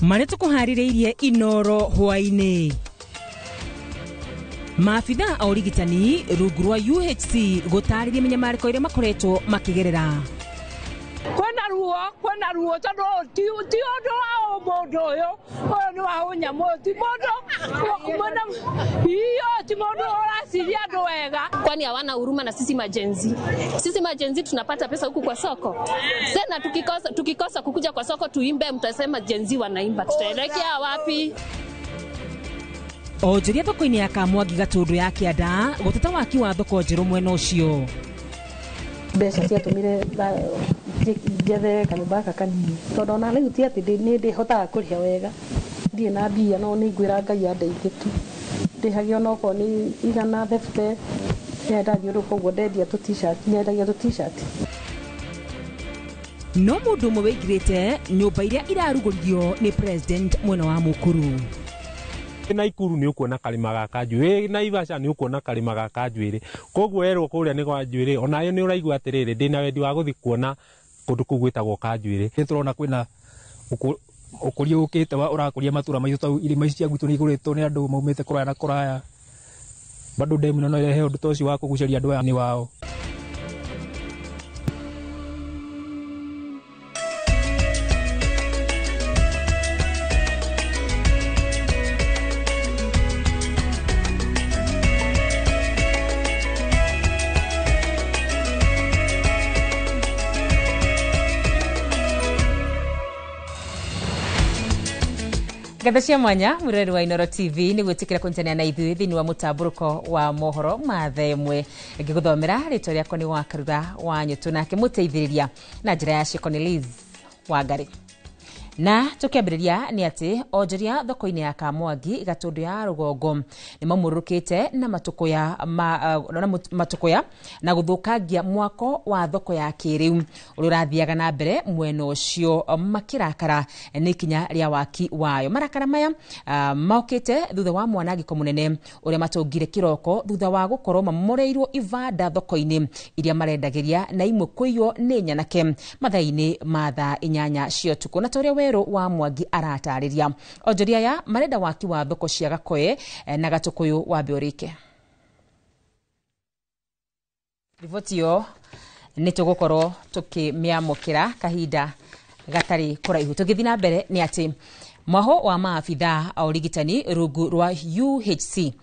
Marĩa tũkũharĩrĩirie Inoro hwaĩ-inĩ. Maabithaa a ũrigitani rungu rwa UHC gũtarĩria mĩnyamarĩko ĩrĩa makoretwo makĩgerera. Kwĩna ruo, kwĩna ruo tondũ ti ũndũ wa mũndũ ũyũ, ũyũ nĩ wa ũnyamũ, ũyũ ti mũndũ mwena iyo, ti mũndũ ũraciria andũ wega. Kwani hawana huruma na sisi majenzi. Sisi majenzi tunapata pesa huku kwa soko. Tena tukikosa kukuja kwa soko tuimbe, mtasema jenzi wanaimba. Tutaelekea wapi? Onjoria thoko-inĩ ya Kamwangi Gatũndũ ya Kĩanda gũteta waki wa thoko njerũ mwena ũcio. Mbeca ciatũmire njethe kanyũmba gaka kanini tondũ ona rĩu ti atĩ nĩ ndĩhotaga kũrĩha wega, ndirĩ na mbia, no nĩ ngwĩra Ngai andeithie tu ndĩhagie onokorwo nĩ igana thebute nĩndathiũrũrũka ũguo ndendia tũ t-shirt, nyendagia tũ t-shirt. No mũndũ ũmwe wĩingĩrĩte nyũmba iria irarugũririo nĩ president mwena wa Mukuru. Naikuru nĩ ũkuona karĩma ga Kanjuĩrĩ, Naivasha nĩ ũkuona karĩma ga Kanjuĩrĩ, koguo werwo kũrĩa nĩ gwa Njuĩrĩ, onayo nĩ ũraigua atĩrĩrĩ, ndĩna wendi wa gũthiĩ kuona kũndũ kũu gwĩtagwo Kanjuĩrĩ. Nĩ tũrona kwĩna ũkũria ũkĩte wa ũrakũria matũra maitũ, tondũ irĩma ici cia gwitũ nĩ igũrĩtwo nĩ andũ maumĩte kũraya na kũraya. Bado demu ĩno no ĩrehe ũndũ ta ũcio wa kũgucĩrĩria andũ aya nĩ wao. Ngatho cia mwanya mwiroreri wa Inoro TV nĩ gwĩtĩkĩra kũnyitanĩra na ithuĩ thĩinĩ wa mũtambũrũko wa mohoro ma thaa ĩmwe. Ngĩgũthomera rĩtwa rĩakwa nĩ Wakarura wa Nyũtũ, nake mũteithĩrĩria na njĩra ya ciĩko nĩ Liz Wangari. Na tũkĩambĩrĩria nĩ atĩ onjoria thoko-inĩ ya Kamwangi Gatũndũ ya rũgongo nĩ maumũrũrũkĩte na matũkũya na gũthũkangia mwako wa thoko ya kĩrĩu ũrĩa ũrathiaga na mbere mwena ũcio, makĩrakara nĩ ikinya rĩa waki wayo. Marakara maya mokĩte thutha wa mwanangĩko mũnene ũrĩa matũngire kĩroko thutha wa gũkorwo mamomoreirwo ibanda thoko-inĩ iria marendagĩria na imwe kũiywo nĩ nyanake mathaa-inĩ ma thaa 8 cia ũtukũ. Na ta ũrĩa Werũ wa Mwangi aratarĩria, onjoria aya marenda waki wa thoko cia Gakoe na Gatũkũyũ wambe ũrĩke. Riboti ĩyo nĩ tũgũkorwo tũkĩmĩamũkĩra kahinda gatarĩ kũraihu. Tũgĩthiĩ na mbere nĩ atĩ mwaho wa maabithaa a ũrigitani rungu rwa UHC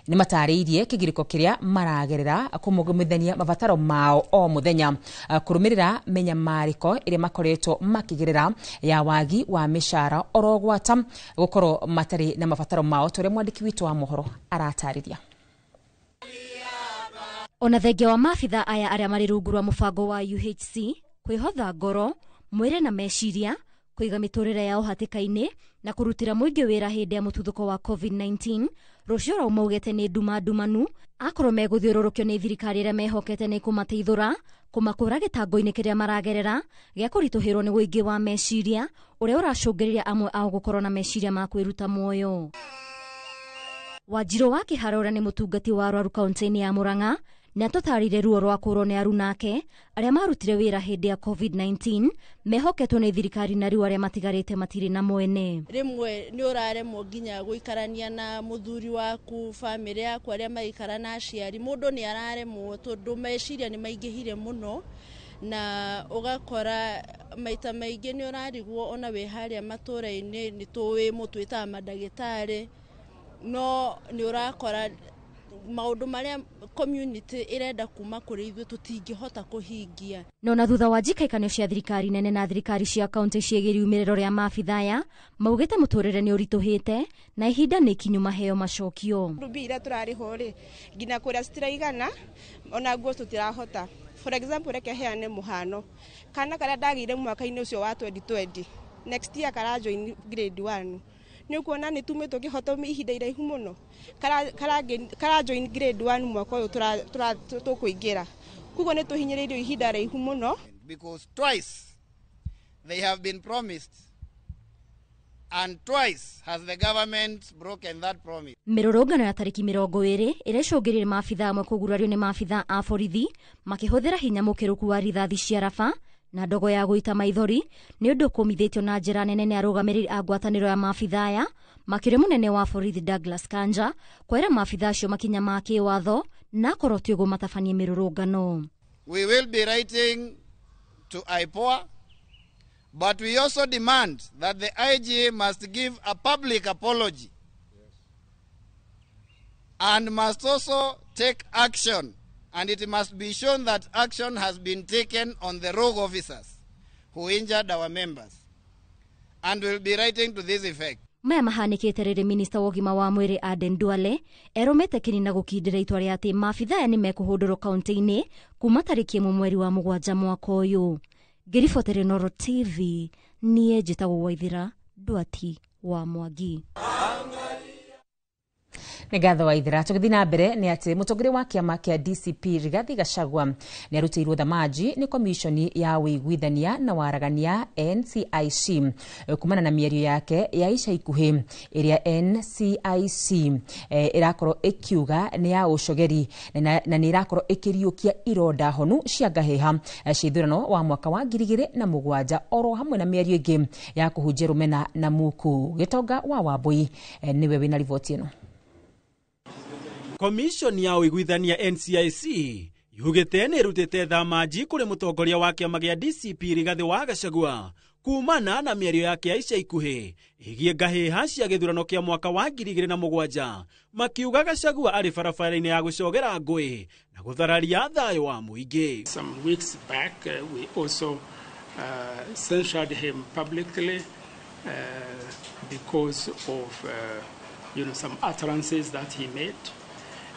nĩ matarĩirie kĩgirĩko kĩrĩa maragerera kũmũgũmithania mabataro mao o mũthenya kũrũmĩrĩra mĩnyamarĩko ĩrĩa makoretwo makĩgerera ya wagi wa mĩcara oro gwata gũkorwo matarĩ na mabataro mao, ta ũrĩa mwandĩki witũ wa mohoro aratarĩria. Ona thengia wa maabithaa aya arĩa marĩ rungu rwa mũbango wa UHC kwĩhotha ngoro, mwĩrĩ na meciria, kũiga mĩtũrĩre yao hatĩka-inĩ na kũrutĩra mũingĩ wĩra hĩndĩ ya mũtuthũko wa COVID-19, rũciũ rwao maugĩte nĩ nduma ndumanu akorwo megũthiũrũrũkio nĩ thirikari ĩrĩa mehokete nĩ kũmateithũra kũmakũra gĩtango-inĩ kĩrĩa maragerera gĩa kũritũhĩrwo nĩ ũingĩ wa meciria ũrĩa ũracũngĩrĩria amwe ao gũkorwo na meciria ma kwĩruta muoyo. Wanjirũ wa Kĩhara ũrĩa nĩ mũtungati wa arwaru kaunti-inĩ ya Murang'a nĩ atũtarĩire ruo rwa kũũrwo nĩ arunake arĩa marutire wĩra hĩndĩ ya COVID-19 mehoketwo nĩ thirikari na rĩu arĩa matigarĩte matirĩ na mwene. Rĩmwe nĩ ũraremwo nginya gũikarania na mũthuri waku, bamĩrĩ yaku, arĩa maikara na aciari, mũndũ nĩ araremwo tondũ meciria nĩ maingĩhire mũno, na ũgakora maita maingĩ nĩ ũrarigwo ona wĩ harĩa matũra-inĩ nĩ tũĩ mũtwĩtaga mandagĩtarĩ, no nĩ ũrakora maũndũ marĩa community ĩrenda kuma kũrĩ ithuĩ tũtingĩhota kũhingia. No na thutha wa njikaikanio cia thirikari nene na thirikari cia kaunti ciĩgiĩ riumĩrĩro rĩa maabithaa aya maugĩte mũtũrĩre nĩ ũritũhĩte na ihinda nĩ ikinyu maheo macokio. Mbia iria tũrarĩhwo rĩ nginya kũrĩa citiraigana ona nguo tũtirahota. For example, reke heane mũhano, kana karĩa ndagĩire mwaka-inĩ ũcio wa 2020 next year kara join grade 1 nĩ ũkuona nĩ tumĩtwo kĩhoto ihinda iraihu mũno, kara join grade 1 mwaka ũyũ tũkũingĩra, koguo nĩ tũhinyĩrĩirio ihinda raihu mũno. Because twice they have been promised and twice has the government broken that promise. Mĩrũrũngano ya tarĩki 20 ĩrĩa ĩcũngĩrĩirie maabithaa amwe kũgurario nĩ maabithaa a borithi makĩhũthĩra hinya mũkĩrũku wa rithathi cia raba Na ndogo ya gũita maithori nĩ ũndũ kũmithĩtio na njĩra nene nĩ arũgamĩrĩri a ngwatanĩro ya maabitha aya, makĩria mũnene wa borithi Douglas Kanja kwĩra maabitha acio makinya ma kĩwatho na akorwo ti ũguo matabanie mĩrũrũngano. We will be writing to IPOA, but we also demand that the IG must give a public apology and must also take action, and it must be shown that action has been taken on the rogue officers who injured our members, and will be writing to this effect. Maya mahanĩkĩte rĩrĩ minista wa ũgima wa mwĩrĩ Aden Duale erũmĩte kĩni na gũkindĩra itua rĩa atĩ maabitha aya nĩ mekũhũndũrwo kaunti-inĩ kuma tarĩki 1 mweri wa 7 mwaka ũyũ. Ngĩribotera Inooro TV, niĩ njĩtagwo Waithĩra Ndwati wa Mwangi. Nĩ ngatho Waithĩra. Tũgĩthiĩ na mbere nĩ atĩ mũtongoria wa kĩama kĩa DCP Rigathi Gachagua nĩ arutĩirwo thamaji nĩ komishoni ya ũiguithania na waragania NCIC kumana na mĩario yake ya ica ikuhĩ ĩrĩa NCIC ĩrakorwo ĩkiuga nĩ ya ũcogeri na nĩ ĩrakorwo ĩkĩriũkia ironda honu cia ngahĩha cia ithurano wa mwaka wa 2007 oro hamwe na mĩario ĩngĩ ya kũhunjia rũmena na muku. Gĩtonga wa Wambui nĩwe wĩna riboti ĩno. Commission ya ũiguithania NCIC yugĩte nĩ ĩrutĩte thamaji kũrĩ mũtongoria wa kĩama gĩa DCP Rigathi wa Gachagua kumana na mĩario yake ya ica ikuhĩ ĩgiĩ ngahĩha cia gĩthurano kĩa mwaka wa 2007, makiuga Gachagua arĩ barabara-inĩ ya gũcogera ngũĩ na gũthararia thayũ wa mũingĩ. Some weeks back we also censured him publicly because of some utterances that he made.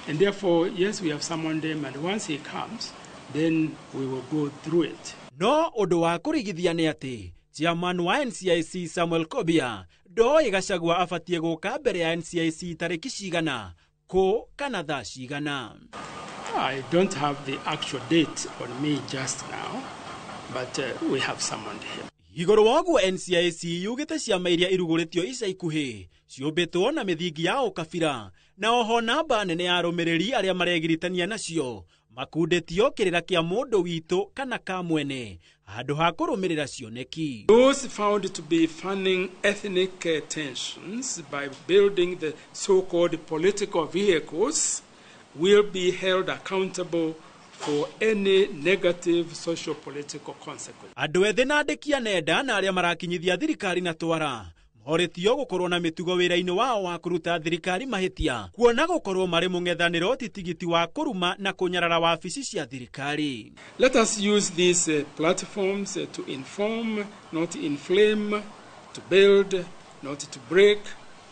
And therefore, yes, we have summoned him, and once he comes, then we will go through it. No ũndũ wa kũrigithia nĩ atĩ chairman wa NCIC Samuel Kobia ndoĩ Gachagua abatiĩ gũka mbere ya NCIC tarĩki cigana, kũ kana thaa cigana. I don't have the actual date on me just now, but we have summoned him. Igũrũ wa ũguo NCIC yugĩte ciama iria irugũrĩtio ica ikuhĩ ciũmbĩtwo na mĩthingi ya ũkabira, na oho namba nene ya arũmĩrĩri arĩa maregiritania nacio makundĩtio kĩrĩra kĩa mũndũ witũ kana ka mwene handũ ha kũrũmĩrĩra cioneki. Those found to be fanning ethnic tensions by building the so-called political vehicles will be held accountable for any negative socio-political consequence. Andũ ethĩ na andĩki a nenda na arĩa marakinyithia thirikari na twara morĩtio gũkorwo na mĩtugo wĩra-inĩ wao wa kũruta thirikari mahĩtia, kuona gũkorwo marĩ mũng'ethanĩro ti tigiti wa kũruma na kũnyarara wabici cia thirikari. Let us use these platforms to inform, not inflame, to build, not to break,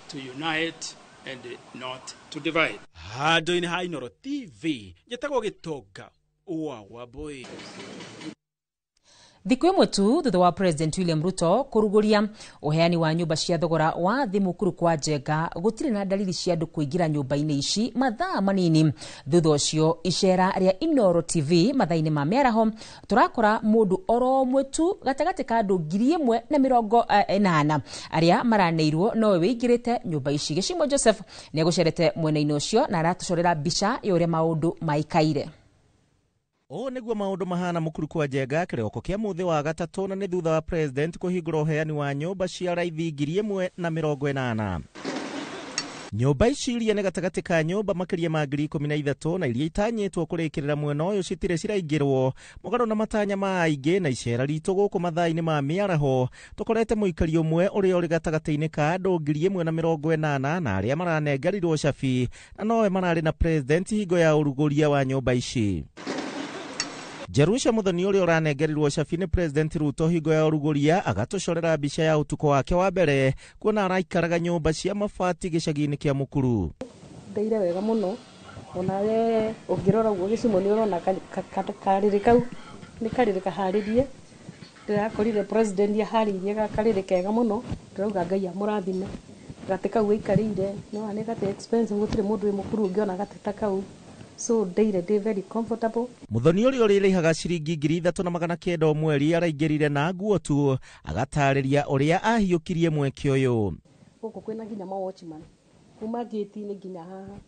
to unite and not to divide. Handũ-inĩ ha Inooro TV, njĩtagwo Gĩtonga wa Wambui. Thikũ ĩmwe tu thutha wa President William Ruto kũrugũria ũheani wa nyũmba cia thogora wa thĩ mũkuru kwa Njenga, gũtirĩ na dalili cia andũ kũingĩra nyũmba-inĩ ici mathaa manini thutha ũcio. Icera rĩa Inooro TV mathaa-inĩ ma mĩaraho tũrakora mũndũ oro ũmwe tu gatagatĩ ka andũ 1080 arĩa maraneirwo nowe wĩingĩrĩte nyũmba ici. Gĩcimo Joseph nĩegũcerete mwena-inĩ ũcio na aratũcorera mbica ya ũrĩa maũndũ maikaire. Ũũ nĩguo maũndũ mahana mũkuru kwa Njenga kĩroko kĩa mũthĩ wa gatatũ, na nĩ thutha wa president kũhingũra ũheani wa nyũmba cia raithi 1080. Nyũmba ici iria nĩ gatagatĩ ka nyũmba makĩria ma 13,000 na iria itanyĩtwo kũrĩkĩrĩra mwena ũyũ citirĩ ciraingĩrwo mũgarũ na matanya ma aingĩ. Na icera ritũ gũkũ mathaa-inĩ ma mĩaraho tũkorete mũikari ũmwe ũrĩa ũrĩ gatagatĩ-inĩ ka andũ 1080 na arĩa maranengerirwo cabi na nowe mararĩ na president hingo ya ũrugũria wa nyũmba ici. Jerusha Muthoni ũrĩa ũranengerirwo cabi nĩ President Ruto hingo ya ũrugũria agatũcorera mbica ya ũtukũ wake wa mbere kuona araikaraga nyũmba cia mabati gĩcagi-inĩ kĩa Mũkuru. Ndeire wega mũno, onawe ũngĩrora ũguo gĩcimo nĩ ũrona karĩrĩ kau nĩ karĩrĩ kaharĩrie. Ndĩrakorire president aharĩirie gakarĩrĩ kega mũno, ndĩrauga Ngai amũrathime. Gatĩ kau aikarĩire nĩ nĩ gatĩ expensive, gũtirĩ mũndũ wĩ Mũkuru ũngĩona gatĩ ta kau. So ndeire ndĩ very comfortable. Muthoni ũrĩa ũrĩrĩhaga ciringi 3,900 mweri araingĩrire na nguo tu, agatarĩria ũrĩa ahiũkirie mweke ũyũ. Gũkũ kwĩna nginya ma watchman kuma gate-inĩ nginya haha,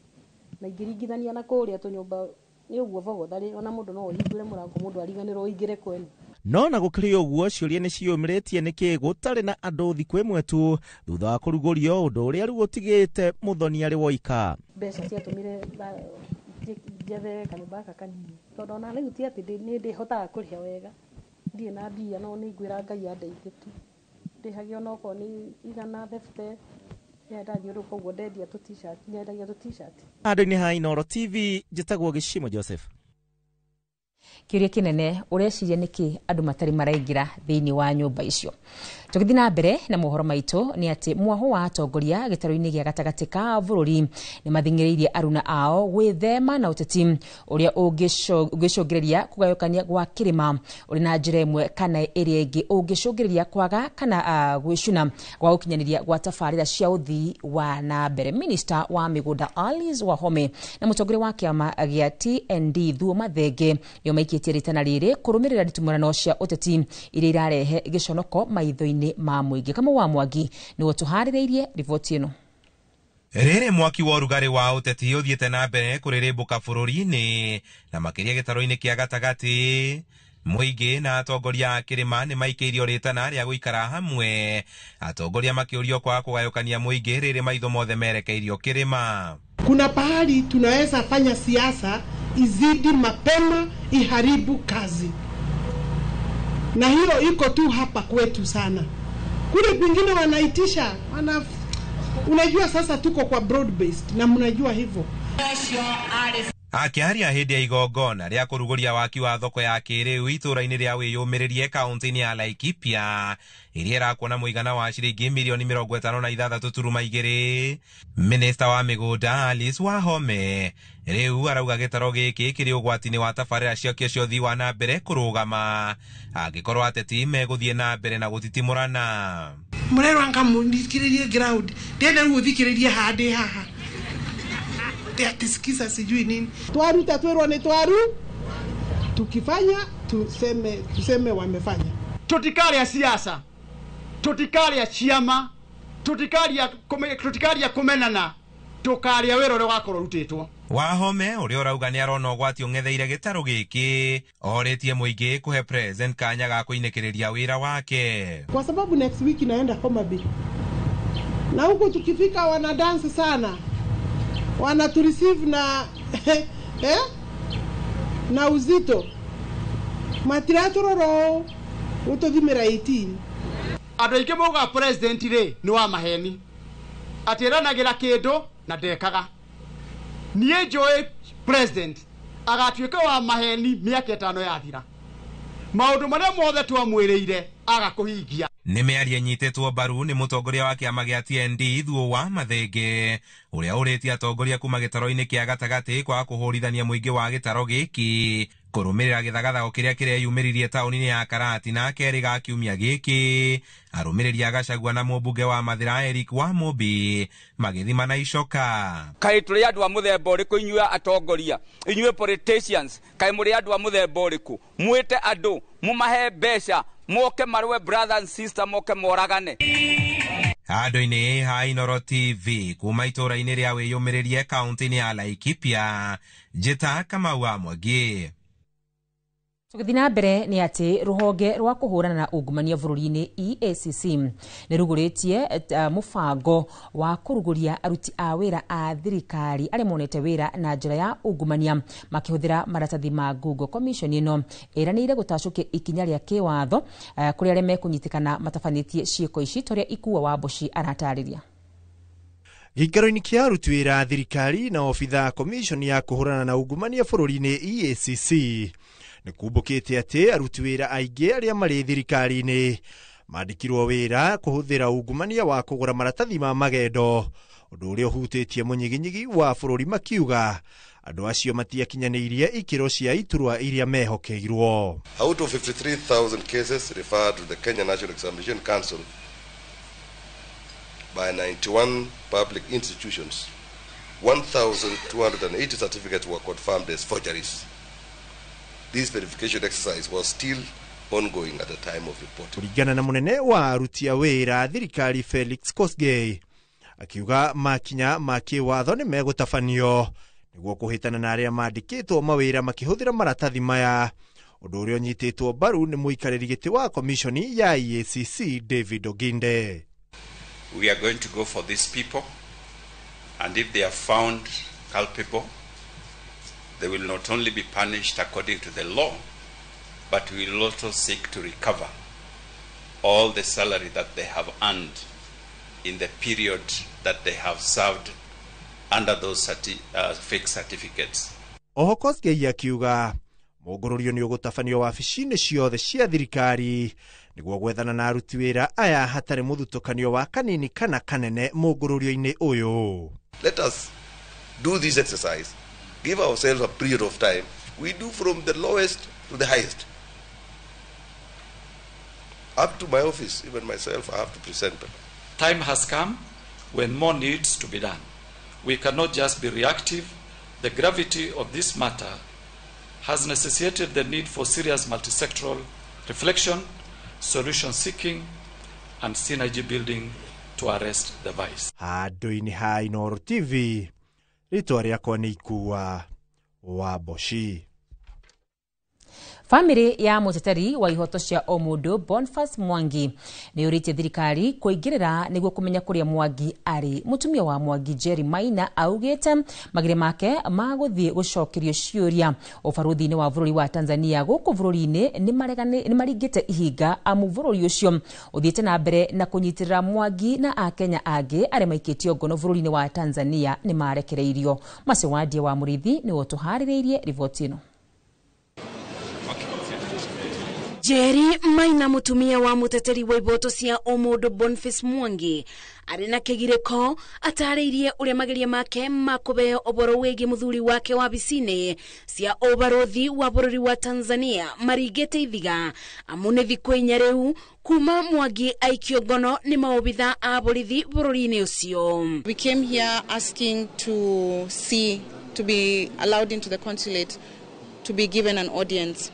na ingĩringithania na kũrĩa tũnyũmba nĩ ũguo bogotharĩ, ona mũndũ no ũhingũre mũrango mũndũ ariganĩrwo ũingĩre kwene. No na gũkĩrĩ ũguo, ciũria nĩ ciũmĩrĩtie nĩkĩ gũtarĩ na andũ thikũ ĩmwe tu thutha wa kũrugũrio, ũndũ ũrĩa rĩu ũtigĩte Muthoni arĩ woika. Mbeca ciatũmire njethe kanyũmba gaka kanini, tondũ ona rĩu ti atĩ nĩ ndĩhotaga kũrĩha wega, ndirĩ na mbia, no nĩ ngwĩra Ngai andeithie tu, ndĩhagia onokorwo nĩ 150 ndathiũrũrũka ũguo ndendia tũ T-shirt, nyendagia tũ T-shirt. Handũ-inĩ ha Inooro TV, njĩtagwo Gĩcimo Joseph. Kĩũria kĩnene, ũreciria nĩkĩ andũ matarĩ maraingĩra thĩinĩ wa nyũmba icio? Tũgĩthiĩ na mbere na mohoro maitũ, nĩ atĩ mwaho wa atongoria gĩtarũ-inĩ gĩa gatagatĩ ka bũrũri nĩ mathing'ĩrĩirie aruna ao gwĩthema na ũteti ũrĩa ũngĩcũngĩrĩria kũgayũkania gwa kĩrĩma ũrĩ na njĩra ĩmwe kana ĩrĩa ĩngĩ, ũngĩcũngĩrĩria kwaga kana gwĩcuna gwa gũkinyanĩria gwa tabarĩra cia ũthii wa na mbere. Minista wa mĩgũnda Alice Wahome na mũtongoria wa kĩama gĩa TND Thuo Mathenge nĩo maikĩtie rĩtana rĩrĩ kũrũmĩrĩra nditimũrano cia ũteti iria irarehe gĩconoko maitho-inĩ ma mũingĩ. Kamau wa Mwangi nĩwe tũharĩrĩirie riboti ĩno. Rĩrĩ mwaki wa ũrugarĩ wa ũteti ũthiĩte na mbere kũrĩrĩmbũka bũrũri-inĩ na makĩria gĩtarũ-inĩ kĩa gatagatĩ, mũingĩ na atongoria a kĩrĩma nĩ maikĩirio rĩtana rĩa gũikara hamwe, atongoria makĩũrio kwaga kũgayũkania mũingĩ rĩrĩ maitho mothe merekeirio kĩrĩma. Kuna pahali tunaweza fanya siasa izidi mapema iharibu kazi, na hiyo iko tu hapa kwetu sana. Kule kwingine wanaitisha unajua sasa tuko kwa broad based na mnajua hivyo. Akĩaria hĩndĩ ya igongona rĩa kũrugũria waki wa thoko ya kĩrĩu itũũra-inĩ rĩa wĩyũmĩrĩrie kaunti-inĩ ya Laikipia ĩrĩa ĩrakuona mũigana wa ciringi mirioni 56.2, Minista wa mĩgũnda Alice Wahome rĩu arauga gĩtaro gĩkĩ kĩrĩ ũgwati-inĩ wa tabarĩra ciakĩo cia ũthii wa na mbere kũrũgama angĩkorwo ateti megũthiĩ na mbere na gũtitimũrana. Mũrerwa ngamuthikĩrĩrie ground, ndĩrenda rĩu ũthikĩrĩrie handĩ haha atisikiza sijui nini. Twaruta twirwo ni twaru, tukifanya tuseme wamefanya. Tutikaria siasa, tutikaria ciama, tutikaria kumenana, tukaria wĩra ũrĩa wakorwo rutĩtwo. Wahome ũrĩa ũrauga nĩ arona ũgwati ũng'etheire gĩtarũ gĩkĩ orĩtie mũingĩ kũhe president kanya ga kũinĩkĩrĩria wĩra wake, kwa sababu next week naenda Homa Bay na huko tukifika wana dance sana, wana to receive na na uzito matiratororo utothimira 18. Andũ aingĩ maugaga president rĩ nĩ wa maheni, atĩranagira kĩndũ na ndekaga. Niĩ njũĩ president agatuĩka wa maheni mĩaka 5 yathira, maũndũ marĩa mothe twamwĩrĩire agakũhingia. Nĩ mĩario ĩnyitĩtwo mbaru nĩ mũtongoria wa kĩama gĩa TND Thuo wa Mathenge ũrĩa ũrĩtie atongoria kuma gĩtaro-inĩ kĩa gatagatĩ kwaga kũhũrithania mũingĩ wa gĩtaro gĩkĩ kũrũmĩrĩra gĩthagathago kĩrĩa kĩreyumĩririe taũni-inĩ ya Karatina kerĩ ga kiumia gĩkĩ. Arũmĩrĩri a Gachagua na mũmbunge wa Mathĩra Eric Wamũmbi magĩthima na icoka. Kaĩ tũrĩ andũ a mũthemba ũrĩkũ inyuĩ atongoria, inyuĩ politicians, kaĩ mũrĩ andũ a mũthemba ũrĩkũ? Mwĩte andũ mũmahe mbeca moke marũe brother and sister, moke moragane. Handũ-inĩ ha Inooro TV kuma itũũra-inĩ rĩa wĩyũmĩrĩrie kaunti-inĩ ya Laikipia, njĩta Kamau wa Mwangi. Tũgĩthiĩ na mbere nĩ atĩ rũhonge rwa kũhũrana na ungumania bũrũri-inĩ EACC nĩ rugũrĩtie mũbango wa kũrugũria aruti a wĩra a thirikari arĩa monete wĩra na njĩra ya ungumania makĩhũthĩra maratathi ma Google. Commission ĩno ĩranĩire gũtacũkia ikinya rĩa kĩwatho kũrĩ arĩa mekũnyitĩkana matabanĩtie ciĩko ici, torĩa Ikua wa Mboci aratarĩria. Gĩikaro-inĩ kĩa aruti wĩra a thirikari na obitha commission ya kũhũrana na ungumania bũrũri-inĩ EACC nĩ kumbũkĩte atĩ aruti wĩra aingĩ arĩa marĩ thirikari-inĩ mandĩkirwo wĩra kũhũthĩra ungumania wa kũgũra maratathi ma magendo, ũndũ ũrĩa ũhutĩtie mũnyiginyigi wa bũrũri, makiuga andũ acio matiakinyanĩirie ikĩro cia iturwa iria mehokeirwo. Out of 53,000 cases referred to the Kenya National Examination Council by 91 public institutions, 1,280 certificates were confirmed as forgeries. This verification exercise was still ongoing at the time of reporting. Kũringana na mũnene wa aruti a wĩra thirikari Felix Kosgei, akiuga makinya ma kĩwatho nĩ megũtabanio nĩguo kũhĩtana na arĩa mandĩkĩtwo mawĩra makĩhũthĩra maratathi maya, Ũndũ ũrĩa ũnyitĩtwo mbaru nĩ mũikarĩri gĩtĩ wa komishoni ya EACC David Oginde. We are going to go for these people, and if they are found culpable, they will not only be punished according to the law, but we will also seek to recover all the salary that they have earned in the period that they have served under those fake certificates. Oho Kosgei akiuga mũngũrũrio nĩ ũgũtabanio wabici-inĩ ciothe cia thirikari nĩguo gwethana na aruti wĩra aya hatarĩ mũthutũkanio wa kanini kana kanene mũngũrũrio-inĩ ũyũ. Let us do this exercise, give ourselves a period of time. We do from the lowest to the highest. Up to my office, even myself, I have to present them. Time has come when more needs to be done. We cannot just be reactive. The gravity of this matter has necessitated the need for serious multisectoral reflection, solution seeking, and synergy building to arrest the vice. Handũ-inĩ ha Inooro TV, rĩtwa rĩakwa nĩ Ikua wa Mboci. Famĩlĩ ya mũteteri wa ihoto cia ũmũndũ Boniface Mwangi nĩ ũrĩtie thirikari kũingĩrĩra nĩguo kũmenya kũrĩa Mwangi arĩ. Mũtumia wa Mwangi Jerry Maina augĩte magĩrĩ make ma gũthiĩ gũcokerio ciũria ũbarũthi-inĩ wa bũrũri wa Tanzania gũkũ bũrũri-inĩ nĩ maringĩte ihinga amu bũrũri ũcio ũthiĩte na mbere na kũnyitĩrĩra Mwangi na akenya angĩ arĩa maikĩtio ngono bũrũri-inĩ wa Tanzania nĩ marekereirio. Macio Wandie wa Mũrĩithi nĩwe ũtũharĩrĩirie riboti ĩno. Jerry Maina mutumia wa muteteri wa iboto cia ũmũndũ Boniface Mwangi arĩ na kĩgirĩko atarĩirie ũrĩa mageria make ma kũheo ũhoro wĩgiĩ mũthuri wake wabici-inĩ cia ũbarũthi wa bũrũri wa Tanzania maringĩte ithiga amu nĩ thikũ inya rĩu kuma Mwangi aikio ngono nĩ maobitha a borithi bũrũri-inĩ ũcio. We came here asking to see, to be allowed into the consulate, to be given an audience.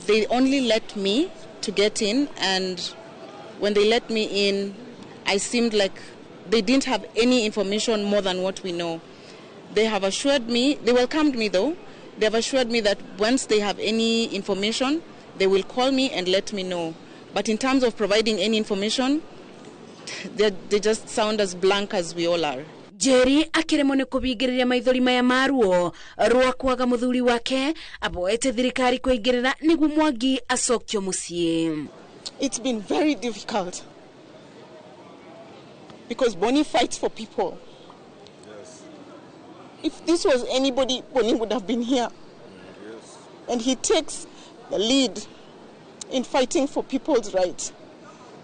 They only let me to get in, and when they let me in, I seemed like they didn't have any information more than what we know. They have assured me, they welcomed me though, they have assured me that once they have any information, they will call me and let me know. But in terms of providing any information, they just sound as blank as we all are. Jerry akiremwo nĩ kũbingĩrĩria maithori maya maruo rwa kwaga mũthuri wake aboete thirikari kũingĩrĩra nĩguo Mwangi acokio mũciĩ. It's been very difficult because Bonnie fights for people. Yes. If this was anybody, Bonnie would have been here. Yes. And he takes the lead in fighting for people's rights.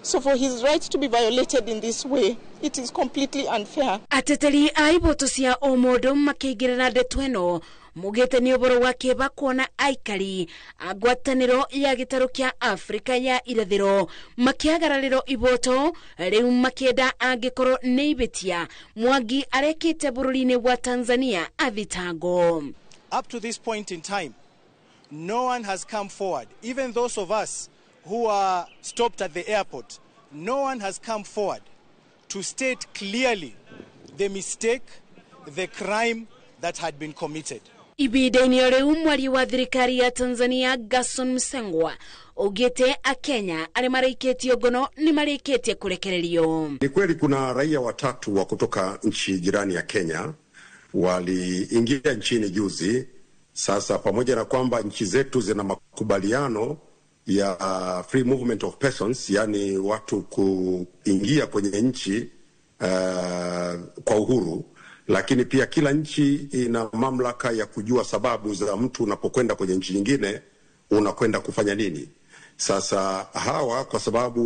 So for his rights to be violated in this way, it is completely unfair. Ateteri a iboto cia ũmũndũ makĩingĩrĩra ndeto ĩno mugĩte nĩ ũhoro wa kĩeva kuona aikari a ngwatanĩro ya gĩtarũ kĩa Afrika ya irathĩro makĩagararĩrwo iboto rĩu makĩenda angĩkorwo nĩ ibĩtia Mwangi arekĩte bũrũri-inĩ wa Tanzania athitangwo. Up to this point in time, no one has come forward, even those of us who are stopped at the airport, no one has come forward to state clearly the mistake, the crime that had been committed. Ibinda-inĩ rĩu mwaria wa thirikari ya Tanzania Gerson Msengwa augĩte akenya arĩa maraikĩtio ngono nĩ marĩkĩtie kũrekererio. Ni kweli kuna raia watatu wa kutoka nchi jirani ya Kenya waliingia nchini juzi. Sasa pamoja na kwamba nchi zetu zina makubaliano ya free movement of persons, yani watu kuingia kwenye nchi kwa uhuru, lakini pia kila nchi ina mamlaka ya kujua sababu za mtu unapokwenda kwenye nchi nyingine unakwenda kufanya nini. Sasa hawa kwa sababu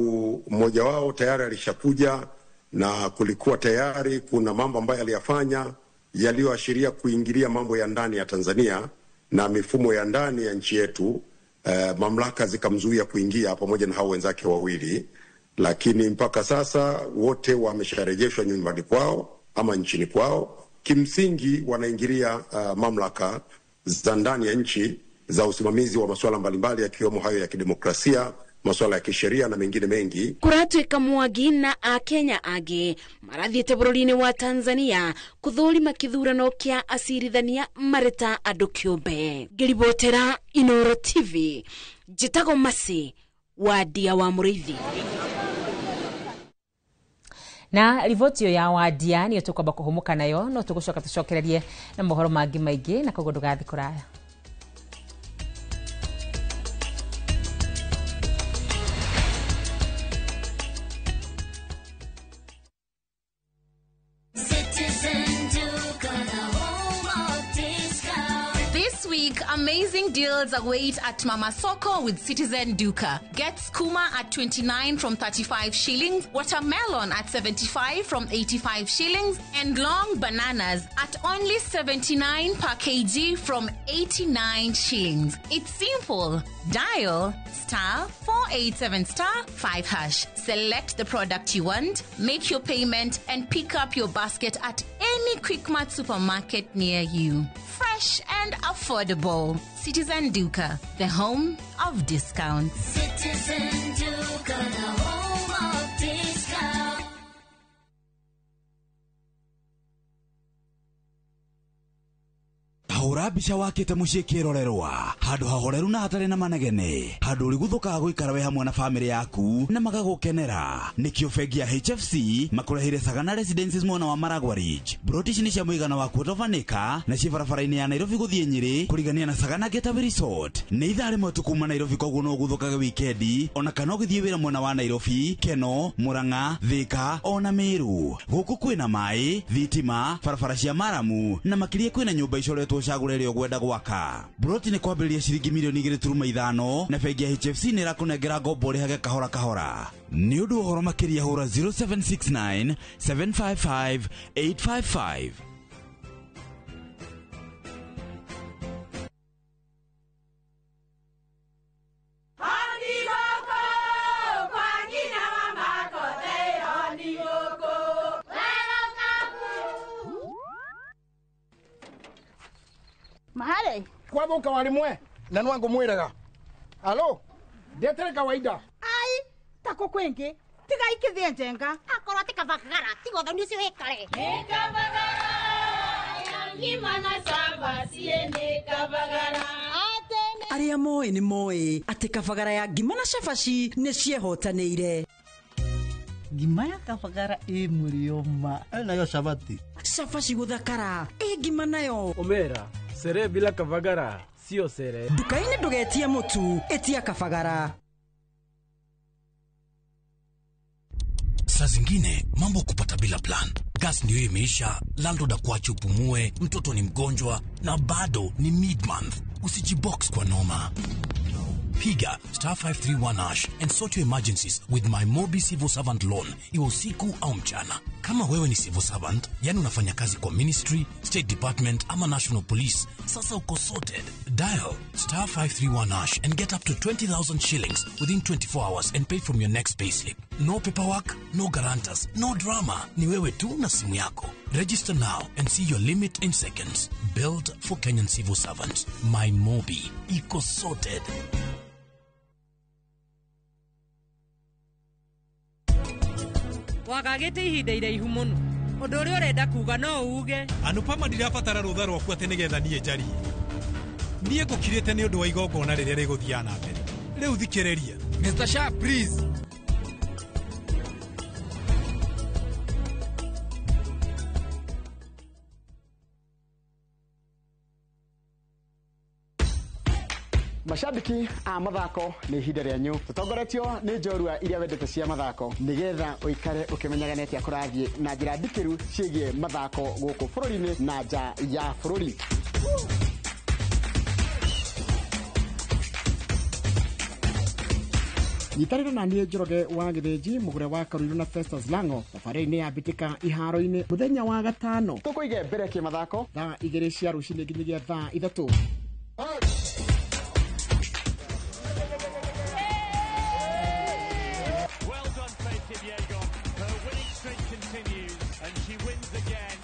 mmoja wao tayari alishakuja na kulikuwa tayari kuna mambo ambayo aliyafanya yaliyoashiria kuingilia mambo ya ndani ya Tanzania na mifumo ya ndani ya nchi yetu, mamlaka zikamzuia kuingia pamoja na hao wenzake wawili, lakini mpaka sasa wote wamesharejeshwa nyumbani kwao ama nchini kwao. Kimsingi wanaingilia mamlaka za ndani ya nchi za usimamizi wa masuala mbalimbali yakiwemo hayo ya kidemokrasia masuala ya kisheria na mengine mengi. Kũratuĩka Mwangi na akenya angĩ marathiĩte bũrũri-inĩ wa Tanzania kũthũrima kĩthurano kĩa acirithania marĩ ta andũ kĩũmbe. Ngĩribotera Inoro TV, njĩtagwo Mercy Wandia wa Mũrĩithi. Na riboti ĩyo ya Wandia nĩyo tũkwamba kũhũmũka nayo, no tũgũcoka tũcokererie na mohoro mangĩ maingĩ, na koguo ndũgathiĩ kũraya. Amazing deals await at Mama Soko with Citizen Duka. Get skuma at 29 from 35 shillings, watermelon at 75 from 85 shillings, and long bananas at only 79 per kg from 89 shillings. It's simple. Dial *487*5#. Select the product you want, make your payment, and pick up your basket at any Quickmart supermarket near you. Fresh and affordable. Citizen Duka, the home of discounts. Citizen Duka, the home of discounts. Hũra mbica wakĩte mũciĩ kĩrorerwa handũ hahoreru na hatarĩ na manegene, handũ ũrĩguthũkaga gũikara wĩ hamwe na bamĩrĩ yaku na magagũkenera. Nĩkĩo bengi ya HFC makũreheire Sagana Residences mwena wa Maragwa Ridge. Broti ici nĩ cia mũigana wa quarter of an acre na ciĩ barabara-inĩ ya Nairobi gũthiĩ Nyĩrĩ kũrigania na Sagana Getaway Resort. Nĩ ithaa rĩmwe tu kuma Nairobi, koguo no ũguthũkage wikendi ona kana ũgĩthiĩ wĩra mwena wa Nairobi, Keno, Murang'a, Thika ona Meru. Gũkũ kwĩna maĩ, thitima, barabara cia maramu na makĩria kwĩna nyũmba icoretwo cagũra ĩrĩa ũgwenda gwaka. Broti nĩ kwambĩrĩria ciringi milioni 2.5 na bengi ya HFC nĩ ĩrakũnengera ngombo ũrĩhage kahora kahora. Nĩ ũndũ wa ũhoro makĩria hũra 0769 755 855. Mahare kwathuka wari mwe na nwangu mwiraga alo ndetere kawaida ai tako kwingi tiga ikithie njenga akorwo ti kabagara tiga uthoni ucio wikare ni kabagara ya ngima na cabaci ni kabagara. Arĩa moĩ nĩ moĩ atĩ kabagara ya ngima na cabaci nĩ ciehotanĩire. Ngima ya kabagara ĩ mũrĩo ma nayo cabaci cabaci gũthakara ĩ ngima nayo omera sere bila kabagara sio sere. Nduka-inĩ ndũgetie mũtu, ĩtia kabagara. Saa zingine mambo kupata bila plan. Gas ndio imeisha, landlord akuache upumue, mtoto ni mgonjwa na bado ni mid-month. Usijibox kwa noma. Piga *531# and sort your emergencies with my Mobi Civil Servant Loan, iwe usiku au mchana. Kama wewe ni civil servant, yani unafanya kazi kwa ministry, state department ama national police, sasa uko sorted. Dial *531# and get up to 20,000 shillings within 24 hours and pay from your next payslip. No paperwork, no guarantors, no drama. Ni wewe tu na simu yako. Register now and see your limit in seconds. Built for Kenyan civil servants. My Mobi. Iko sorted. Wagagĩte ihinda iraihu mũno ũndũ ũrĩa ũrenda kuga no uge. Anupama ndirabatara rũtha rwaku atĩ nĩgetha niĩ njarie. Niĩ ngũkirĩte nĩ ũndũ wa igongona rĩrĩa rĩgũthiaga na mbere. Rĩu thikĩrĩria. Mr. Sharp, please. Mashabiki a mathako nĩ ihinda rĩanyu tũtongoretio nĩ njorua iria wendete cia mathako nĩgetha ũikare ũkĩmenyaga nĩ atĩa kũrathiĩ na njĩra ndikĩru ciĩgiĩ mathako gũkũ bũrũri-inĩ na nja ya bũrũri. Nyitanĩra na niĩ Njoroge wa Gĩthĩnji mũgũre wa Karũirũ na Festus Lango thabarĩ-inĩ ya mbĩtĩka iharo-inĩ mũthenya wa gatano tũkũige mbere kĩmathako thaa 2 cia rũcinĩ nginyagia thaa 3.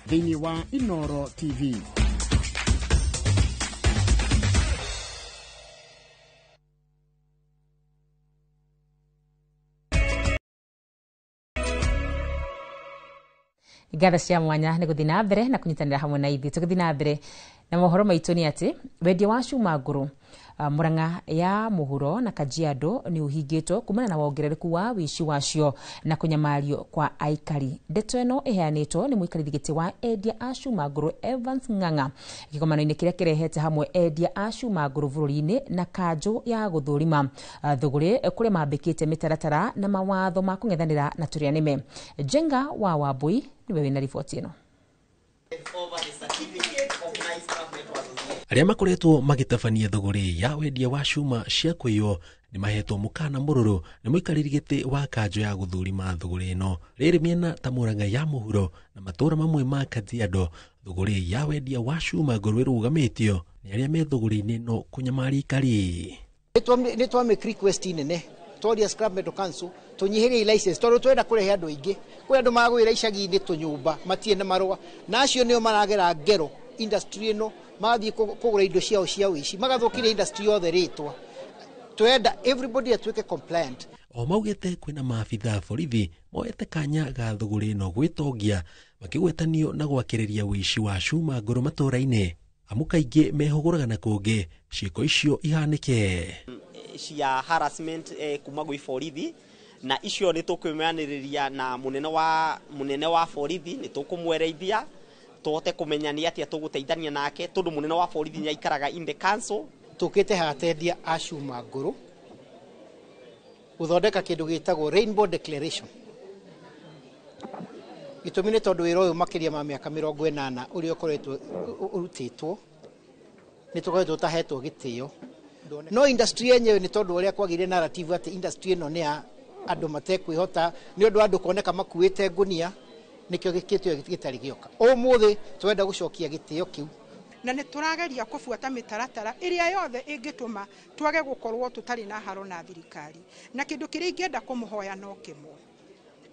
Thĩinĩ wa Inoro TV. Ngatho cia mwanya nĩ gũthiĩ na mbere na kũnyitanĩra hamwe na ithuĩ. Tũgĩthiĩ na mbere na mohoro maitũ nĩ atĩ wendia wa cuma ngũrũ Murang'a ya mũhuro na Kajiado nĩ ũhingĩtwo kumana na wongerereku wa wici wacio na kũnyamario kwa aikari. Ndeto ĩno ĩheanĩtwo nĩ mũikarĩri gĩtĩ wa endia a cuma ngũrũ Evans Ng'ang'a kĩgomano-inĩ kĩrĩa kĩrehete hamwe endia a cuma ngũrũ bũrũri-inĩ na kanjũ ya gũthũrima thũgũrĩ kũrĩa mambĩkĩte mĩtaratara na mawatho ma kũng'ethanĩra na tũrĩa nĩme. Njenga wa Wambui nĩwe wĩna riboti ĩno. Arĩa makoretwo magĩtabania thũgũrĩ ya wendia wa cuma cia kũiywo nĩ mahetwo mũkana mũrũrũ nĩ mũikarĩri gĩtĩ wa kanjũ ya gũthũrima thũgũrĩ ĩno. Rĩrĩ mĩena ta Murang'a ya mũhuro na matũũra mamwe ma Kajiado, thũgũrĩ ya wendia wa cuma ngũrũ ĩrũgamĩtio nĩ arĩa me thũgũrĩ-inĩ ĩno kũnyamaria aikari. Nĩ twa make request nene twaria Scrap Metal Council tũnyihĩrie license tondũ twenda kũrehe andũ aingĩ. Kwĩ andũ magũĩra icagi-inĩ tũnyũmba matirĩ na marũa, na acio nĩo maragera ngero industry ĩno, magathiĩ kũgũra indo ciao cia ũici, magathũkĩria industry yothe rĩtwa. Twenda everybody atuĩke compliant. O maugĩte kwĩna maabitha borithi moete kanya ga thũgũrĩ ĩno gwĩtongia makĩgwetanio na gwakĩrĩria ũici wa cuma ngũrũ matũũra-inĩ, amu kaingĩ mehũgũraga na kũngĩ ciĩko icio ihanĩke cia harassment kuma gwĩ borithi, na icio nĩ tũkwĩmeanĩrĩria na mũnene wa borithi, nĩ tũkũmwereithia tũhote kũmenya nĩ atĩa tũgũteithania nake tondũ mũnene wa borithi nĩ aikaraga in the council. Tũkĩte haha tendia a cuma ngũrũ gũthondeka kĩndũ gĩtagwo Rainbow Declaration. Gĩtũmi nĩ tondũ wĩra ũyũ makĩria ma mĩaka 80 ũrĩa ũkoretwo ũrutĩtwo nĩ tũkoretwo tũtahetwo gĩtĩo. No industry yenyewe nĩ tondũ ũrĩa kwagĩire narrative atĩ industry ĩno nĩ ya andũ matekwĩhota, nĩ ũndũ wa andũ kuoneka makuĩte ngunia, nĩkĩo gĩtĩo gĩtarĩ gĩoka. Ũmũthĩ twenda gũcokia gĩtĩo kĩu. Na nĩ tũrageria kũbuata mĩtaratara ĩrĩa yothe ĩngĩtũma twage gũkorwo tũtarĩ na haro na thirikari. Na kĩndũ kĩrĩa ingĩenda kũmũhoya no kĩmwe,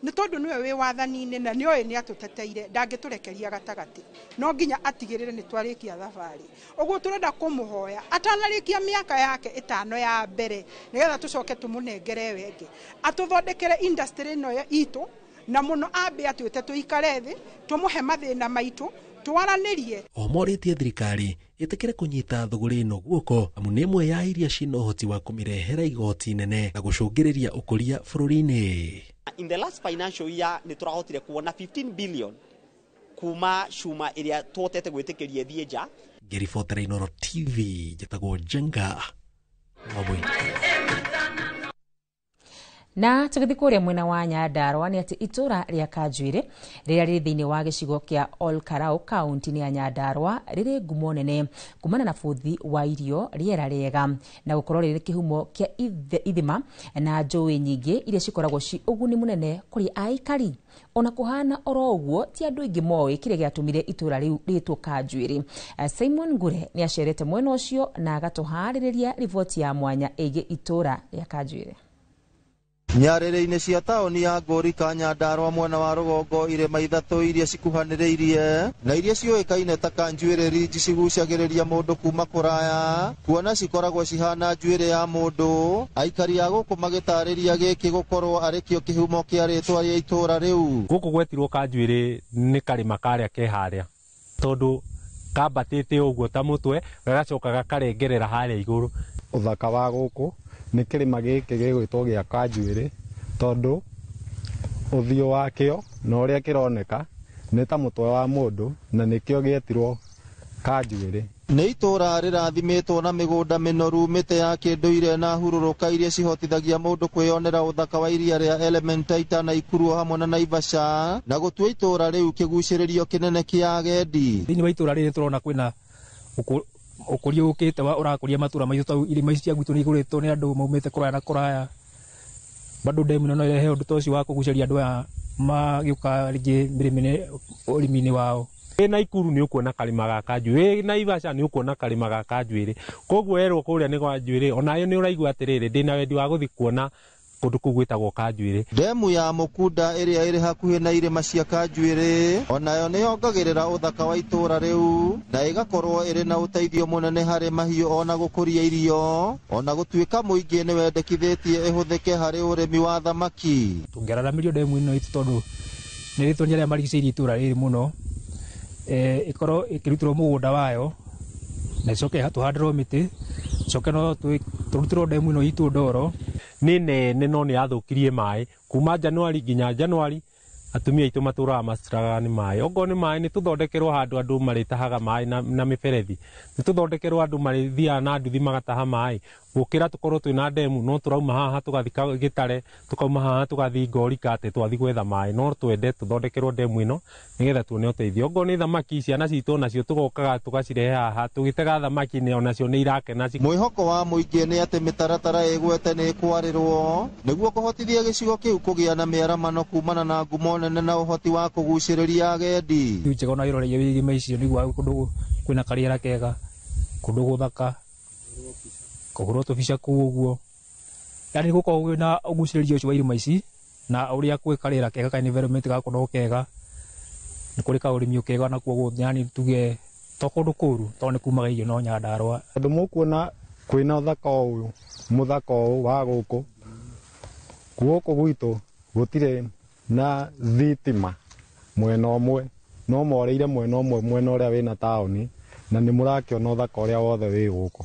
nĩ tondũ nĩwe wĩ wathani-inĩ na nĩoĩ nĩ atũteteire, ndangĩtũrekeria gatagatĩ, no nginya atigĩrĩre nĩ twarĩkia thabarĩ. Ũguo tũrenda kũmũhoya atanarĩkia mĩaka yake 5 ya mbere, nĩgetha tũcoke tũmũnengere we ĩngĩ, atũthondekere industry ĩno itũ, na mũno ambe atwĩte tũikare thĩ tũmũhe mathĩna maitũ twaranĩrie. O morĩtie thirikari ĩtĩkĩre kũnyita thũgũrĩ ĩno guoko, amu nĩ ĩmwe ya iria ciĩna ũhoti wa kũmĩrehera igoti nene na gũcũngĩrĩria ũkũria bũrũri-inĩ. In the last financial year nĩ tũrahotire kuona 15 billion kuma cuma ĩrĩa tuhotete gwĩtĩkĩria ĩthiĩ nja. Ngĩribotera Inooro TV njĩtagwo Njenga Wambui. Na tũgĩthiĩ kũrĩa mwena wa Nyandarũa nĩ atĩ itũra rĩa Kanjuĩrĩ rĩrĩa rĩrĩ thĩinĩ wa gĩcigo kĩa Ol Kalou kaunti-inĩ ya Nyandarũa rĩrĩ ngumo nene kumana na bũthi wa irio, rĩera rĩega na gũkorwo rĩrĩ kĩhumo kĩa ithima na njũĩ nyingĩ iria cikoragwo ci ũguni mũnene kũrĩ aikari. Ona kũhana oro ũguo ti andũ aingĩ moĩ kĩrĩa gĩatũmire itũra rĩu rĩtwo Kanjuĩrĩ. Simon Ngure nĩ acerete mwena ũcio na agatũharĩrĩria riboti ya mwanya ĩgiĩ itũra rĩa Kanjuĩrĩ. Nyarĩrĩ-inĩ cia taũni ya Ngũrika Nyandarũa mwena wa rũgongo, irĩma ithatũ iria cikuhanĩrĩirie na iria ciũĩkaine ta Kanjuĩrĩ Ridge cigucagĩrĩria mũndũ kuma kũraya, kuona cikoragwo cihana njuĩrĩ ya mũndũ. Aikari a gũkũ magĩtarĩria gĩkĩ gũkorwo arĩ kĩo kĩhumo kĩa rĩtwa rĩa itũũra rĩu. Gũkũ gwetirwo Kanjuĩrĩ nĩ karĩma karĩa ke harĩa, tondũ kambatĩte ũguo ta mũtwe gagacoka gakarengerera harĩa igũrũ. Ũthaka wa gũkũ nĩ kĩrĩma gĩkĩ gĩgwĩtwo gĩa Kanjuĩrĩ tondũ ũthiũ wakĩo na ũrĩa kĩroneka nĩ ta mũtwe wa mũndũ, na nĩkĩo gĩetirwo Kanjuĩrĩ. Nĩ itũũra rĩrathimĩtwo na mĩgũnda mĩnoru, mĩtĩ ya kĩndũire na hurũrũka iria cihotithagia mũndũ kwĩyonera ũthaka wa iria rĩa Elementaita na Ikuru hamwe na Naivasha, na gũtua itũũra rĩu kĩgucĩrĩrio kĩnene kĩa agendi. Thĩinĩ wa itũũra rĩrĩ tũrona kwĩna ũkũria ũkĩte wa ũrakũria matũũra maitũ, tondũ irĩma ici cia gwitũ nĩ igũrĩtwo nĩ andũ maumĩte kũraya na kũraya. Bado ndemu ĩno no ĩrehe ũndũ ta ũcio wa kũgucĩrĩria andũ aya magĩũka rĩngĩ ũrĩmi-inĩ wao. Wĩ Naikuru nĩ ũkuona karĩma ga Kanjuĩrĩ, wĩ Naivasha nĩ ũkuona karĩma ga Kanjuĩrĩ. Koguo werwo kũrĩa nĩ gwa Njuĩrĩ, onayo nĩ ũraigua atĩrĩrĩ, ndĩna wendi wa gũthiĩ kuona kũndũ kũu gwĩtagwo Kanjuĩrĩ. Ndemu ya Mũkunda ĩrĩa ĩrĩ hakuhĩ na irĩma cia Kanjuĩrĩ onayo nĩ yongagĩrĩra ũthaka wa itũũra rĩu na ĩgakorwo ĩrĩ na ũteithio mũnene harĩ mahiũ ona gũkũria irio, ona gũtuĩka mũingĩ nĩ wendekithĩtie ĩhũthĩke harĩ ũrĩmi wa thamaki. Tũngĩararamĩrio ndemu ĩno itũ tondũ Nĩ rĩtwo nĩ arĩa marigicĩirie itũra rĩrĩ mũno, ĩkorwo ĩkĩrutĩrwo mũgũnda wayo na ĩcoke tũhandĩrwo mĩtĩ, coke no tũrutĩrwo ndemu ĩno itũ ndoro. Nĩ nene no nĩ yathũkirie maĩ kuma Januari nginya Januari, atumia aitũ matũraga maciraga nĩ maĩ. Okorwo nĩ maĩ, nĩ tũthondekerwo handũ andũ marĩtahaga maĩ na mĩberethi, nĩ tũthondekerwo andũ marĩthiaga na nduthi magataha maĩ, gũkĩra tũkorwo twĩna ndemu no tũrauma haha tũgathi Gĩtare, tũkauma haha tũgathi Ngorika atĩ twathi gwetha maĩ. No twende tũthondekerwo ndemu ĩno nĩgetha tuone ũteithio. Okorwo nĩ thamaki, ciana citũ onacio tũgokaga tũgacirehe haha tũgĩtega thamaki, onacio nĩ irakena. Mwĩhoko wa mũingĩ nĩ atĩ mĩtaratara ĩgwete nĩ ĩkwarĩrwo nĩguo kũhotithia gĩcigo kĩu kũgĩa na mĩaramano kumana na ngumo nene na ũhoti wa kũgucĩrĩria agendi. Njega ona ĩroreire irĩma icio nĩguo kũndũ kwĩna karĩera kega, kũndũ gũthaka, kũhũrwo tũbica kũu ũguo, yani gũkorwo kwĩna ũgucĩrĩrio ũcio wa irĩma ici na ũrĩa kwĩ karĩera kega ka environment ga kũndũ kega, nĩ kũrĩ kaũrĩmi kega nakuo, yani tuge to kũndũ kũru tondũ nĩ kumaga irio no Nyandarũa. Tondũ mũkuona kwĩna ũthaka ũyũ, mũthaka ũyũ wa gũkũ, gũkũ gwitũ gũtirĩ na thitima mwena ũmwe, no morĩire mwena ũmwe, mwena ũrĩa wĩna taũni, na nĩ mũrakĩona ũthaka ũrĩa wothe wĩ gũkũ.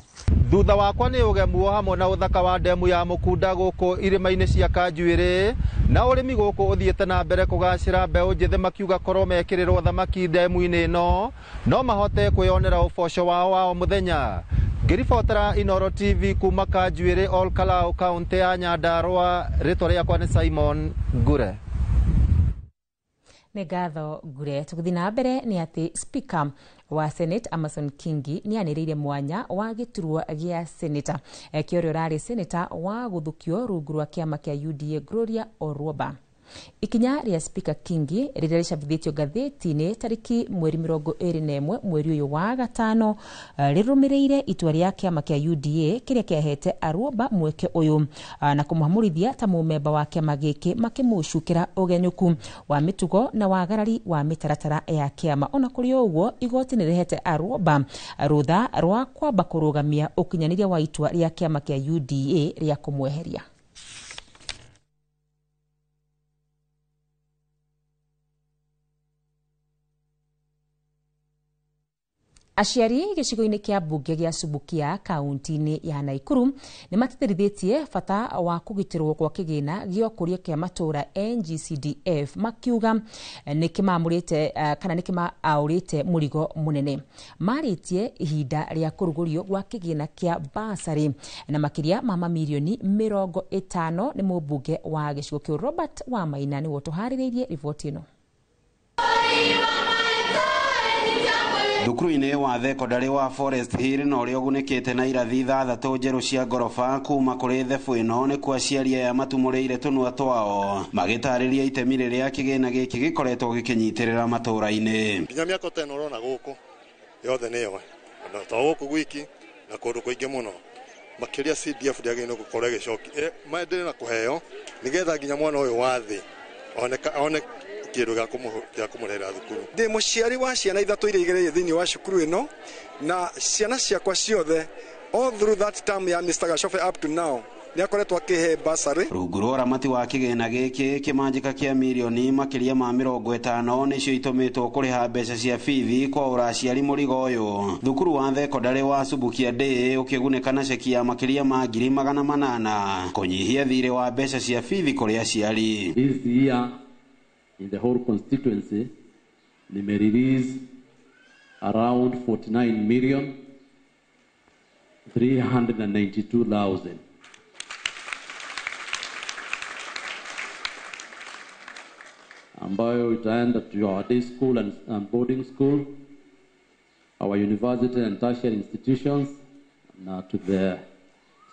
Thutha wakwa nĩ ũgemu hamwe na ũthaka wa ndemu ya Mũkunda gũkũ irĩma-inĩ cia Kanjuĩrĩ, na ũrĩmi gũkũ ũthiĩte na mbere kũgacĩra, mbeũ njĩthĩ makiuga korwo mekĩrĩrwo thamaki ndemu-inĩ ĩno no mahote kwĩyonera ũboco wao wa o mũthenya. Ngĩribotera Inooro TV kuma Kanjuĩrĩ, Ol Kalou, kaũntĩ ya Nyandarũa, rĩtwa rĩakwa nĩ Simon Ngure. Nĩ ngatho Ngure. Tũgĩthiĩ na mbere nĩ atĩ Speaker wa Senate Amason Kingi nĩ anĩrĩire mwanya wa gĩturwa gĩa seneta kĩa ũrĩa ũrarĩ seneta wa gũthũkio rungu rwa kĩama kĩa UDA Gloria Orwoba. Ikinya rĩa Speaker Kingi rĩrĩa rĩcabithĩtio ngathĩti-inĩ tarĩki mweri 21 mweri ũyũ wa gatano, rĩrũmĩrĩire itua rĩa kĩama kĩa UDA kĩrĩa kĩahete Arwoba mweke ũyũ na kũmũhamũrithia ta mũmemba wa kĩama gĩkĩ, makĩmũcukĩra ũgenyũku wa mĩtugo na wagarari wa mĩtaratara ya kĩama. Ona kũrĩ ũguo, igoti nĩ rĩhete Arwoba rũtha rwa kwamba kũrũgamia ũkinyanĩria wa itua rĩa kĩama kĩa UDA rĩa kũmweheria. Aciari gĩcigo-inĩ kĩa mbunge gĩa Subukia kaunti-inĩ ya Naikuru nĩ matĩtĩrithĩtie bata wa kũgitĩrwo kwa kĩgĩna gĩa ũkũria kĩa matũũra NGCDF, makiuga nĩ kĩmamũrĩte kana nĩ kĩmaaũrĩte mũrigo mũnene. Marĩtie ihinda rĩa kũrugũrio gwa kĩgĩna kĩa basarĩ na makĩria ma mamirioni 50 nĩ mũmbunge wa gĩcigo kĩu Robert Wamaina nĩwe ũtũharĩrĩirie riboti ĩno. Thukuru-inĩ wa thekondarĩ wa Forest Hill na ũrĩa ũgunĩkĩte na irathi 6 njerũ cia ngoroba kuma kũrĩ thebu ĩno, nĩkuo aciari aya matumũrĩire tũnua twao magĩtarĩria itemi rĩrĩa kĩgĩna gĩkĩ gĩkoretwo gĩkĩnyitĩrĩra matũũra-inĩ. Nginya mĩaka ta ĩno ũrona gũkũ yothe nĩyo, na to gũkũ gwiki na kũndũ kũingĩ mũno makĩria CDF ndĩagĩrĩirwo gũkorwo ĩgĩcokia maendelee na kũheo nĩgetha nginya mwana ũyũ wa thĩ one kĩndũ gĩa kũmũrehera thukuru. Ndĩ mũciari wa ciana 3 iria igereire thĩinĩ wa cukuru ĩno, na ciana ciakwa ciothe all through that term ya Mr. Gachobe up to now nĩ akoretwo akĩhe bursary. Rungu rwa ũramati wa kĩgĩna gĩkĩ, kĩmanjĩka kĩa mirioni makĩria ma 50 nĩcio itũmĩtwo kũrĩha mbeca cia bithi kwa ũraciari mũrigo ũyũ. Thukuru wa thekondarĩ wa Subukia Day ũkĩgunĩka na ceki ya makĩria ma 800,000 kũnyihia thirĩ wa mbeca cia bithi kũrĩ aciari. This year in the whole constituency nime release around 49,392,000. Ambayo itaenda to our day school and boarding school, our university and tertiary institutions, na to the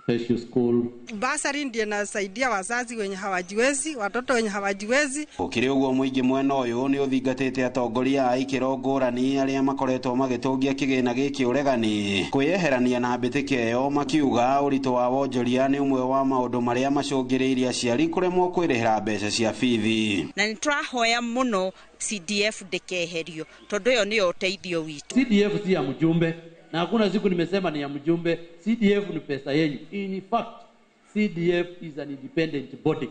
special school. Basari ndiye nasaidia wazazi wenye hawajiwezi, watoto wenye hawajiwezi. Gũkĩrĩ ũguo mũingĩ mwena ũyũ nĩ ũthingatĩte atongoria a ikĩro ngũrani arĩa makoretwo magĩtũngia kĩgĩna gĩkĩ ũregani kwĩyeherania na mbĩtĩka ĩyo, makiuga ũritũ wa wonjoria nĩ ũmwe wa maũndũ marĩa macũngĩrĩirie aciari kũremwo kwĩrĩhĩra mbeca cia bithi. Na nĩ tũrahoya mũno CDF ndĩkeherio tondũ ĩyo nĩyo ũteithio witũ. CDF si ya mjumbe, na hakuna siku nimesema ni ya mjumbe. CDF ni pesa yenyu. In fact, CDF is an independent body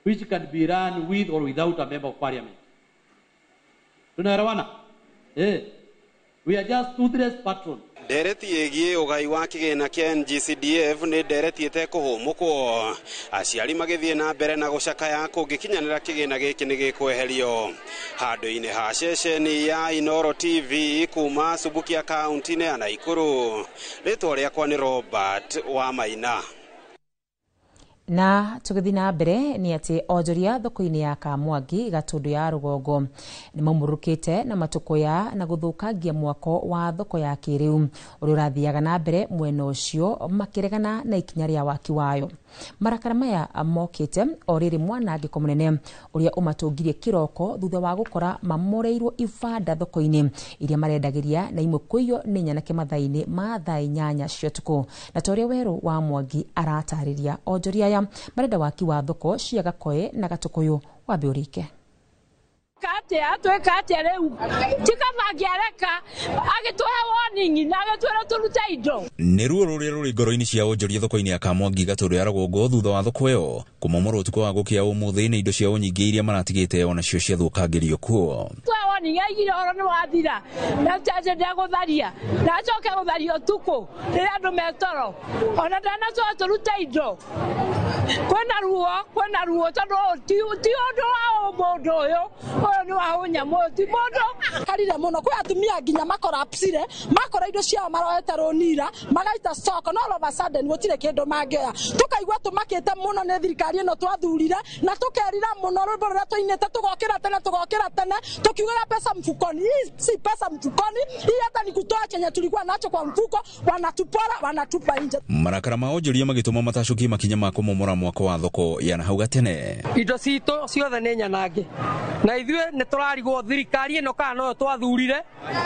which can be run with or without a member of parliament. Tunaelewana? We are just toothless patron. Ndereti ĩgiĩ ũgai wa kĩgĩna kĩa NGCDF nĩ ndereti ĩtekũhũmũkwo. Aciari magĩthiĩ na mbere na gũcakaya kũngĩkinyanĩra kĩgĩna gĩkĩ nĩ gĩkweherio. Handũ-inĩ ha ceceni ya Inooro TV kuma Subukia kaunti-inĩ ya Naikuru. Rĩtwa rĩakwa nĩ Robert Wamaina. Na tũgĩthiĩ na mbere nĩ atĩ onjoria thoko-inĩ ya Kamwangi Gatũndũ ya rũgongo nĩ maumũrũkĩte na matũkũya na gũthũkangia mwako wa thoko ya kĩrĩu ũrĩa ũrathiaga na mbere mwena ũcio makĩregana na ikinya rĩa waki wayo. Marakara maya mokĩte o rĩrĩ mwanangĩko mũnene ũrĩa ũmatũngirie kĩroko thutha wa gũkora mamoreirwo ibanda thoko-inĩ iria marendagĩria na imwe kũiywo nĩ nyanake mathaa-inĩ ma thaa 8 cia ũtukũ. Na ta ũrĩa Werũ wa Mwangi aratarĩria, onjoria aya marenda waki wa thoko cia Gakoe na Gatũkũyũ wambe ũrĩke. Atia tweka atia riu tikamangiareka agituhe warning na agitwira turute indo. Nĩ ruo rũrĩa rũrĩ ngoro-inĩ cia onjoria thoko-inĩ ya Kamwangi Gatũndũ ya rũgongo thutha wa thoko ĩyo kũmomorwo ũtukũ wa gũkĩa ũmũthĩ nĩ indo ciao nyingĩ iria maratigĩte onacio ciathũkangĩrio kuo. Twa warning aigire oro nĩ wathira na chaje ndagũtharia na acoke gũtharia ũtukũ rĩrĩa andũ metoro ona ndanatwĩra tũrute indo. Kwĩna ruo tondũ ti ũndũ wa mũndũ ũyũ ũyũ nĩ wa ũnyamũ ũyũ ti mũndũ. Karire mũno kwĩ atumia nginya makorapsire makora indo ciao maroete rũnira magaita stock no all of a sudden gũtirĩ kĩndũ mangĩoya. Tũkaigua tũmakĩte mũno nĩ thirikari ĩno twathurire na tũkerira mũno rwĩmbo rũrĩa tũinĩte tũgokĩra tene tũkiugaga pesa mfukoni. Hii si pesa mfukoni, hii hata ni kutoa chenye tulikuwa nacho kwa mfuko, wanatupora wanatupa nje. Marakara ma onjoria magĩtũma matacũkie makinya ma kũmomora mwako wa thoko ya nahau gatene. Indo citũ ciothe nĩ nyanange na ithuĩ nĩ tũrarigwo thirikari ĩno kana noyo twathurire,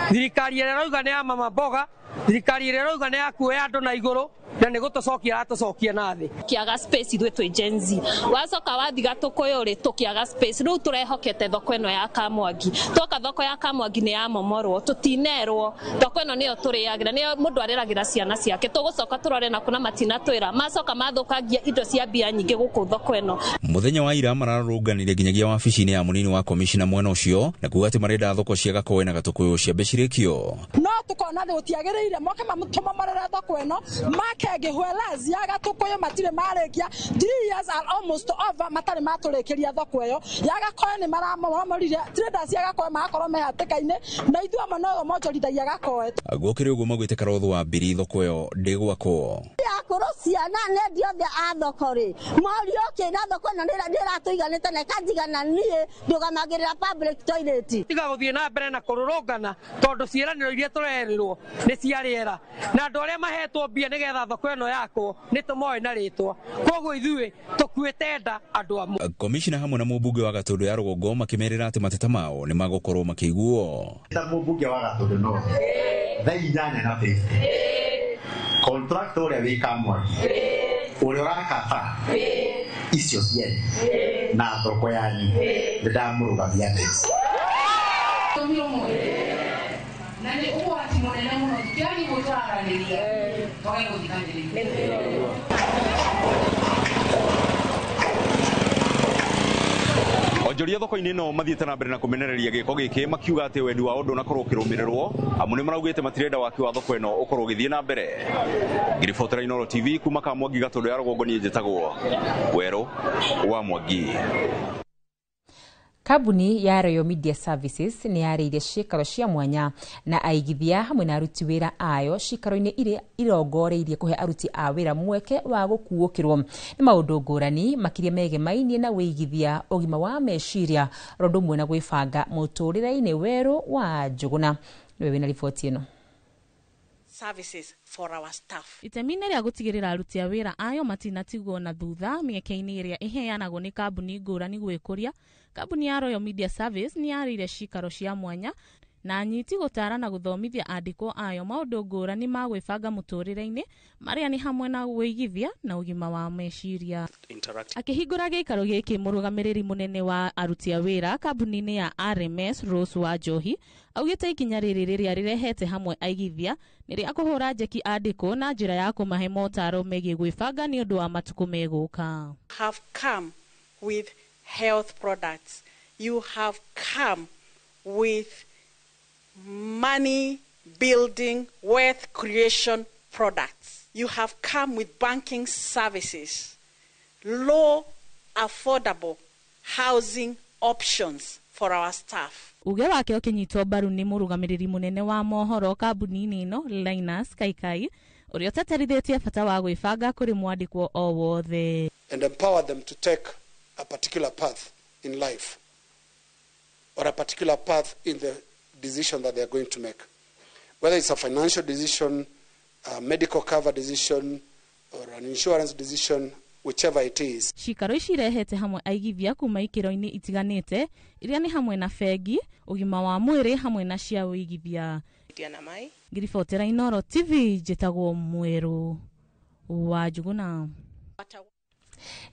thirikari ĩrĩa ĩrauga nĩ ya mama mboga, thirikari ĩrĩa ĩrauga nĩ ya kuoya andũ na igũrũ na nĩ gũtũcokia ĩratũcokia na thĩ. Kiaga space ithuĩ twĩ Gen Z wacoka wathi Gatũkũyũ rĩ tũkĩaga space rĩu tũrehokete thoko ĩno ya Kamwangi. Twoka thoko ya Kamwangi nĩ yamomorwo tũtinerwo thoko ĩno nĩyo tũrĩagĩra nĩyo mũndũ areragĩra ciana ciake tũgũcoka tũrore na kuna matinatwĩra macoka mathũkangia indo cia mbia nyingĩ gũkũ thoko ĩno. Mũthenya wa ira mararũrũnganire nginyagia wabici-inĩ ya mũnini wa komishina mwena ũcio na kuga atĩ marenda thoko cia Gakoe na Gatũkũyũ ciambe cirĩkio. No tũkona gũtiagĩrĩire moke matũmomorere thoko ĩno makengĩhwelazi ya Gatũkũyũ matirĩ marĩkia 3 years are almost over matarĩ matũrĩkĩria thoko ĩyo ya Gakoe nĩ maramomorire traders ya Gakoe magakorwo me hatĩka-inĩ na ithuĩ amwe no monjorithagia Gakoe. Gũkĩrĩ ũguo maugĩte Karotho wa Mbiri thoko ĩyo ndĩgwakwo. Akũrũ ciana nĩ othe a thoko rĩ morio kĩna thoko ĩno nĩratũiganĩte na ĩkanjigana niĩ ndũgamagĩrĩra public toilet. Tiga gũthiĩ na mbere na kũrũrũngana tondũ ciĩranĩro iria tũrerĩrwo nĩ cia rĩera na andũ arĩa mahetwo mbia nĩgetha thoko ĩno yakwo nĩ tũmoĩ na rĩtwa, koguo ithuĩ tũkuĩte nda andũ amwe. Komishina hamwe na mũmbunge wa Gatũndũ ya rũgongo makĩmerĩra atĩ mateta mao nĩ magũkorwo makĩiguo. Ta mũmbunge wa Gatũndũ no thaa 8 na 50 contractor ũrĩa wĩ Kamwangi ũrĩa ũrakaba icio cianyu na thoko yanyu nĩ ndamũrũgamia thaa na nĩ ũgwati mũnene mũno tũtiagĩrĩirwo tũraranĩria twage gũthikanĩrĩria. Onjoria thoko-inĩ ĩno mathiĩte na mbere na kũmenereria gĩko gĩkĩ makiuga atĩ wendi wao ndũnakorwo ũkĩrũmĩrĩrwo amu nĩ maraugĩte matirenda waki wa thoko ĩno ũkorwo ũgĩthiĩ na mbere. Ngĩribotera Inooro TV kuma Kamwangi Gatũndũ ya rũgongo niĩ njĩtagwo Werũ wa Mwangi. Kambuni ya Royal Media Services nĩ yarĩirie ciikaro cia mwanya na aigithia hamwe na aruti wĩra ayo ciikaro-inĩ iria irongoreirie kũhe aruti a wĩra mweke wa gũkuũkĩrwo nĩ maũndũ ngũrani makĩria megemainie na wĩigithia, ũgima wa meciria oro ũndũ ũmwe na gwĩbanga mũtũrĩre-inĩ. Werũ wa Njũgũna nĩwe wĩna riboti ĩno. Services for our staff. Itemi-inĩ rĩa gũtigĩrĩra aruti a wĩra ayo matinatigwo na thutha mĩeke-inĩ ĩrĩa ĩheanagwo nĩ kambuni ngũrani gwĩkũria, kambuni ya Royal Media Service nĩ yarĩire cikaro cia mwanya na anyiti gũtara na gũthomithia andĩkwo ayo maũndũ ngũrani ma gwĩbanga mũtũrĩre-inĩ marĩa nĩ hamwe na wĩigithia na ũgima wa meciria. Akĩhingũra gĩikaro gĩkĩ, mũrũgamĩrĩri mũnene wa aruti a wĩra kambuni-inĩ ya RMS Rose wa Njohi augĩte ikinya rĩrĩ rĩrĩa rĩrehete hamwe aigithia nĩ rĩa kũhũra njeki andĩkwo na njĩra ya kũmahe motaro megiĩ gwĩbanga nĩ ũndũ wa matukũ megũka. Have come with health products. You have come with money building, wealth creation products. You have come with banking services, low, affordable housing options for our staff. Uge wake ũkĩnyitwo mbaru nĩ mũrũgamĩrĩri mũnene wa mohoro kambuni-inĩ ĩno Linus Kaikai, ũrĩa ũteterithĩtie bata wa gwĩbanga kũrĩ mwandĩkwo o wothe. And empower them to take a particular path in life or a particular path in the decision that they are going to make. Whether it's a financial decision, a medical cover decision, or an insurance decision, whichever it is. Cikaro ici irehete hamwe aigithia kuma ikĩro-inĩ itiganĩte iria nĩ hamwe na bengi, ũgima wa mwĩrĩ hamwe na cia ũigithia. Ngiribotera Inooro TV, njĩtagwo Mwerũ wa Njuguna.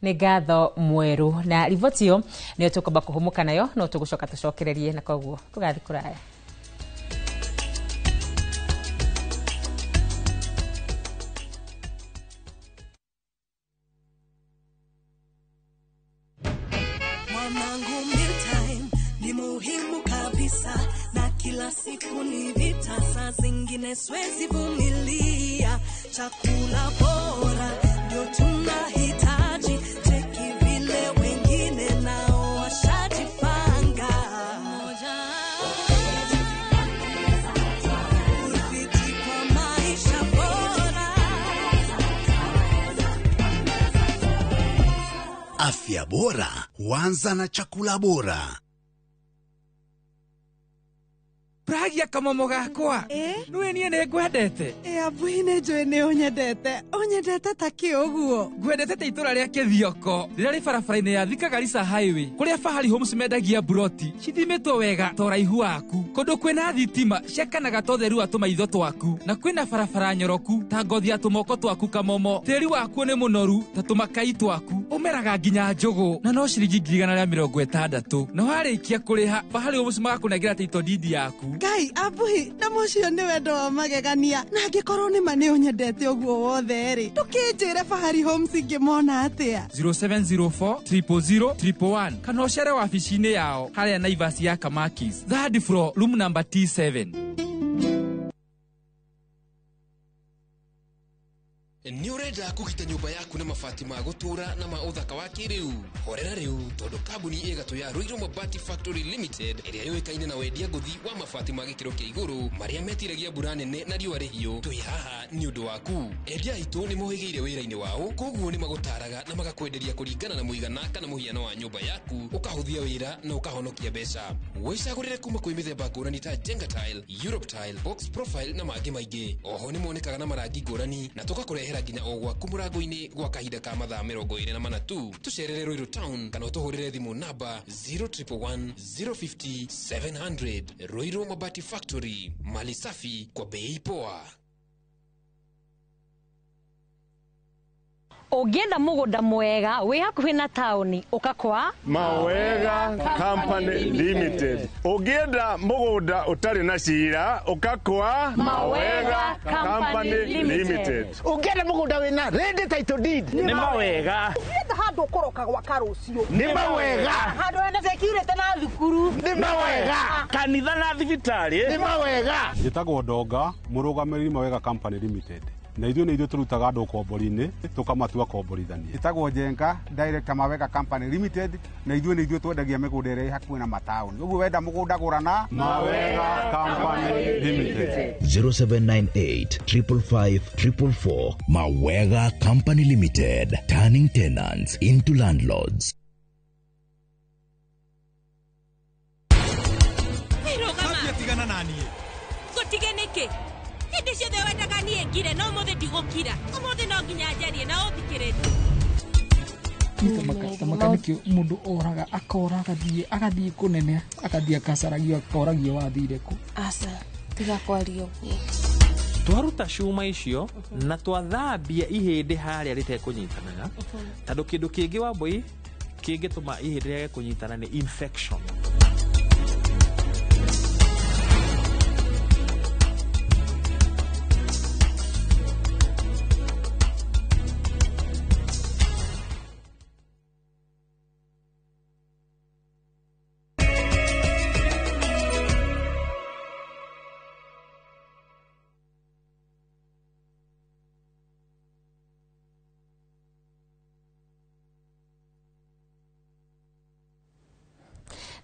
Nĩ ngatho Mwerũ, na riboti ĩyo nĩyo tũkwamba kũhũmũka nayo, no tũgũcoka tũcokererie na koguo tũgathiĩ kũraya. Mwanangu, mealtime ni muhimu kabisa, na kila siku ni vita, saa zingine siwezi vumilia. Chakula bora ndio tunahitaji, cheki vile wengine nao washajipanga. Urafiki kwa maisha bora. Afya bora huanza na chakula bora. Pragia kamomo gakwa. Nĩũĩ niĩ nĩ ngwendete. Abuhi nĩ njũĩ nĩ ũnyendete. Ũnyendete ta kĩ ũguo? Ngwendete ta itũra rĩa Kĩthioko rĩrĩa rĩ barabara-inĩ ya Thika Garissa Highway, kũrĩa Fahari Homes mendagia mburoti cithimĩtwo wega ta ũraihu waku, kũndũ kwĩna thitima ciakanaga ta ũtheru wa tũmaitho twaku, na kwĩna barabara nyoroku ta ngothi ya tũmoko twaku kamomo. Tĩri wakuo nĩ mũnoru ta tũmakai twaku, ũmeraga nginya njũgũ na no ciringi 160,000. Na warĩkia kũrĩha, Fahari Homes magakũnengera title deed yaku. Ngai, abuhi, na mũcio nĩ wendo wa magegania. Na angĩkorwo nĩ ma nĩ ũnyendete ũguo wothe rĩ, ndũkĩnjĩre Fahari Homes ingĩmona atĩa? 0704 000 111 kana ũcere wabici-inĩ yao harĩa Naivas ya Kamakis, third floor, room number T7. Nĩ ũrenda kũgita nyũmba yaku na mabati ma gũtũũra na ma ũthaka wa kĩrĩu? Horera rĩu, tondũ kambuni ĩgatũ ya Ruiru Mabati Factory Limited ĩrĩa yũĩkaine na wendia ngũthi wa mabati ma gĩkĩro kĩa igũrũ marĩa metiragia mbura nene na riũa rĩhiũ, twĩ haha nĩ ũndũ waku. Endia aitũ nĩ mohĩgĩire wĩra-inĩ wao, koguo nĩ magũtaraga na magakwenderia kũringana na mũigana kana mũhiano wa nyũmba yaku, ũkahũthia wĩra na ũkahonokia mbeca. Wĩcagũrĩre kuma kwĩ mĩthemba ngũrani ta Jenga Tile, Europe Tile, Box Profile na mangĩ maingĩ. Oho nĩ monekaga na marangi ngũrani na tũgakũrehera nginya o gwaku mũrango-inĩ gwa kahinda ka mathaa 24 tu. Tũcerere Ruiru Town kana ũtũhũrĩre thimũ namba 0111 050 700. Ruiru Mabati Factory, mali safi kwa bei poa. Ũngĩenda mũgũnda mwega wĩ hakuhĩ na taũni, ũka kwa Mawega Company Limited. Ũngĩenda mũgũnda ũtarĩ na cira, ũka kwa Mawega Company Limited. Ũngĩenda mũgũnda wĩna ready title deed, nĩ Mawega. Ũngĩenda handũ ũkũroka gwaka rũciũ, nĩ Mawega. Handũ hena security na thukuru, nĩ Mawega. Kanitha na thibitarĩ, nĩ Mawega. Njĩtagwo Ndonga, mũrũgamĩrĩri Mawega Company Limited. Na ithuĩ nĩ ithuĩ tũrutaga andũ ũkombori-inĩ tũkamatua komborithania. Njĩtagwo Njenga, director Mawega Company Limited, na ithuĩ nĩ ithuĩ twendagia mĩgũnda ĩrĩa ĩ hakuhĩ na mataũni. Ũguo wenda mũgũnda gũra na Mawega Company Limited. 0798 555 444. Mawega Company Limited, turning tenants into landlords. Tigana na niĩ. Gũtige nĩkĩ? Hĩndĩ ciothe wendaga niĩ ngire, no ũmũthĩ ndigũkira. Ũmũthĩ no nginya njarie na ũthikĩrĩrie. Tamaka nĩkĩo mũndũ oraga, akora agathiĩ kũnene, agathiĩ akacaragio, akoragio wathire kũ. Aca, tiga kwaria ũguo. Twaruta cuma icio na twathambia ihĩndĩ harĩa rĩtekũnyitanaga, tondũ kĩndũ kĩngĩ Wambui kĩngĩtũma ihĩndĩ rĩage kũnyitana nĩ infection.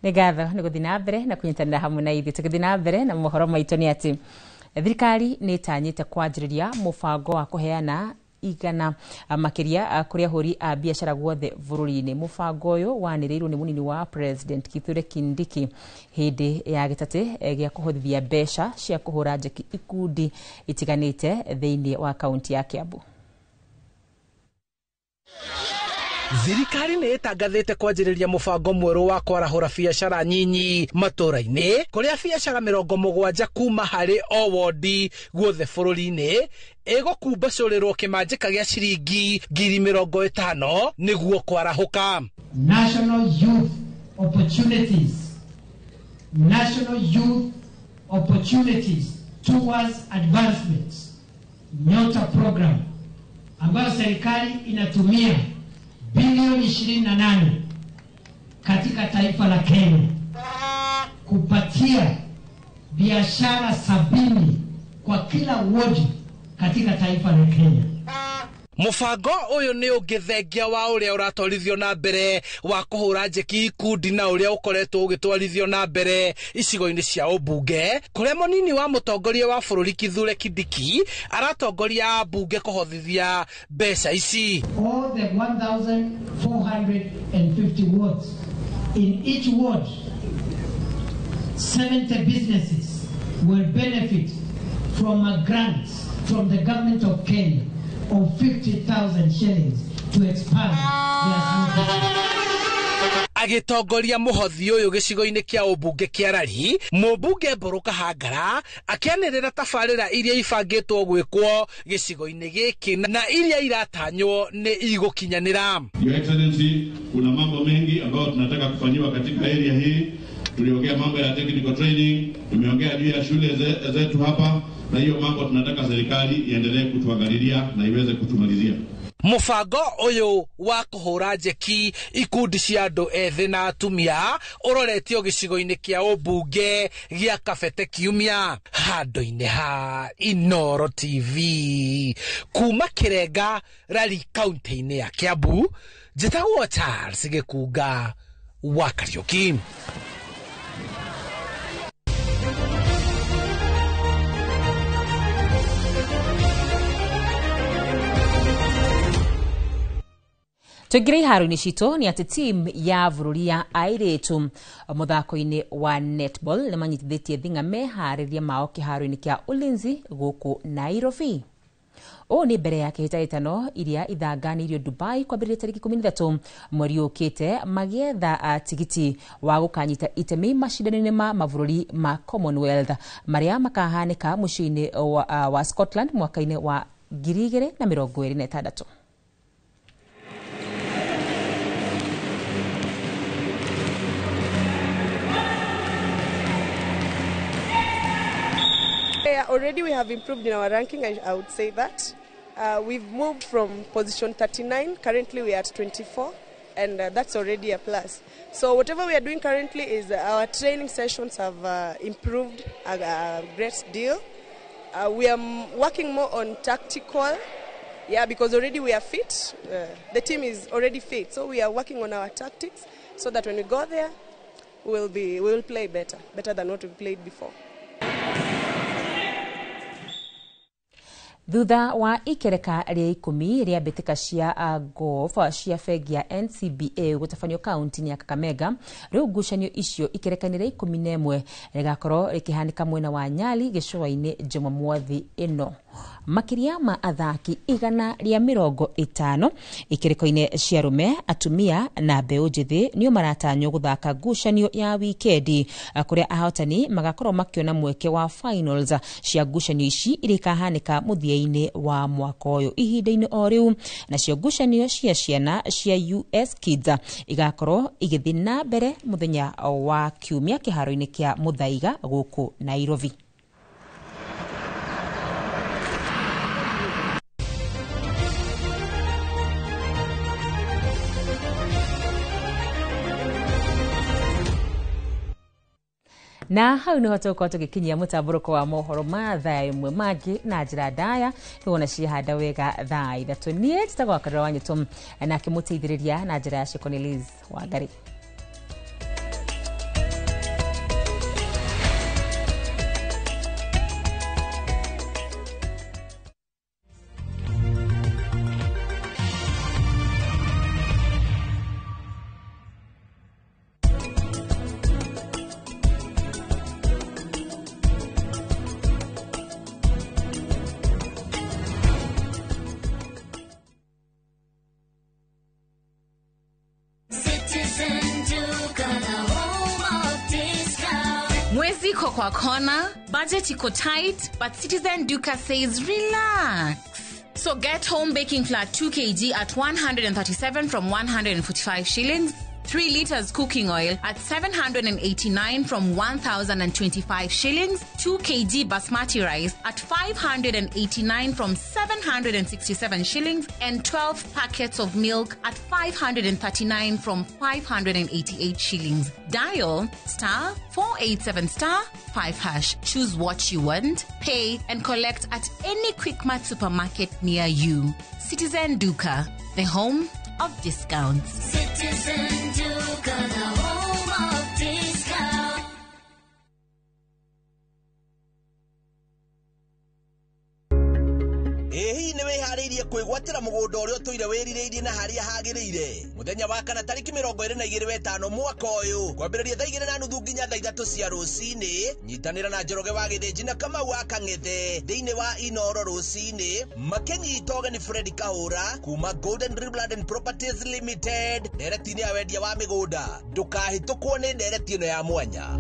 Nĩ ngatho nĩ gũthiĩ na mbere na kũnyitanĩra hamwe na ithuĩ. Tũgĩthiĩ na mbere na mohoro maitũ nĩ atĩ thirikari nĩ ĩtanyĩte kwanjĩrĩria mũbango wa kũheana igana makĩria kũrĩ ahũri a biacara guothe bũrũri-inĩ. Mũbango ũyũ wanĩrĩirwo nĩ mũnini wa President Kithure Kindiki hĩndĩ ya gĩtatĩ gĩa kũhũthithia mbeca cia kũhũra njeki ikundi itiganĩte thĩinĩ wa kaunti ya Kiambu. Thirikari nĩ ĩtangathĩte kwanjĩrĩria mũbango mwerũ wa kwarahũra biacara nyinyi matũra-inĩ kũrĩa biacara 70 kuma harĩ o wondi guothe bũrũri-inĩ ĩgũkumbacũrĩrwo kĩmanjĩka gĩa ciringi 50,000 nĩguo kwarahũka. National Youth Opportunities, National Youth Opportunities Towards Advancement, NYOTA program ambayo serikali inatumia bilioni 28 katika taifa la Kenya kupatia biashara 70 kwa kila ward katika taifa la Kenya. Mũbango ũyũ nĩ ũngĩthengia wa ũrĩa ũratwarithio na mbere wa kũhũra njeki ikundi na ũrĩa ũkoretwo ũgĩtwarithio na mbere icigo-inĩ cia ũmbunge kũrĩa mũnini wa mũtongoria wa bũrũri Kithure Kindiki aratongoria ambunge kũhothithia mbeca ici. All the 1450 wards, in each ward 70 businesses will benefit from a grant from the government of Kenya of 50,000 shillings to expand their small business. Agĩtongoria mũhothi ũyũ gĩcigo-inĩ kĩa ũmbunge kĩa Rari, mũmbunge Mbũrũ Kahangara akĩanĩrĩra tabarĩra iria ibangĩtwo gwĩkwo gĩcigo-inĩ gĩkĩ na iria iratanywo nĩ igũkinyanĩra. Your Excellency, kuna mambo mengi ambayo tunataka kufanyiwa katika area hii. Tuliongea mambo ya technical training, tumeongea juu ya shule zetu hapa, na hiyo mambo tunataka serikali iendelee kutuangalilia na iweze kutumalizia. Mũbango ũyũ wa kũhũra njeki ikundi cia andũ ethĩ na atumia ũroretio gĩcigo-inĩ kĩa ũmbunge gĩa Kabete Kiumia handũ-inĩ ha Inooro TV kuma Kĩrenga Rari kaunti-inĩ ya Kiambu. Njĩtagwo Charles Gĩkunga wa Kariũki. Tũingĩre iharo-inĩ citũ nĩ atĩ team ya bũrũri ya airĩtu mũthako-inĩ wa netball nĩ manyitithĩtie thing'a meharĩria mao kĩharo-inĩ kĩa Ulinzi gũkũ Nairobi. Ũũ nĩ mbere ya kĩhĩtahĩtano iria ithanganĩirio Dubai kwambĩrĩria tarĩki 13 mweri ũkĩte magĩetha tigiti wa gũkanyita itemi macindano-inĩ ma mabũrũri ma Commonwealth marĩa makahanĩka mũciĩ-inĩ wa Scotland mwaka-inĩ wa 2026. Yeah, already we have improved in our ranking, I would say that. We've moved from position 39, currently we are at 24, and that's already a plus. So whatever we are doing currently is our training sessions have improved a great deal. We are working more on tactical, yeah, because already we are fit. The team is already fit, so we are working on our tactics so that when we go there, we will play better than what we played before. Thutha wa ikereka rĩa 10 rĩa mbĩtĩka cia golf cia bengi ya NCBA gũtabanio kaunti-inĩ ya Kakamega, rĩu ngucanio icio ikereka-inĩ rĩa 11 rĩgakorwo rĩkĩhanĩka mwena wa Nyali gĩcũa-inĩ Jumamothi ĩno. Makĩria ma athaki 150 ikereko-inĩ cia arũme, atumia na mbeũ njĩthĩ nĩo maratanywo gũthaka ngucanio ya wikendi kũrĩa ahotani magakorwo makĩona mweke wa finals cia ngucanio ici iria ikahanĩka mũthia-inĩ wa mwaka ũyũ. Ihinda-inĩ o rĩu nacio ngucanio cia ciana cia US Kids igakorwo igĩthiĩ na mbere mũthenya wa Kiumia kĩharo-inĩ kĩa Muthaiga gũkũ Nairobi. Na hau niho tũgũkorwo tũgĩkinyia mũtambũrũko wa mohoro ma thaa ĩmwe mangĩ na njĩra ndaya nĩwona ciahanda wega thaa 3. Niĩ njĩtagwo Karura wa Nyũtũ nake mũteithĩrĩria na njĩra ya ciĩko nĩ Liz Wangari. Mwezi iko kwa kona, budget iko tight, but Citizen Duka says relax. So get home baking flour 2 kg at 137 from 145 shillings, 3 liters cooking oil at 789 from 1,025 shillings, 2 kg basmati rice at 589 from 767 shillings, and 12 packets of milk at 539 from 588 shillings. Dial star 487 star 5 hash. Choose what you want, pay, and collect at any Quickmart supermarket near you. Citizen Duka, the home of discounts. Citizen Duka, the home of discounts. Ĩ hihi nĩ wĩharĩirie kwĩgwatĩra mũgũnda ũrĩa ũtũire wĩrirĩirie na harĩa hagĩrĩire? Mũthenya wa kana tarĩki 25 wetano mwaka ũyũ kwambĩrĩria thaa 2:30 nginya thaa 3 cia rũcinĩ, nyitanĩra na Njoroge wa Gĩthĩnji na Kamau wa Kang'ethe thĩinĩ wa Inoro rũcinĩ makĩnyita ũgeni Fred Kahũra kuma Golden Dream Land and Properties Limited ndereti-inĩ ya wendia wa mĩgũnda. Ndũkahĩtũkwo nĩ ndereti ĩno ya mwanya.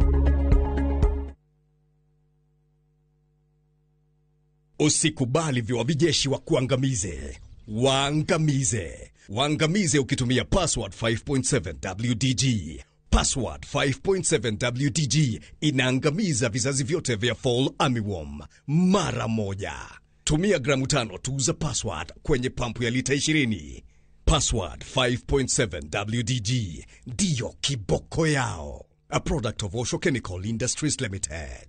Usikubali viwavijeshi wa kuangamize. Waangamize. Waangamize ukitumia password 5.7 WDG. Password 5.7 WDG inaangamiza vizazi vyote vya fall armyworm mara moja. Tumia gramu 5 tu za password kwenye pampu ya lita 20. Password 5.7 WDG ndiyo kiboko yao. A product of Osho Chemical Industries Limited.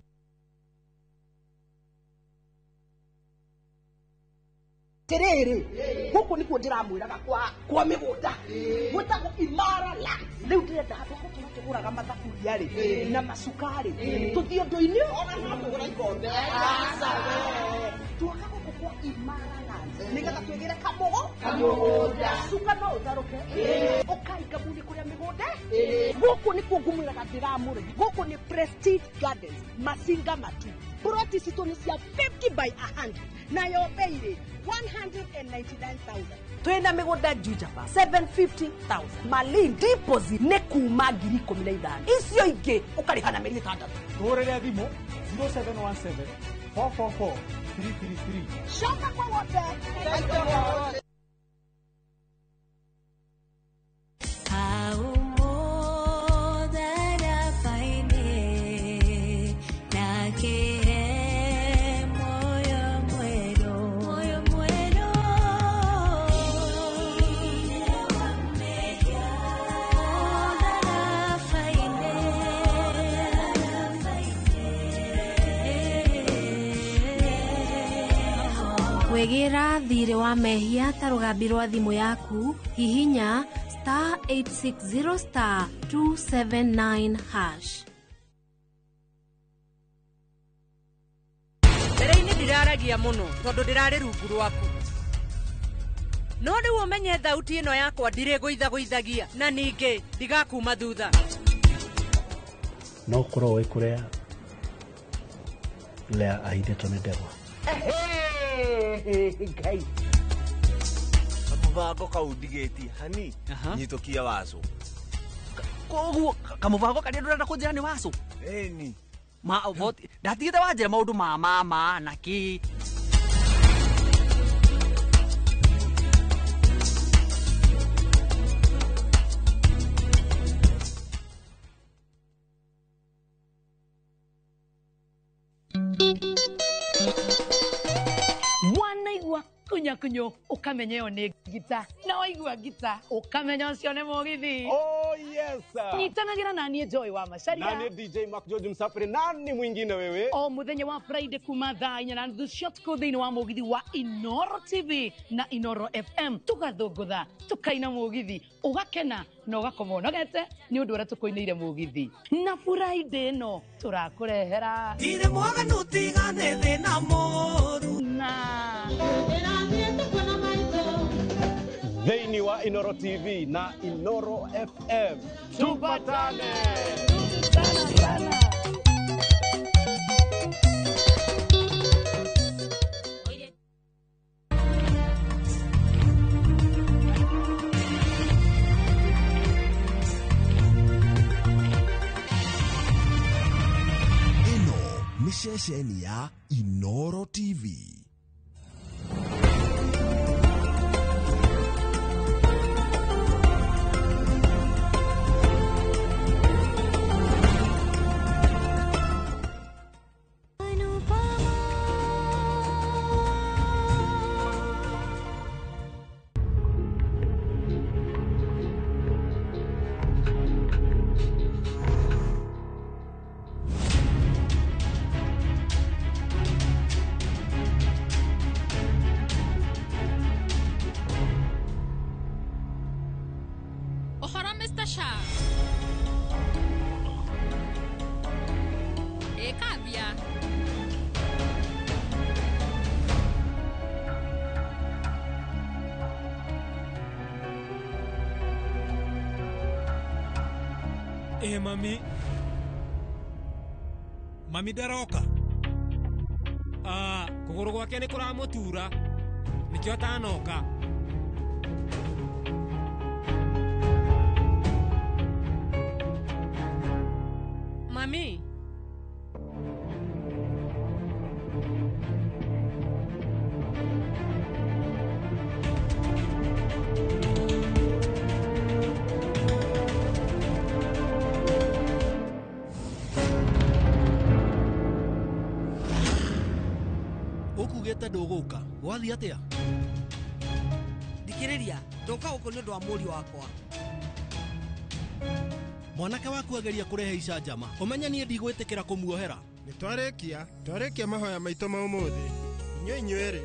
Terere guku nikuo ndiramwiraga kwa migunda gwitagwo Imara Land. Riu ndirenda handu ha gũtũra tũgũraga mathaburia rĩ na macukari tũthiĩ ũndũ-inĩ ona no tũgũra ikombe. Twoka gũkũ kwa Imara Land nĩgetha twĩgĩre kamũgũnda cuka no ũtharũke ũkainga mũthiĩ kũrĩa mĩgũnda. Gũkũ nĩkuo ngũmwĩraga ndĩramũrĩhi. Gũkũ nĩ Prestige Gardens Masinga Matu. Ploti citũ nĩ cia 50 by 100 nayo bei rĩ 199,000. Twina mĩgũnda Juja 750,000. Malin deposit nĩ kuma 15,000. Icio ingĩ ũkarĩha na mĩeri 6. Tũhũrĩre thimũ 0717 444 333. Coka kwa wote. Kwĩgĩra thirĩ wa mehia ta rũgambi rwa thimũ yaku, hihinya star 860 star 279 hash. Mbere-inĩ ndiraragia mũno tondũ ndĩrarĩ rungu rwaku. No rĩu ũmenye thauti ĩno yakwa ndirĩgũithagũithagia na ningĩ ndigakuma thutha. No ũkorwo wĩ kũrĩa Lea ahithĩtwo nĩ ndegwa. Ngai kamũbango kau ndigĩtie hani nyitũkia wacũ. Koguo kamũbango karĩa ndũrenda kũnjĩra nĩ wacũ? Ĩni. Ma ndatigĩte wanjĩra maũndũ ma mama na kĩ. Wanaigua kunyakunyo ukamenya ĩyo nĩ ngita, na waigua ngita ukamenya ũcio nĩ mũgithi. Oh yes. Nyitanagĩra na niĩ Joy wa Macharia na niĩ DJ Mark George Msafiri. Nani mwingine wewe? O mũthenya wa Friday kuma thaa 4:30 cia ũtukũ thĩinĩ wa mũgithi wa Inoro TV na Inoro FM, tũgathũngũtha tũkaina mũgithi ũgakena na ũgakoma ũnogete nĩ ũndũ ũrĩa tũkũinĩire mũgithi. Na Friday ĩno tũrakũrehera Ndirĩ mwaganu tigane thĩna mũru na thĩinĩ wa Inoro TV na Inoro FM. Tupatane. Nĩ ceceni ya Inoro TV. Ũhoro Mr. Shah. Ĩ Kavya. Ĩ mami, mami ndaroka. Ah, kũgũrũ gwake nĩ kũramũtura nĩkĩo atanoka. Mami. Ũkugĩte ndũgũka, gwathiĩ atĩa? Thikĩrĩria, ndoka gũkũ nĩ ũndũ wa mũriũ wakwa. Mwanake waku ageria kũrehe icanjama, ũmenye niĩ ndigwĩtĩkĩra kũmuohera. Nĩ twarĩkia mahoya maitũ ma ũmũthĩ. Inyuĩ inyuerĩ,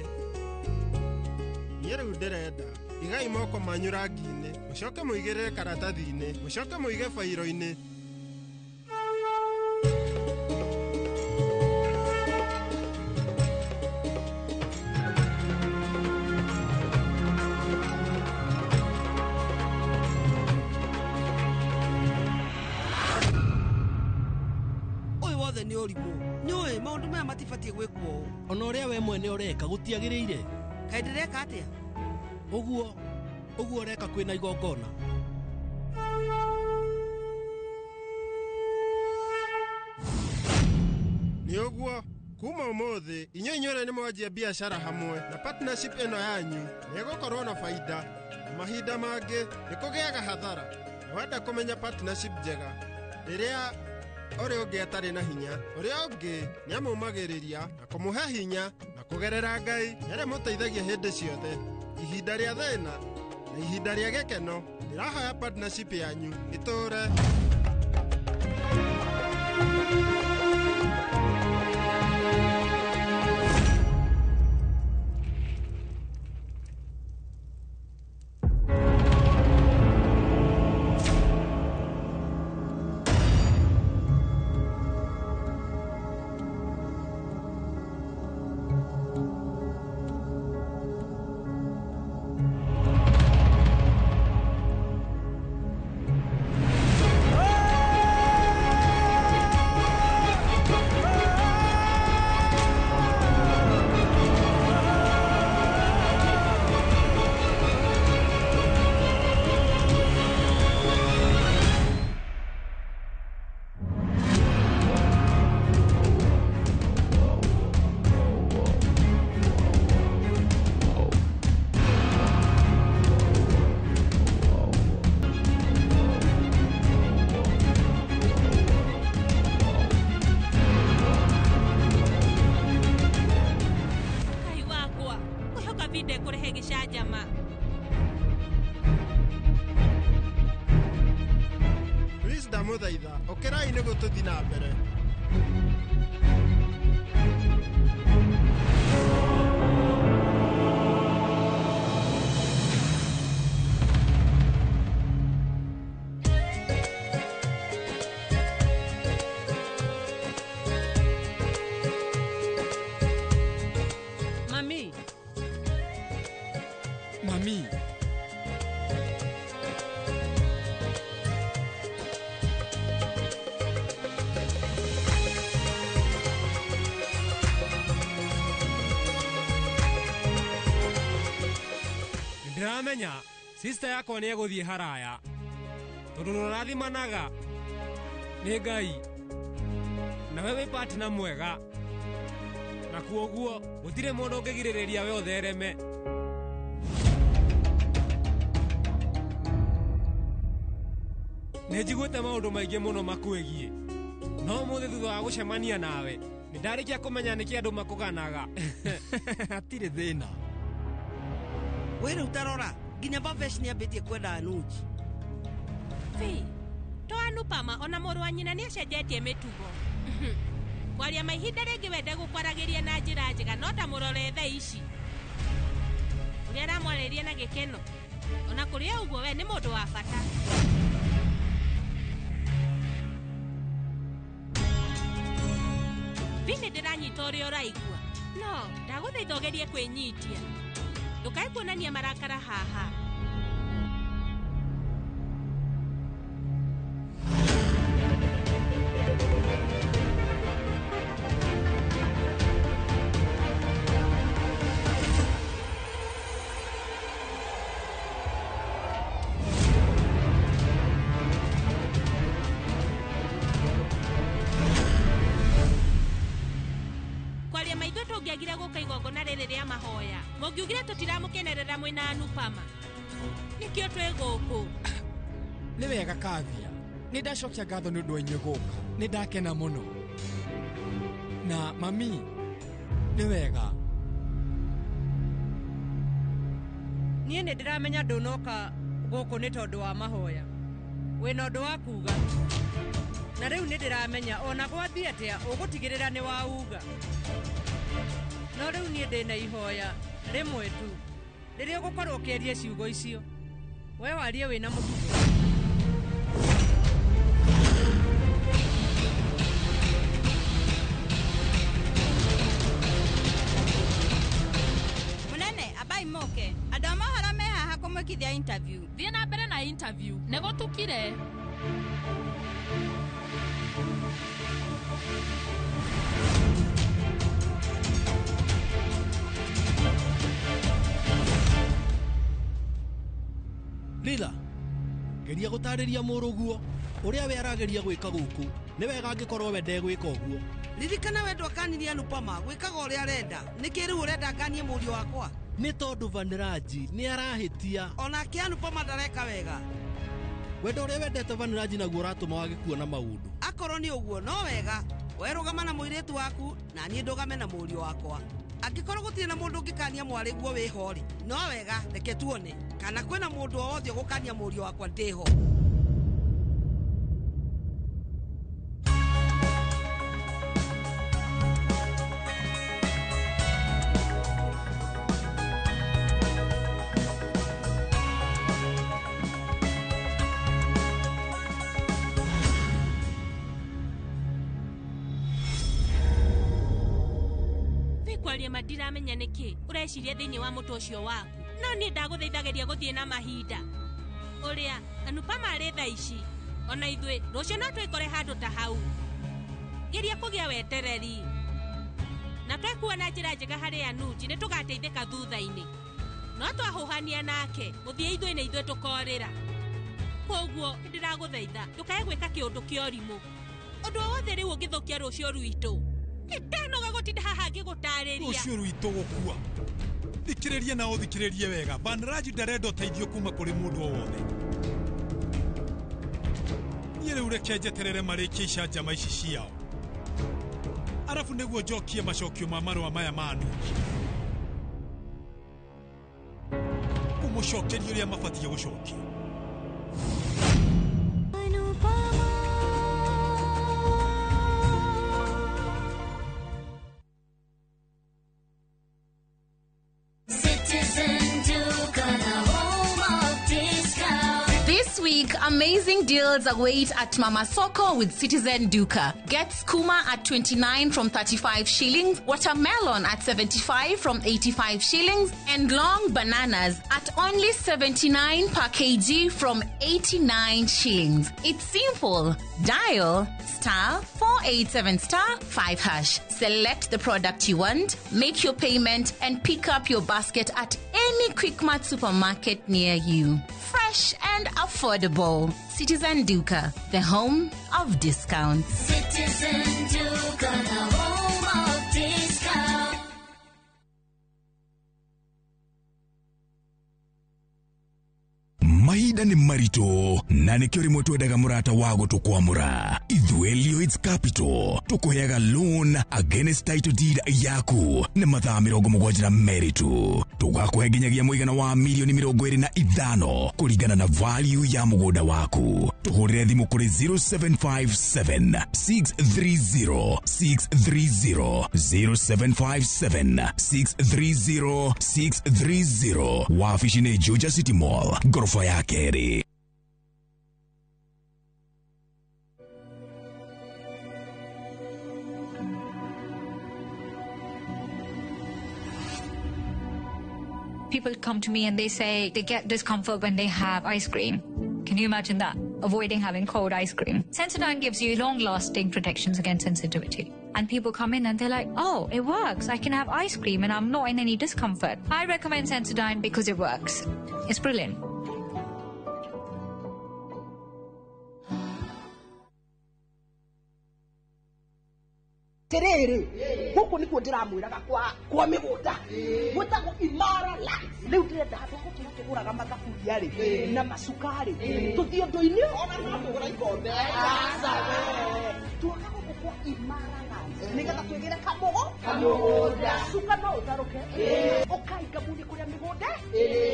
niĩ rĩu ndĩrenda igai moko manyu rangi-inĩ, mũcoke mũigĩrĩre karatathi-inĩ, mũcoke mũige bairo-inĩ. Ũyũ wothe nĩ ũrimũ. Nĩũĩ maũndũ maya matibatiĩ gwĩkwo ũũ. Ona ũrĩa we mwene ũreka gũtiagĩrĩire. Kaĩ ndĩreka atĩa? Ũguo ũguo ũreka kwĩna igongona. Nĩ ũguo, kuma ũmũthĩ inyuĩ inyuerĩ nĩ mwanjia biacara hamwe na partnership ĩno yanyu nĩ ĩgũkorwo na baida, na mahinda mangĩ nĩ kũgĩaga hathara. Na wenda kũmenya partnership njega, rĩrĩa ũrĩa ũngĩ atarĩ na hinya, ũrĩa ũngĩ nĩ amũmagĩrĩria na kũmũhe hinya, na kũgerera Ngai nĩ arĩmũteithagia hĩndĩ ciothe. Ihinda rĩa thĩna na ihinda rĩa gĩkeno, ndĩrahoya partnership yanyu ĩtũũre. Ngai wakwa, ngwĩhoka Vinda ekũrehe gĩcanjama. Please ndamũthaitha, ũkĩrai nĩguo tũthiĩ na mbere. Mami. Mami. Ndĩramenya sister yakwa nĩ egũthiĩ haraya tondũ rũrathimanaga nĩ Ngai. Nawe wĩ partner mwega. Na kuoguo gũtirĩ mũndũ ũngĩgirĩrĩria we ũthereme. Nĩ njiguĩte maũndũ maingĩ mũno makwĩgiĩ. No ũmũthĩ thutha wa gũcemania nawe, nĩ ndarĩkia kũmenya nĩkĩ andũ makũganaga. Hatirĩ thĩna. We rĩu tarora nginya Bavesh nĩ ambĩtie kwenda Anuj. Fi, to Anupama ona mũrũ wa nyina nĩ acenjetie mĩtugo. Kwaria ma ihinda rĩngĩ wende gũkwaragĩria na njĩra njega no ta mũrore thaa ici. Ũrĩa aramwarĩria na gĩkeno. Ona kũrĩ o ũguo we nĩ mũndũ wa bata. Fi, nĩ ndĩranyita ũrĩa ũraigua. No, ndagũthaitha ũgerie kwĩnyitia. Ndũkae kuonania marakara haha. Kwaria maitho tũngĩagire gũka igongona rĩrĩ rĩa mahoya. Mũngiugire tũtiramũkenerera mwĩna Anupama. Nĩkĩo twĩ gũkũ. Nĩ wega Kavya. Nĩ ndacokia ngatho nĩ ũndũ wa inyuĩ gũka. Nĩ ndakena mũno. Na mami, nĩ wega. Niĩ nĩ ndĩramenya ndũnoka gũkũ nĩ tondũ wa mahoya. Wĩna ũndũ wa kuga. Na rĩu nĩ ndĩramenya ona gwathiĩ atĩa ũgũtigĩrĩra nĩ wauga. No rĩu niĩ ndĩna ihoya rĩmwe tu. Rĩrĩa ũgũkorwo ũkĩaria ciugo icio, we warie wĩna mũtugo. Munene abai moke andũ a mohoro me haha kũmwĩkithia interview. Thiĩ na mbere na interview nĩ gũtukire. Lila, geria gũtarĩria mũrũguo ũrĩa we arageria gwĩka gũkũ. Nĩ wega angĩkorwo we ndegwĩka ũguo. Ririkana we ndwakanirie Anupama gwĩkaga ũrĩa arenda. Nĩkĩ rĩu ũrenda nganie mũriũ wakwa? Nĩ tondũ Vaniraji nĩ arahĩtia. Onake Anupama ndareka wega. Wendo ũrĩa wendete Vaniraji naguo ũratũma wage kuona maũndũ. Akorwo nĩ ũguo no wega. We rũgama na mũirĩtu waku na niĩ ndũgame na mũriũ wakwa. Angĩkorwo gũtirĩ na mũndũ ũngĩkania mwarĩguo wĩho rĩ, no wega reke tuone kana kwĩna mũndũ o wothe ũgũkania mũriũ wakwa ndĩho. Kwaria ma ndiramenya nĩkĩ ũreciria thĩinĩ wa mũtwe ũcio waku. No niĩ ndagũthaithageria gũthiĩ na mahinda. Ũrĩa Anupama arĩ thaa ici, ona ithuĩ rũciũ no twĩkore handũ ta hau. Geria kũgĩa wetereri. Na twekuo na njĩra njega harĩ Anuji nĩ tũgateithĩka thutha-inĩ. No twahũhania nake, mũthia ithuĩ nĩ ithuĩ tũkorĩra. Koguo ndĩragũthaitha ndũkae gwĩka kĩũndũ kĩa ũrimũ. Ũndũ o wothe rĩu ũngĩthũkia rũciũ rwitũ. Ndanoga gũtinda haha ngĩgũtarĩria. Rũciũ rwitũ gũkua. Thikĩrĩria na ũthikĩrĩrie wega. Vaniraji ndarenda ũteithio kuma kũrĩ mũndũ o wothe. Niĩ rĩu reke njeterere marĩkie icanjama ici ciao. Arabu nĩguo njokie macokio ma marũa maya ma Anuji. Kũmũcokeria ũrĩa mabatiĩ gũcokia. Citizen Duka, the home of discount. This week, amazing deals await at Mama Soko with Citizen Duka. Get skuma at 29 from 35 shillings, watermelon at 75 from 85 shillings, and long bananas at only 79 per kg from 89 shillings. It's simple. Dial star 487 star 5 hash. Select the product you want, make your payment, and pick up your basket at any Quickmart supermarket near you. Fresh Fresh and affordable. Citizen Duka, the home of discounts. Citizen Duka, the home of discount. Mahinda nĩ maritũ na nĩkĩo rĩmwe twendaga mũrata wa gũtũkwamũra. Ithuĩ Lloyds Capital tũkũheaga loan against title deed yaku nĩ mathaa 72 tu. Tũgakũhe nginyagia mũigana wa milioni 25 kũringana na value ya mũgũnda waku. Tũhũrĩre thimũ kũrĩ 0757 630 630 0757 630 630. Wabici nĩ Juja City Mall, ngorofa ya kerĩ. People come to me and they say they get discomfort when they have ice cream. Can you imagine that? Avoiding having cold ice cream. Sensodyne gives you long-lasting protections against sensitivity. And people come in and they're like, oh, it works. I can have ice cream and I'm not in any discomfort. I recommend Sensodyne because it works. It's brilliant. Terere guku nikuo ndiramwiraga kwa migunda gwitagwo Imara Lands. Riu ndirenda handu gũtũra tũgũraga mathaburia rĩ na macukari tũthiĩ ũndũ-inĩ ona no tũgũra ikombe. Aca we tuoka gũkũ kwa Imara Lands nĩgetha twĩgĩre kamũgũnda cuka no ũtarũke ũkainga mũthiĩ kũrĩa mĩgũnda.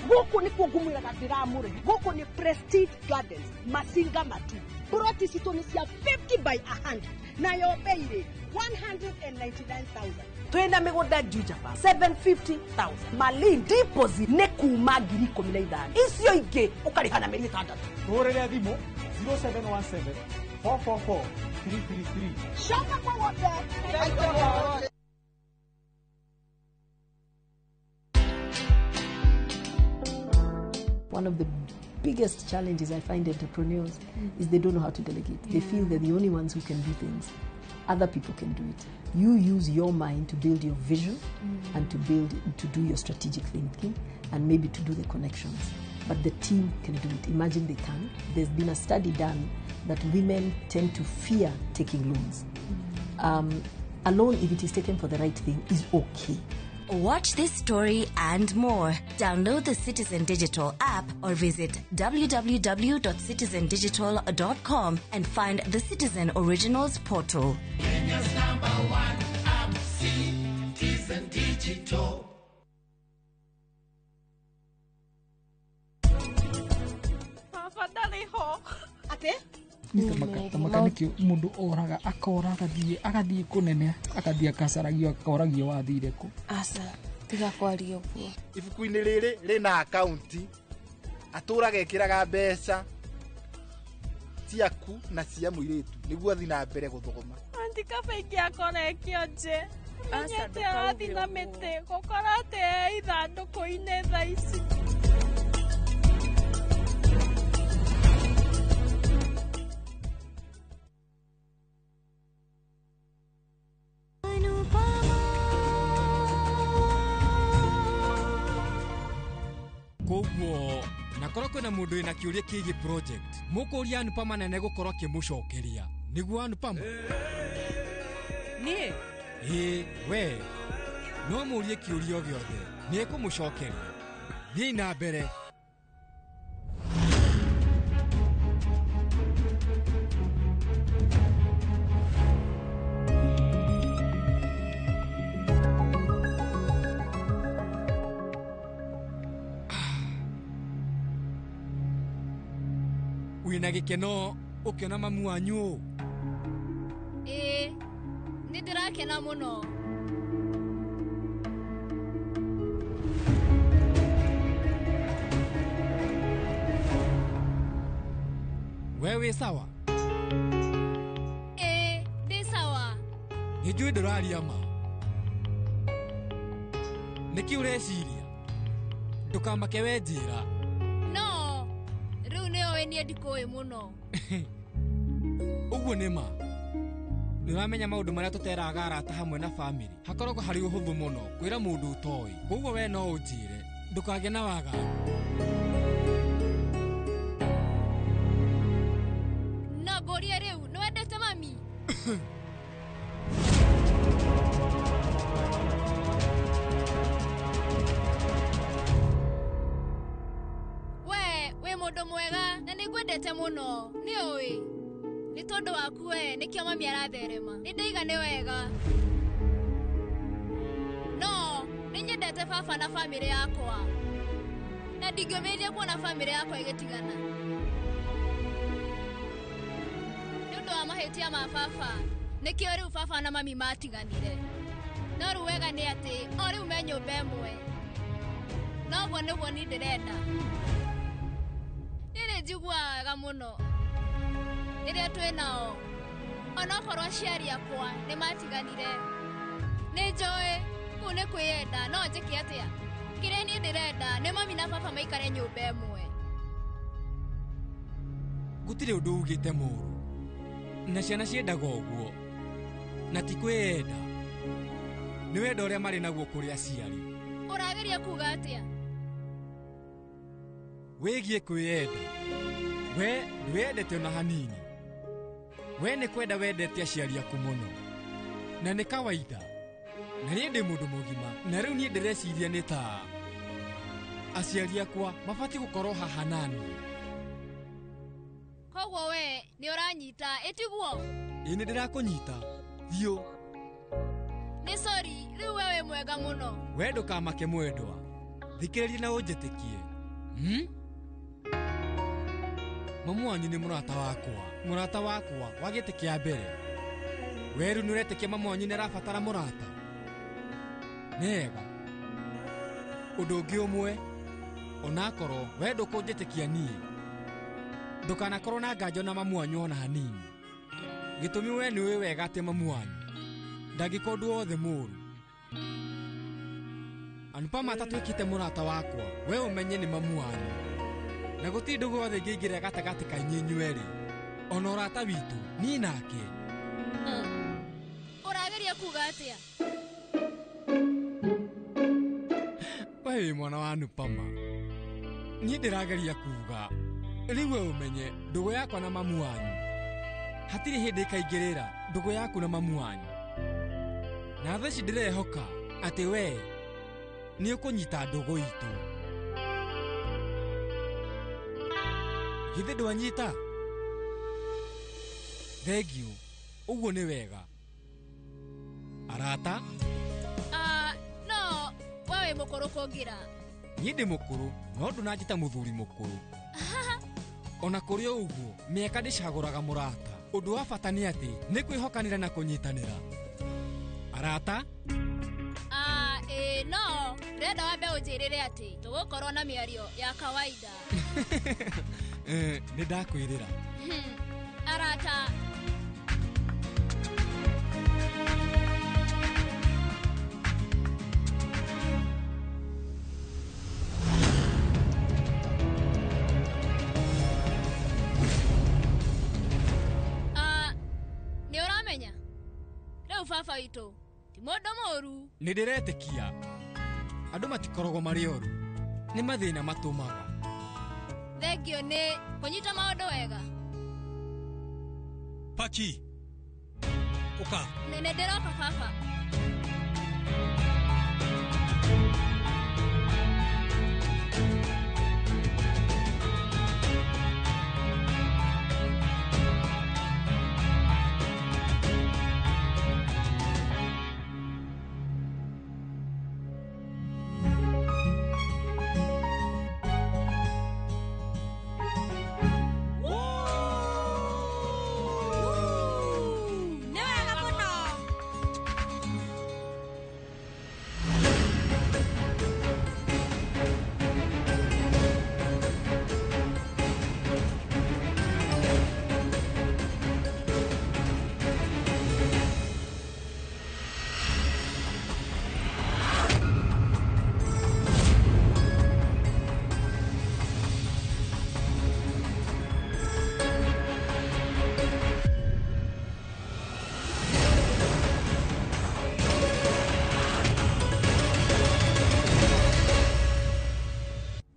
Gũkũ nĩkuo ngũmwĩraga ndĩramũrĩhe. Gũkũ nĩ Prestige Gardens Masinga Matu. Ploti citũ nĩ cia 50 by 100 nayo bei rĩ 199,000. Twina mĩgũnda Juja 750,000. Malin deposit nĩ kuma 15,000. Icio ingĩ ũkarĩha na mĩeri 6. Tũhũrĩre thimũ 0717 444 333. Coka kwa wote. One of the biggest challenges I find entrepreneurs is they don't know how to delegate. They feel they're the only ones who can do things. Other people can do it. You use your mind to build your vision and to do your strategic thinking and maybe to do the connections. But the team can do it. Imagine they can. There's been a study done that women tend to fear taking loans. A loan, if it is taken for the right thing, is okay. Watch this story and more. Download the Citizen Digital app or visit www.citizendigital.com and find the Citizen Originals portal. Kenya's number one app, Citizen Digital. Tamaka nĩkĩo mũndũ oraga akora agathiĩ kũnene agathiĩ akacaragio akoragio wathire kũ. Aca tiga kwaria ũguo. Ibuku-inĩ rĩrĩ rĩna akaunti atũraga ekĩraga mbeca ciaku na cia mũirĩtu nĩguo athiĩ na mbere gũthoma. Aunty kaba ingĩakora kĩonje menyete arathiĩ na mĩtĩ gũkora atĩ e ithandũkũ-inĩ thaa ici. Koguo nakorwo kwĩna mũndũ wĩna kĩũria kĩgiĩ project mũkũria Anupama na nĩegũkorwo akĩmũcokeria. Nĩguo Anupama? Niĩ? Ĩĩ we no mũrie kĩũria o gĩothe nĩekũmũcokeria. Thiĩi na mbere. Wĩna gĩkeno ũkĩona mamu wanyu ũũ? Ĩĩ nĩ ndĩrakena mũno. We wĩ sawa? Ĩĩ ndĩ sawa. Nĩnjũĩ ndũraria ma. Nĩkĩ ũreciria? Ndũkamake we njĩra. No rĩu nĩũĩ niĩ ndikũĩ mũno. Ũguo nĩ ma. Nĩũramenya maũndũ marĩa tũteraga arata hamwe na bamĩrĩ hakoragwo harĩ ũhũthũ mũno kwĩra mũndũ ũtoĩ. Koguo we no ũnjĩre ndũkagĩe na wagagu. We wĩ mũndũ mwega na nĩ ngwendete mũno nĩ ũĩ nĩ tondũ waku we nĩkĩo mami aratherema nĩ ndaiga nĩ wega no nĩ nyendete baba na bamĩrĩ yakwa na ndingĩũmĩrĩria kuona bamĩrĩ yakwa ĩgĩtigana nĩ ũndũ wa mahĩtia ma baba nĩkĩo rĩu baba na mami matiganire no rĩu wega nĩ atĩ o rĩu me nyũmba ĩmwe noguo nĩguo niĩ ndĩrenda. Niĩ nĩ njiguaga wega mũno rĩrĩa twĩ nao onokorwo aciari akwa nĩ matiganire nĩ njũĩ kũu nĩ kwĩyenda no njĩke atĩa kĩrĩa niĩ ndĩrenda nĩ mami na baba maikare nyũmba ĩmwe. Gũtirĩ ũndũ ugĩte mũũru na ciana ciendaga ũguo na ti kwĩyenda nĩ wendo ũrĩa marĩ naguo kũrĩ aciari. Ũrageria kuga atĩa? Wĩgiĩ kwĩyenda we ndwĩyendete ona hanini we nĩ kwenda wendete aciari aku mũno na nĩ kawaida na niĩ ndĩ mũndũ mũgima na rĩu niĩ ndĩreciria nĩ ta aciari akwa mabatiĩ gũkorwo haha naniĩ. Koguo we nĩ ũranyita ĩtiguo? Ĩ nĩ ndĩrakũnyita biũ. Nĩ sorry rĩu we wĩ mwega mũno. We ndũkamake mwendwa thikĩrĩria na ũnjĩtĩkie. Mamu wanyu nĩ mũrata wakwa wa gĩtĩ kĩa mbere. We rĩu nĩ ũretĩkia mamu wanyu nĩ arabatara mũrata? Nĩwega. Ũndũ ũngĩ ũmwe onakorwo we ndũkũnjĩtĩkia niĩ ndũkanakorwo na nganjo na mamu wanyu ona hanini. Gĩtũmi we nĩ ũĩ wega atĩ mamu wanyu ndangĩka ũndũ wothe mũũru. Anupama atatuĩkĩte mũrata wakwa we ũmenye nĩ mamu wanyu na gũtirĩ ndũgũ yothe ĩngĩingĩra gatagatĩ ka inyuĩ inyuerĩ ona ũrata witũ niĩ nake. Ũrageria kuga atĩa? We wĩ mwana wa Anupama niĩ ndĩrageria kuga rĩu we ũmenye ndũgũ yakwa na mamu wanyu hatirĩ hĩndĩ ĩkaingĩrĩra ndũgũ yaku na mamu wanyu na thaa ici ndĩrehoka atĩ we nĩ ũkũnyita ndũgũ itũ. Githĩ ndwanyita? Thengiũ ũguo nĩ wega. Arata? No we wĩ mũkũrũ kũngĩra. Niĩ ndĩ mũkũrũ no ndũnanjĩta mũthuri mũkũrũ. Ona kũrĩ o ũguo mĩaka ndĩcagũraga mũrata. Ũndũ wa bata nĩ atĩ nĩ kwĩhokanĩra na kũnyitanĩra. Arata? No ndĩrenda wambe ũnjĩrĩre atĩ tũgũkorwo na mĩario ya kawaida. Nĩ ndakwĩrĩra. Arata. Nĩ ũramenya rĩu baba witũ ti mũndũ mũũru. Nĩ ndĩretĩkia andũ matikoragwo marĩ oru nĩ mathĩna matũmaga. Thengio nĩ kũnyita maũndũ wega. Paki ũka. Nĩ ndĩroka baba.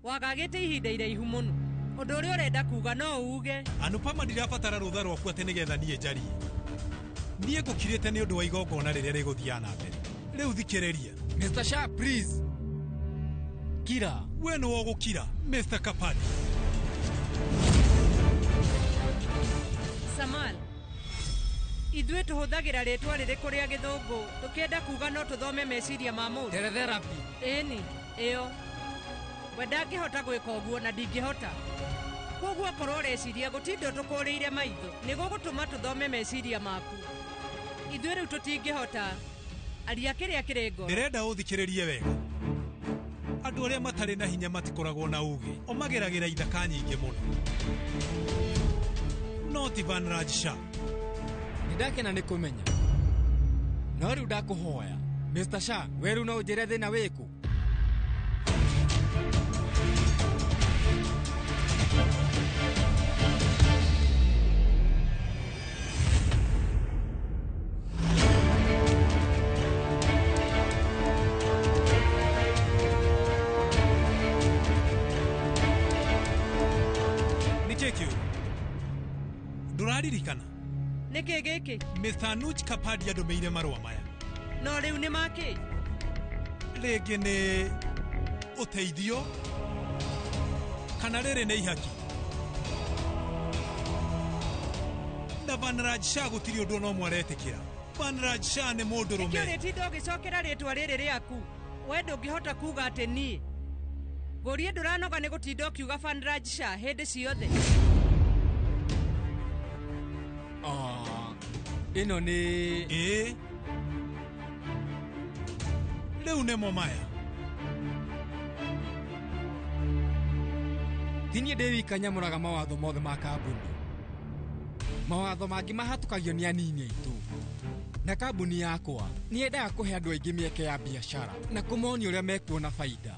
Wagagĩte ihinda iraihu mũno ũndũ ũrĩa ũrenda kuga no uge. Anupama ndirabatara rũtha rwaku atĩ nĩgetha niĩ njarie. Niĩ ngũkirĩte nĩ ũndũ wa igongona rĩrĩa rĩgũthiaga na mbere. Rĩu thikĩrĩria. Mr. Shah, please. Kira. We nĩwe ũgũkira, Mr. Kapadi. Samal, ithuĩ tũhũthagĩra rĩtwa rĩrĩkũ rĩa gĩthũngũ tũkĩenda kuga no tũthome meciria ma mũndũ? Teletherapy. Ĩni, ĩyo. We ndangĩhota gwĩka ũguo na ndingĩhota. Koguo okorwo ũreciria gũtinda tũkũrĩire maitho nĩ gũgũtũma tũthome meciria maku. Ithuĩ rĩu tũtingĩhota. Aria kĩrĩa kĩrĩ ngoro. Ndĩrenda ũthikĩrĩrie wega. Andũ arĩa matarĩ na hinya matikoragwo na ũũgĩ. O mageragĩra ithaka nyingĩ mũno. No ti Vanraj Shah. Nĩndakena nĩ kũmenya. No rĩu ndakũhoya. Mr. Shah, we rĩu no ũnjĩre thĩna wĩkũ? Nĩkĩ kĩũru? Ndũraririkana? Nĩkĩ gĩkĩ? Mr. Anuj Kapadia andũmĩire marũa maya. No rĩu nĩ makĩ? Rĩngĩ nĩ ũteithio kana rĩrĩ nĩ ihaki. Na Vanraj Shah gũtirĩ ũndũ ona ũmwe aretĩkĩra. Vanraj Shah nĩ mũndũrũme. Nĩkĩ ũrĩtinda ũgĩcokera rĩtwa rĩrĩ rĩaku? We ndũngĩhota kuga atĩ niĩ. Ngũrie ndũranoga nĩ gũtinda ũkiuga Vanraj Shah hĩndĩ ciothe. Ĩno nĩ ĩĩ. Rĩu nĩmo maya. Ti niĩ ndĩ wika nyamũraga mawatho mothe ma kambuni. Mawatho mangĩ mahatũkagio nĩ anini aitũ. Na kambuni yakwa nĩ yendaga kũhe andũ aingĩ mĩeke ya biacara na kũmonia ũrĩa mekuona baida.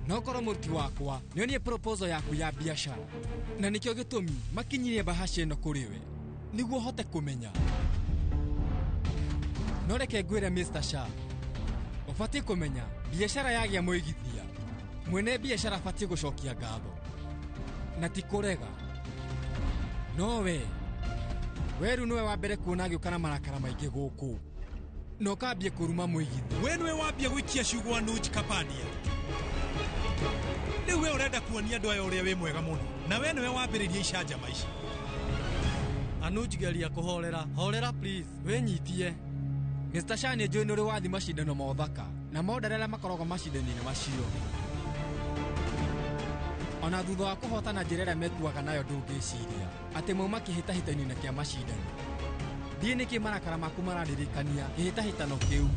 No korwo mũruti wakwa nĩonie proposal yaku ya biacara na nĩkĩo gĩtũmi makinyirie bahasha ĩno kũrĩ we nĩguo hote kũmenya. No reke ngwĩre Mr. Shah, ũbatiĩ kũmenya biacara yagĩa mũigithia, mwene biacara abatiĩ gũcokia ngatho na ti kũrega. No we rĩu nĩwe wa mbere kuona agĩũka na marakara maingĩ gũkũ na ũkambie kũruma mũigithia. We nĩwe wambia gũikia ciugo Anuj Kapadia. Rĩu we ũrenda kuonia andũ aya ũrĩa wĩ mwega mũno na we nĩwe wambĩrĩria icanjama ici. Anuj, geria kũhorera. Horera please. Wĩnyitie. Mr. Shah nĩ njũĩ nĩ ũrĩ wathi macindano ma ũthaka na model arĩa makoragwo macindano-inĩ macio. Ona thutha wa kũhotana njĩra ĩrĩa mekuaga nayo ndũngĩciria atĩ mauma kĩhĩtahĩtano-inĩ kĩa macindano. Ndiĩ nĩkĩ marakara maku mararirikania kĩhĩtahĩtano kĩu.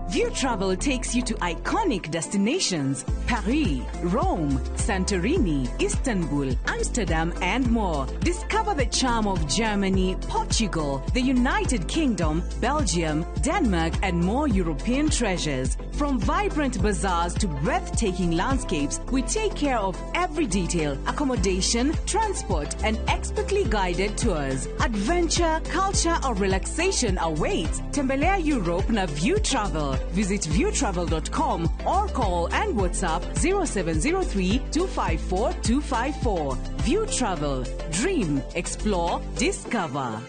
View Travel takes you to iconic destinations: Paris, Rome, Santorini, Istanbul, Amsterdam, and more. Discover the charm of Germany, Portugal, the United Kingdom, Belgium, Denmark, and more European treasures. From vibrant bazaars to breathtaking landscapes, we take care of every detail: accommodation, transport, and expertly guided tours. Adventure, culture, or relaxation awaits. Tembelea Europe na View Travel. Visit viewtravel.com or call and WhatsApp 0703 254 254. View Travel. Dream, explore, discover.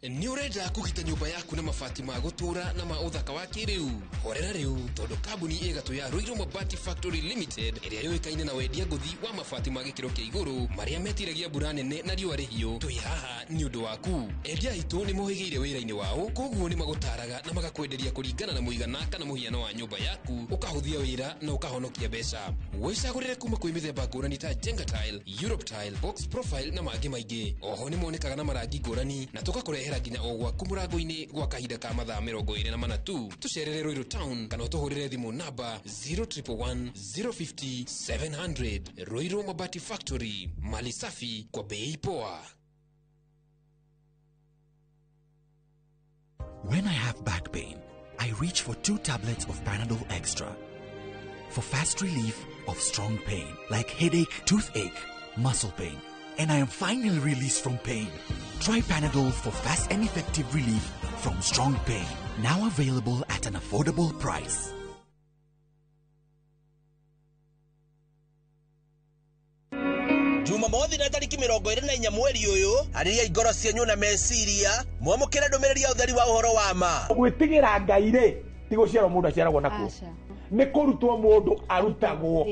Nĩ ũrenda kũgita nyũmba yaku na mabati ma gũtũũra na ma ũthaka wa kĩrĩu? Horera rĩu tondũ kambuni ĩgatũ ya Ruiru Mabati Factory Limited ĩrĩa yũĩkaine na wendia ngũthi wa mabati ma gĩkĩro kĩa igũrũ marĩa metiragia mbura nene na riũa rĩhiũ, twĩ haha nĩ ũndũ waku. Endia aitũ nĩ mohĩgĩire wĩra-inĩ wao, koguo nĩ magũtaraga na magakwenderia kũringana na mũigana kana mũhiano wa nyũmba yaku, ũkahũthia wĩra na ũkahonokia mbeca. Wĩcagũrĩre kuma kwĩ mĩthemba ngũrani ta Jenga Tile, Europe Tile, Box Profile na mangĩ maingĩ. Oho nĩ monekaga na marangi ngũrani na tũgakũrehera nginya o gwaku mũrango-inĩ gwa kahinda ka mathaa 24 tu. Tũcerere Ruiru Town kana ũtũhũrĩre thimũ namba 0111 050 700. Ruiru Mabati Factory, mali safi kwa bei poa. When I have back pain, I reach for 2 tablets of Panadol Extra for fast relief of strong pain like headache, toothache, muscle pain. and I am finally released from pain. Try Panadol for fast and effective relief from strong pain. Now available at an affordable price. Jumamothi na tariki 24 mweri uyu arĩria ngoro cianyu na meciria mwamũkĩre ndũmĩrĩri ya ũtheri wa ũhoro wa ma. Gwĩtigĩra Ngai rĩ ti gũciarwo mũndũ aciaragwo nakuo, nĩ kũrutwo mũndũ arutagwo.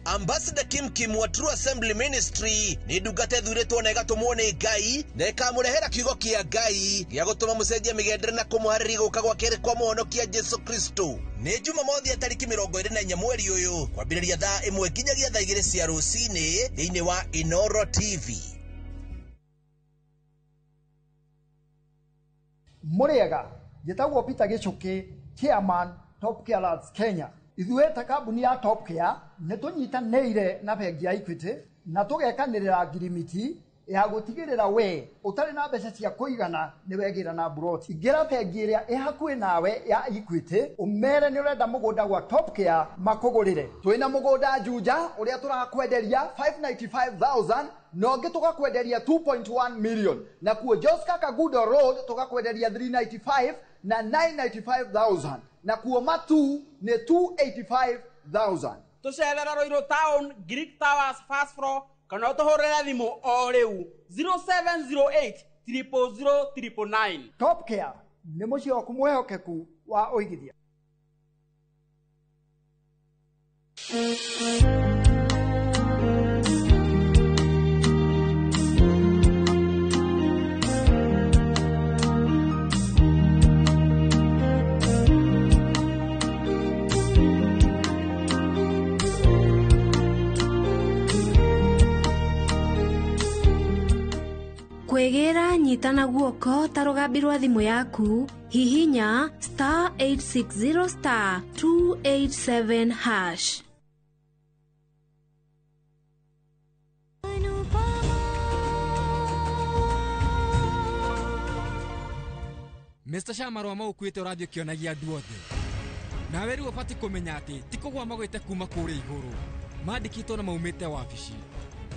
Ambassador Kim Kim wa True Assembly Ministry nĩ ndungata ĩthurĩtwo na ĩgatũmwo nĩ Ngai na ĩkamũrehera kiugo kĩa Ngai gĩa gũtũma mũcenjie mĩgendere na kũmũharĩria gũka gwa kerĩ kwa mũhonokia Jesu Kristo. Nĩ Jumamothi ya tariki 24 mweri ũyũ kwambĩrĩria thaa 1 nginyagia thaa 2 cia rũcinĩ thĩinĩ wa Inoro TV. Mũrĩega, njĩtagwo Peter Gĩchũkĩ, Chairman Top Care Lads Kenya. Ithuĩ ta kambuni ya Top Care nĩ tũnyitanĩire na bengi ya Equity na tũgekanĩrĩra ngirimiti ya gũtigĩrĩra we ũtarĩ na mbeca cia kũigana nĩ wegĩra na mburoti. Ingĩra bengi ĩrĩa ĩ hakuhĩ nawe ya Equity ũmere nĩ ũrenda mũgũnda gwa Top Care makũgũrĩre. Twĩna mũgũnda Juja ũrĩa tũrakwenderia 595,000 na ũngĩ tũgakwenderia 2.1 million, na kuo Joska Kagudo Road tũgakwenderia 395 na 995,000, na kuo Matu nĩ 285,000. Tũcerera Ruiru Town, Greek Towers first floor, kana ũtũhũrĩre thimũ o rĩu 0708 000 999. Top Care nĩ mũciĩ waku mwĩhokeku wa ũigithia. Kwĩgĩra nyitana guoko ta rũgambi rwa thimũ yaku, hihinya star 860 star 287 hash. Mr. Sha marũa mau ũkuĩte ũrathiĩ ũkĩonagia andũ othe. Nawe rĩu ũbatiĩ kũmenya atĩ ti kũgwa magwĩte kuma kũrĩa igũrũ, mandĩkĩtwo na maumĩte wabici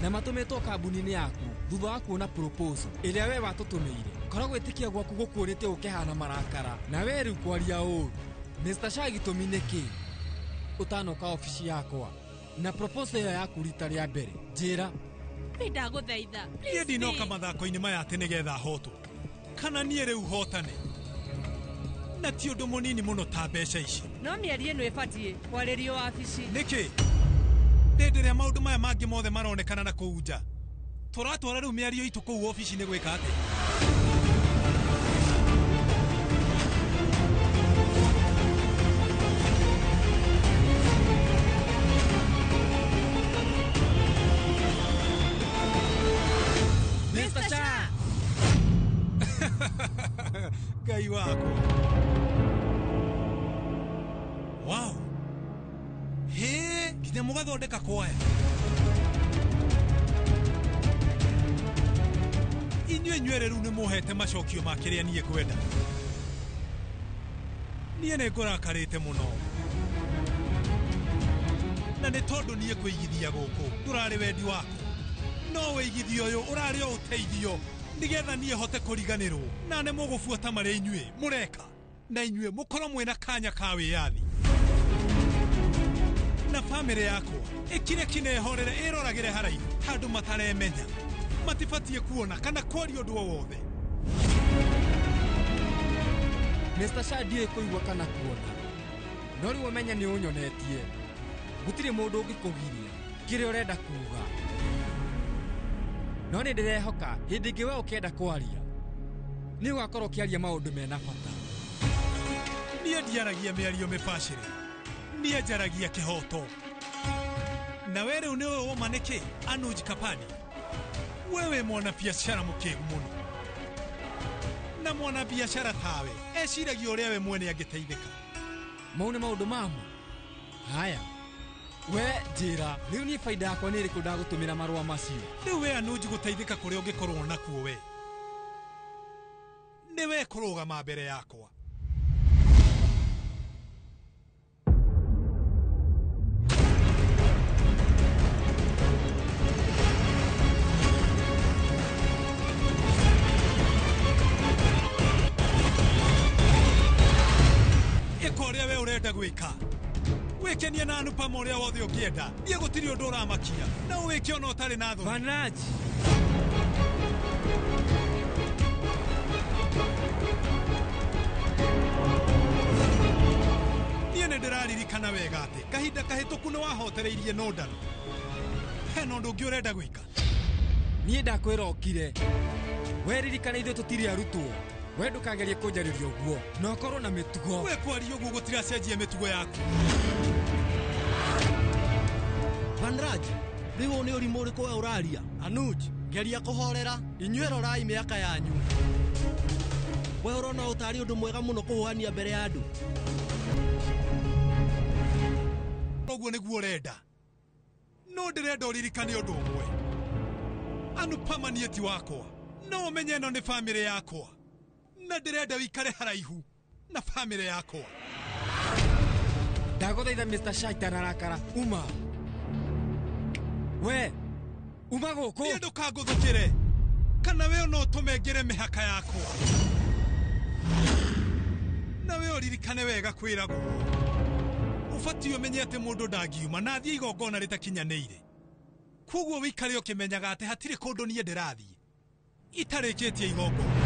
na matũmĩtwo kambuni-inĩ yaku thutha wa kuona proposal ĩrĩa we watũtũmĩire. Korwo gwĩtĩkia gwaku gũkuũrĩte ũkĩhana marakara na we rĩu kwaria ũru. Mr. Sha gĩtũmi nĩ kĩ ũtanoka obici yakwa na proposal ĩyo yaku rita rĩa mbere? Njĩra. Nĩ ndagũthaitha. Niĩ ndinoka mathako-inĩ maya atĩ nĩgetha hotwo kana niĩ rĩu hotane, na ti ũndũ mũnini mũno ta mbeca ici. No mĩario ĩno ĩbatiĩ kwarĩrio wabici. Nĩkĩ hĩndĩ ĩrĩa maũndũ maya mangĩ mothe maronekana na kũu nja tũratwara rĩu mĩario itũ kũu obici-inĩ gwĩka atĩa? Mr. Sha! Ngai wakwa. Wow. Hĩ, nginya mũgathondeka kwaya. Inyuĩ inyuerĩ rĩu nĩ mũhete macokio ma kĩrĩa niĩ ngwenda. Niĩ nĩ ngũrakarĩte mũno, na nĩ tondũ niĩ kwĩigithia gũkũ ndũrarĩ wendi wakwa, no wĩigithio ũyũ ũrarĩ o ũteithio nĩgetha niĩ hote kũriganĩrwo na nĩ mũgũbuata marĩa inyuĩ mũreka, na inyuĩ mũkorwo mwĩna kanya ka wĩyathi na bamĩrĩ yakwa ĩkire kinehorere ĩroragĩre haraihu handũ mataremenya, matibatiĩ kuona kana kwaria ũndũ o wothe. Mr. Sha ndiũĩ kũigua kana kuona, no rĩu ũmenye nĩ ũnyonetie. Gũtirĩ mũndũ ũngĩkũgiria kĩrĩa ũrenda kuga, no nĩ ndĩrehoka hĩndĩ ĩngĩ we ũkĩenda kwaria nĩ ũgakorwo ũkĩaria maũndũ mena bata. Niĩ ndiaragia mĩario mĩbacĩrĩre, niĩ njaragia kĩhoto. Na we rĩu nĩũĩ woma nĩkĩ, Anuj Kapani? Wewe mwanabiacara mũkĩgu mũno, na mwanabiacara tawe eciragia ũrĩa we mwene angĩteithĩka. Mau nĩ maũndũ mama. Haya, we njĩra rĩu niĩ baida yakwa nĩ ĩrĩkũ ndagũtũmĩra marũa macio? Rĩu we Anuj gũteithĩka kũrĩa ũngĩkorwo nakuo we nĩ we kũrũgama mbere yakwa. ũrenda gwĩka. Wĩkenie na Anupama ũrĩa wothe ũngĩenda. Niĩ gũtirĩ ũndũ ũramakia. Na ũwĩke ona ũtarĩ na thoni. Vanraj. Niĩ nĩ ndĩraririkana wega atĩ kahinda kahĩtũku nĩ wahotereirie Nondano. Hena ũndũ ũngĩ ũrenda gwĩka? Niĩ ndakwĩra ũkire. We ririkana ithuĩ tũtirĩ arutwo. We ndũkagerie kũnjarĩria ũguo na ũkorwo na mĩtugo. We kwaria ũguo gũtiracenjia mĩtugo yaku. Vanraj, rĩu ũyũ nĩ ũrimũ ũrĩkũ we ũraria? Anuj, geria kũhorera. Inyuĩ rorai mĩaka yanyu. We ũrona ũtarĩ ũndũ mwega mũno kũhũhania mbere ya andũ. Ũguo nĩguo ũrenda. No ndĩrenda ũririkane ũndũ ũmwe. Anupama niĩ ti wakwa. No ũmenye ĩno nĩ bamĩrĩ yakwa. Na ndĩrenda ũikare haraihu na bamĩrĩ yakwa. Ndagũthaitha Mr. Shah itanarakara. Uma. We, uma gũkũ. Niĩ ndũkangũthũkĩre. Kana we no ũtũme ngĩre mĩhaka yakwa. Na we ũririkane wega kwĩragwo. Ũbatiĩ ũmenye atĩ mũndũ ndangiuma na athiĩ igongona rĩtakinyanĩire. Koguo wĩikare ũkĩmenyaga atĩ hatirĩ kũndũ niĩ ndĩrathiĩ itarĩkĩtie igongona.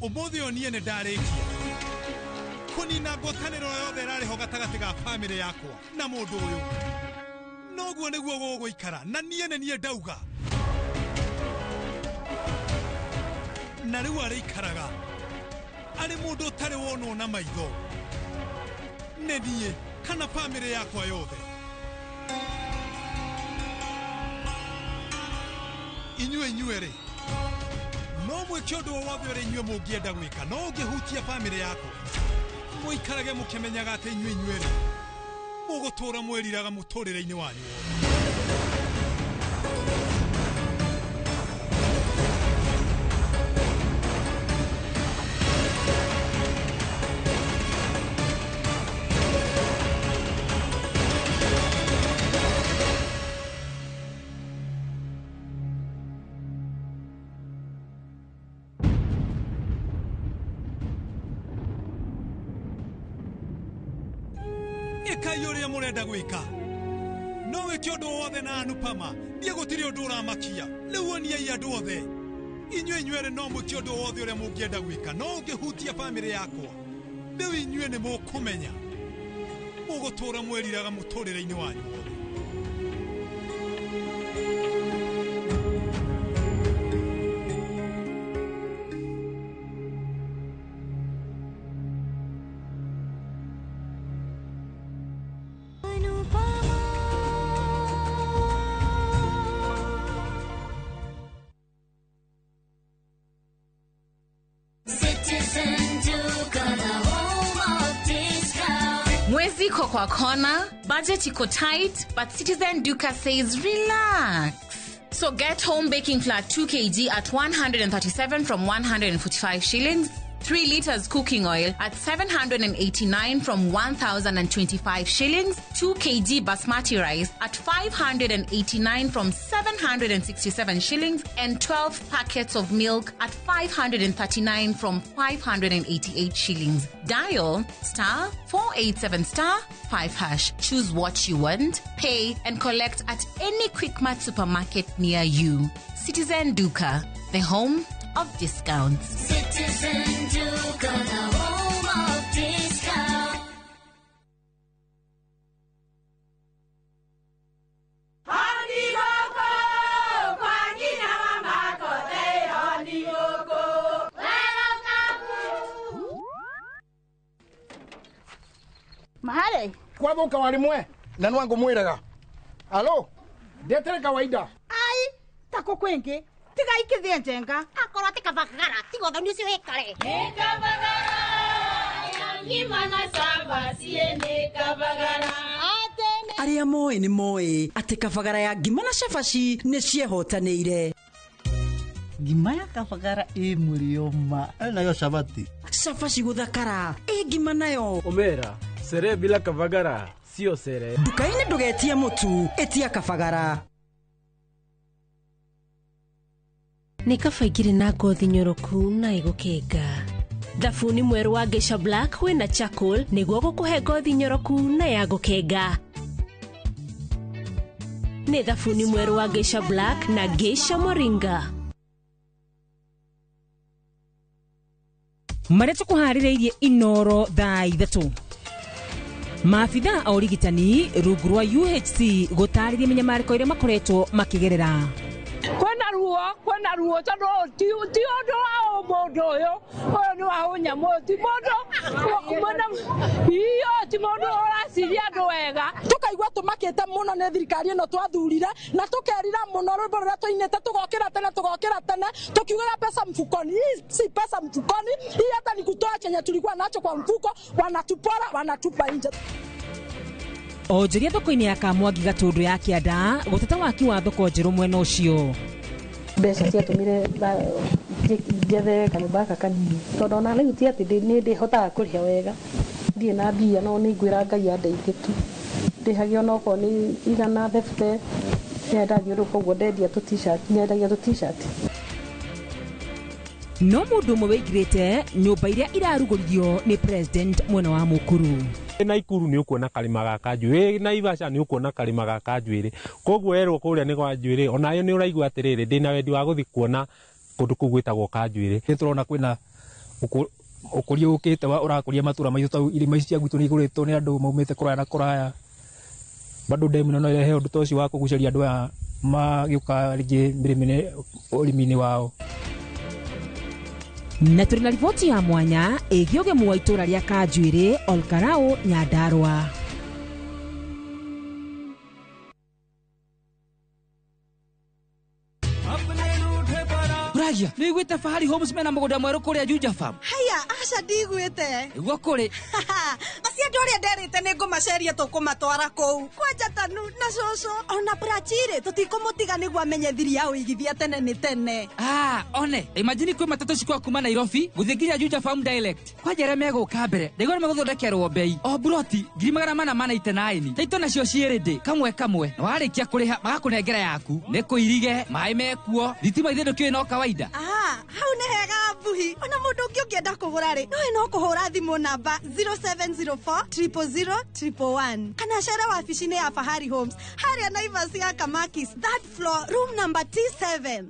Ũmũthĩ ũyũ niĩ nĩ ndarĩkia kũnina ngwatanĩro yothe ĩrarĩ ho gatagatĩ ga bamĩrĩ yakwa na mũndũ ũyũ. Noguo nĩguo gũgũikara na niĩ nĩ niĩ ndauga. Na rĩu arĩikaraga arĩ mũndũ ũtarĩ wonwo na maitho nĩ niĩ kana bamĩrĩ yakwa yothe. Inyuĩ inyuerĩ no mwĩke ũndũ o wothe ũrĩa inyuĩ mũngĩenda gwĩka, no ũngĩhutia bamĩrĩ yakwa mũikarage mũkĩmenyaga atĩ inyuĩ inyuerĩ mũgũtũũra mwĩriraga mũtũrĩre-inĩ wanyu wothe. Ĩkai ũrĩa mũrenda gwĩka. No wĩke ũndũ wothe na Anupama. Niĩ gũtirĩ ũndũ ũramakia. Rĩu oniai andũ othe. Inyuĩ inyuerĩ no mwĩke ũndũ wothe ũrĩa mũngĩenda gwĩka, no ũngĩhutia bamĩrĩ yakwa rĩu inyuĩ nĩ mũkũmenya mũgũtũũra mwĩriraga mũtũrĩre-inĩ wanyu wothe. Mwezi iko kwa kona, budget iko tight, but Citizen Duka says relax. So get home baking flour 2 kg at 137 from 145 shillings, 3 liters cooking oil at 789 from 1,025 shillings, 2 kg basmati rice at 589 from 767 shillings, and 12 packets of milk at 539 from 588 shillings. Dial star 487 star 5 hash. Choose what you want, pay, and collect at any Quickmart supermarket near you. Citizen Duka, the home of discounts. Citizen Duka, the home of discount. Mahare kwathuka warimwe na nwangu mwiraga alo ndetere kawaida ai tako kwingi tiga ikithie njenga akorwo ti kabagara tiga uthoni ucio wikare Arĩa moĩ nĩ moĩ atĩ kabagara ya ngima na cabaci nĩ ciehotanĩire. Ngima ya kabagara ĩ mũrĩo ma nayo cabati cabaci gũthakara ĩ ngima nayo Omera, sere bila kavagara sio sere. Nduka-inĩ ndũgetie mũtu ĩtia kabagara. Nĩ kaba ingĩrĩ na ngothi nyoroku na ĩgũkenga. Thabuni mwerũ wa Geisha Black wĩna charcoal nĩguo gũkũhe ngothi nyoroku na ya gũkenga. Nĩ thabuni mwerũ wa Geisha Black na Geisha Moringa. Marĩa tũkũharĩrĩirie Inoro thaa 3. Maabithaa a ũrigitani rungu rwa UHC gũtarĩria mĩnyamarĩko ĩrĩa makoretwo makĩgerera. Kwĩna ruo tondũ ti ũndũ wa ũmũndũ ũyũ ũyũ nĩ wa ũnyamũ ũyũ ti mũndũ iyo ti mũndũ ũraciria andũ wega. Tũkaigua tũmakĩte mũno nĩ thirikari ĩno twathurire na tũkerira mũno rwĩmbo rũrĩa tũinĩte tũgokĩra tene tũkiugaga pesa mfukoni. Hii si pesa mfukoni, hii hata ni kutoa chenye tulikuwa nacho kwa mfuko, wanatupora wanatupa nje. Onjoria thoko-inĩ ya Kamwangi Gatũndũ ya Kĩanda gũteta waki wa thoko njerũ mwena ũcio. Mbeca ciatũmire njethe kanyũmba gaka kanini tondũ ona rĩu ti atĩ nĩ ndĩhotaga kũrĩha wega, ndirĩ na mbia no nĩ ngwĩra Ngai andeithie tu ndĩhage onokorwo nĩ 100 thebite nyendathiũrũrũka ũguo ndendia tũ t-shirt nyendagia tũ t-shirt. No mũndũ ũmwe wĩingĩrĩte nyũmba iria irarugũririo nĩ president mwena wa Mukuru. Naikuru nĩ ũkuona karĩma ga Kanjuĩrĩ, Naivasha nĩ ũkuona karĩma ga Kanjuĩrĩ, koguo werwo kũrĩa nĩ gwa Njuĩrĩ onayo nĩ ũraigua atĩrĩrĩ ndĩna wendi wa gũthiĩ kuona kũndũ kũu gwĩtagwo Kanjuĩrĩ. Nĩ tũrona kwĩna ũkũria ũkĩte ũrakũria matũra maitũ tau irĩma ici cia gwitũ nĩ igũrĩtwo nĩ andũ maumĩte kũraya na kũraya. Bado demu ĩno no ĩrehe ũndũ ta ũcio wa kũgucĩrĩria andũ aya magĩũka rĩngĩ mĩrĩmĩre ũrĩmi-inĩ wao. Na tũrĩ na riboti ya mwanya ĩgiĩ ũgemu wa itũra rĩa Kanjuĩrĩ, Olkarau, Nyandarua. Ragia, nĩ iguĩte Fahari Homes mena mũgũnda mwerũ kũrĩa Juja Farm? Haya, aca ndiguĩte. Nĩguo kũrĩ. Acio andũ arĩa nderĩte nĩ ngũmaceria tũkũmatwara kũu. Kwanja Tanu na cũcũ ona Prachirĩ tũtikũmũtiga nĩguo amenye thiri ya ũigithia tene nĩ tene. Ah, one, imagine kwĩ matatũ cikwa kuma Nairobi gũthiĩ nginya Juja Farm direct. Kwanja arĩa megũka mbere, ndaigua nĩ megũthondekerwo bei. O buroti 489. Taito nacio ciĩ ready kamwe kamwe. Na warĩkia kũrĩha magakũnengera yaku. Nĩ kũirige, maĩ mekuo, thitima ithe ndũkĩũĩ no kawaida. Ah, hau nĩ hega Mbuhi. Ona mũndũ ũngĩ ũngĩenda kũgũra rĩ, nowe no kũhũra thimũ namba 0704 000 111 kana cere wabici-inĩ ya Fahari Homes harĩa Naivas ya Kamakis, third floor, room number T7.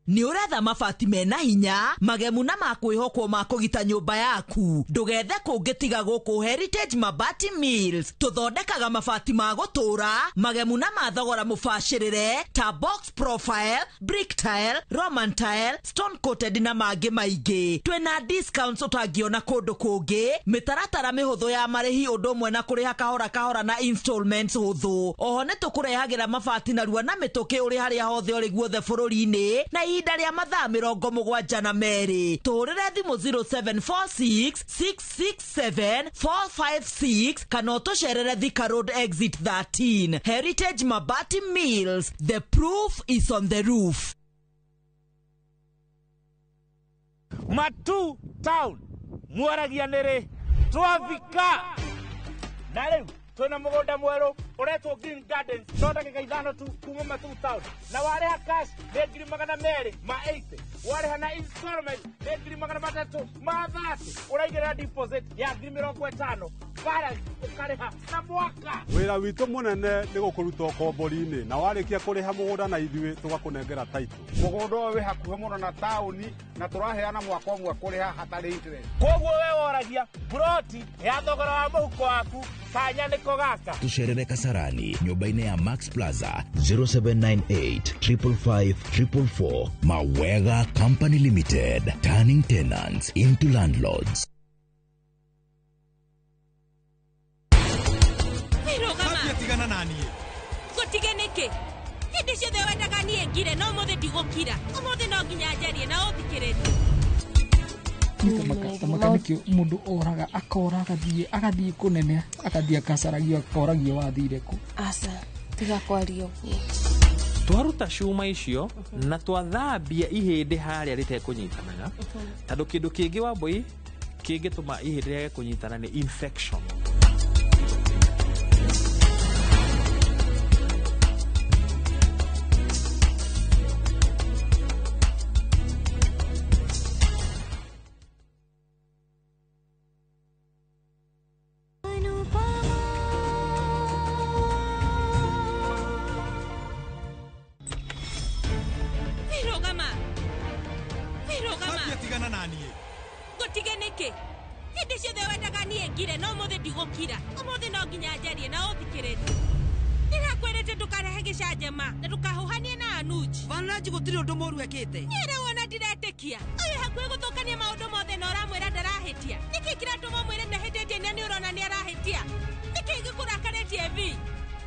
Nĩ ũretha mabati mena hinya magemu na makwĩhokwo ma kũgita nyũmba yaku ndũgethe kũngĩ tiga gũkũ Heritage Mabati Mills. Tũthondekaga mabati ma gũtũra magemu na ma thogora mũbacĩrĩre ta box profile, brick tile, roman tile, stone coated na mangĩ maingĩ. Twĩna discounts ũtangĩona kũndũ kũngĩ, mĩtaratara mĩhũthũ ya marĩhi ũndũ ũmwe na kũrĩha kahora kahora na installments hũthũ. Oho nĩ tũkũrehagĩra mabati narua na mĩtũkĩ ũrĩ harĩa hothe ũrĩ guothe bũrũri-inĩ na ihinda rĩa mathaa 72. Tũhũrĩre thimũ 0746 667 456 kana ũtũcerere Thika Road exit 13. Heritage Mabati Mills, the proof is on the roof. Matu town mwaragia nĩrĩ twafika na rĩu twĩna mũgũnda mwerũ ũretwo Green Gardens no ndagĩka 5 tu kuma Matu town na warĩha cash nĩ 280,000, warĩha na installment nĩ 330,000, ũraigĩrĩra deposit ya 50,000. Balance ũkarĩha na mwaka. Wĩra witũ mũnene nĩ gũkũruta ũkombori-inĩ na warĩkia kũrĩha mũgũnda na ithuĩ tũgakũnengera title. Mũgũnda ũyũ wĩ hakuhĩ mũno na taũni na tũraheana mwaka ũmwe kũrĩha hatarĩ interest. Koguo we woragia buroti ya thogora wa mũhuko waku kanya nĩko gaka. Tucerere Kasarani nyũmba-inĩ ya Max Plaza 0798 555 444. Mawega Company Limited, turning tenants into landlords. Tabia tigana na niĩ. Gũtige nĩkĩ? Hĩndĩ ciothe wendaga niĩ ngire no ũmũthĩ ndigũkira. Ũmũthĩ no nginya njarie na ũthikĩrĩrie. Tamaka nĩkĩo mũndũ oraga akora agathiĩ kũnene agathiĩ akacaragio akoragio wathire kũ. Aca tiga kwaria ũguo. Twaruta cuma icio na twathambia ihĩndĩ harĩa rĩtekũnyitanaga tondũ kĩndũ kĩngĩ Wambui kĩngĩtũma ihĩndĩ rĩage kũnyitana nĩ infection. Tabia tigana na niĩ. Gũtige nĩkĩ? Hĩndĩ ciothe wendaga niĩ ngire no ũmũthĩ ndigũkira. Ũmũthĩ no nginya njarie na ũthikĩrĩrie. Ndĩrakwĩrĩte ndũkarehe gĩcanjama na ndũkahuhanie na Anuj. Vanraj gũtirĩ ũndũ mũũru ekĩte. Niĩ rĩu ona ndiretĩkia. Ũyũ hakuhĩ gũthũkania maũndũ mothe na ũramwĩra ndarahĩtia. Nĩkĩ kĩratũma ũmwĩre ndahĩtĩtie na nĩ ũrona nĩ arahĩtia? Nĩkĩ gĩkũrakarĩtie Vi?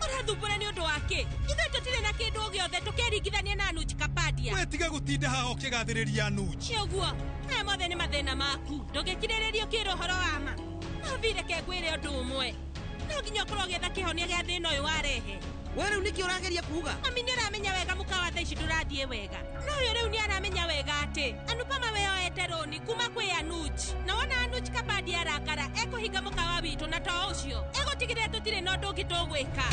Ũrathumbũra nĩ ũndũ wa kĩ? Ithuĩ tũtirĩ na kĩndũ o gĩothe tũkĩringithania na Anuj Kapadia. We tiga gũtinda haha ũkĩgathĩrĩria Anuj. Nĩ ũguo. Maya mothe nĩ mathĩna maku. Ndũngĩkirĩrĩria ũkĩra ũhoro wa ma. No Vi reke ngwĩre ũndũ ũmwe. No nginya ũkorwo ũgĩetha kĩhonia gĩa thĩna ũyũ warehe. We rĩu nĩkĩ ũrageria kuuga? Mami nĩ ũramenya wega mũkawa thaa ici ndũrathiĩ wega. No ũyũ rĩu nĩ aramenya wega atĩ Anupama we oete rũni kuma kwĩ Anuj. Na wona Anuj Kapadia arakara ekũhinga mũkawa witũ na to ũcio egũtigĩrĩra tũtirĩ na ũndũ ũngĩ tũgwĩka.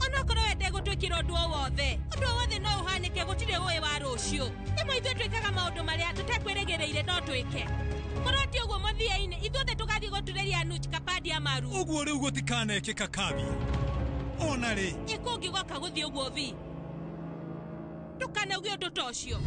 Onokorwo we ndegũtwĩkĩra ũndũ o wothe, ũndũ o wothe no ũhanĩke gũtirĩ ũĩ wa rũciũ. Rĩmwe ithuĩ twĩkaga maũndũ marĩa tũtekwĩrĩgĩrĩire no twĩke. Korwo ti ũguo mũthia-inĩ ithuothe tũgathiĩ gũturĩria Anuj Kapadia maru. Ũguo rĩu gũtikanekĩka Kabia. Ona rĩ. Ĩ kũngĩgoka gũthiĩ ũguo Vi. Ndũkanauge ũndũ ta ũcio.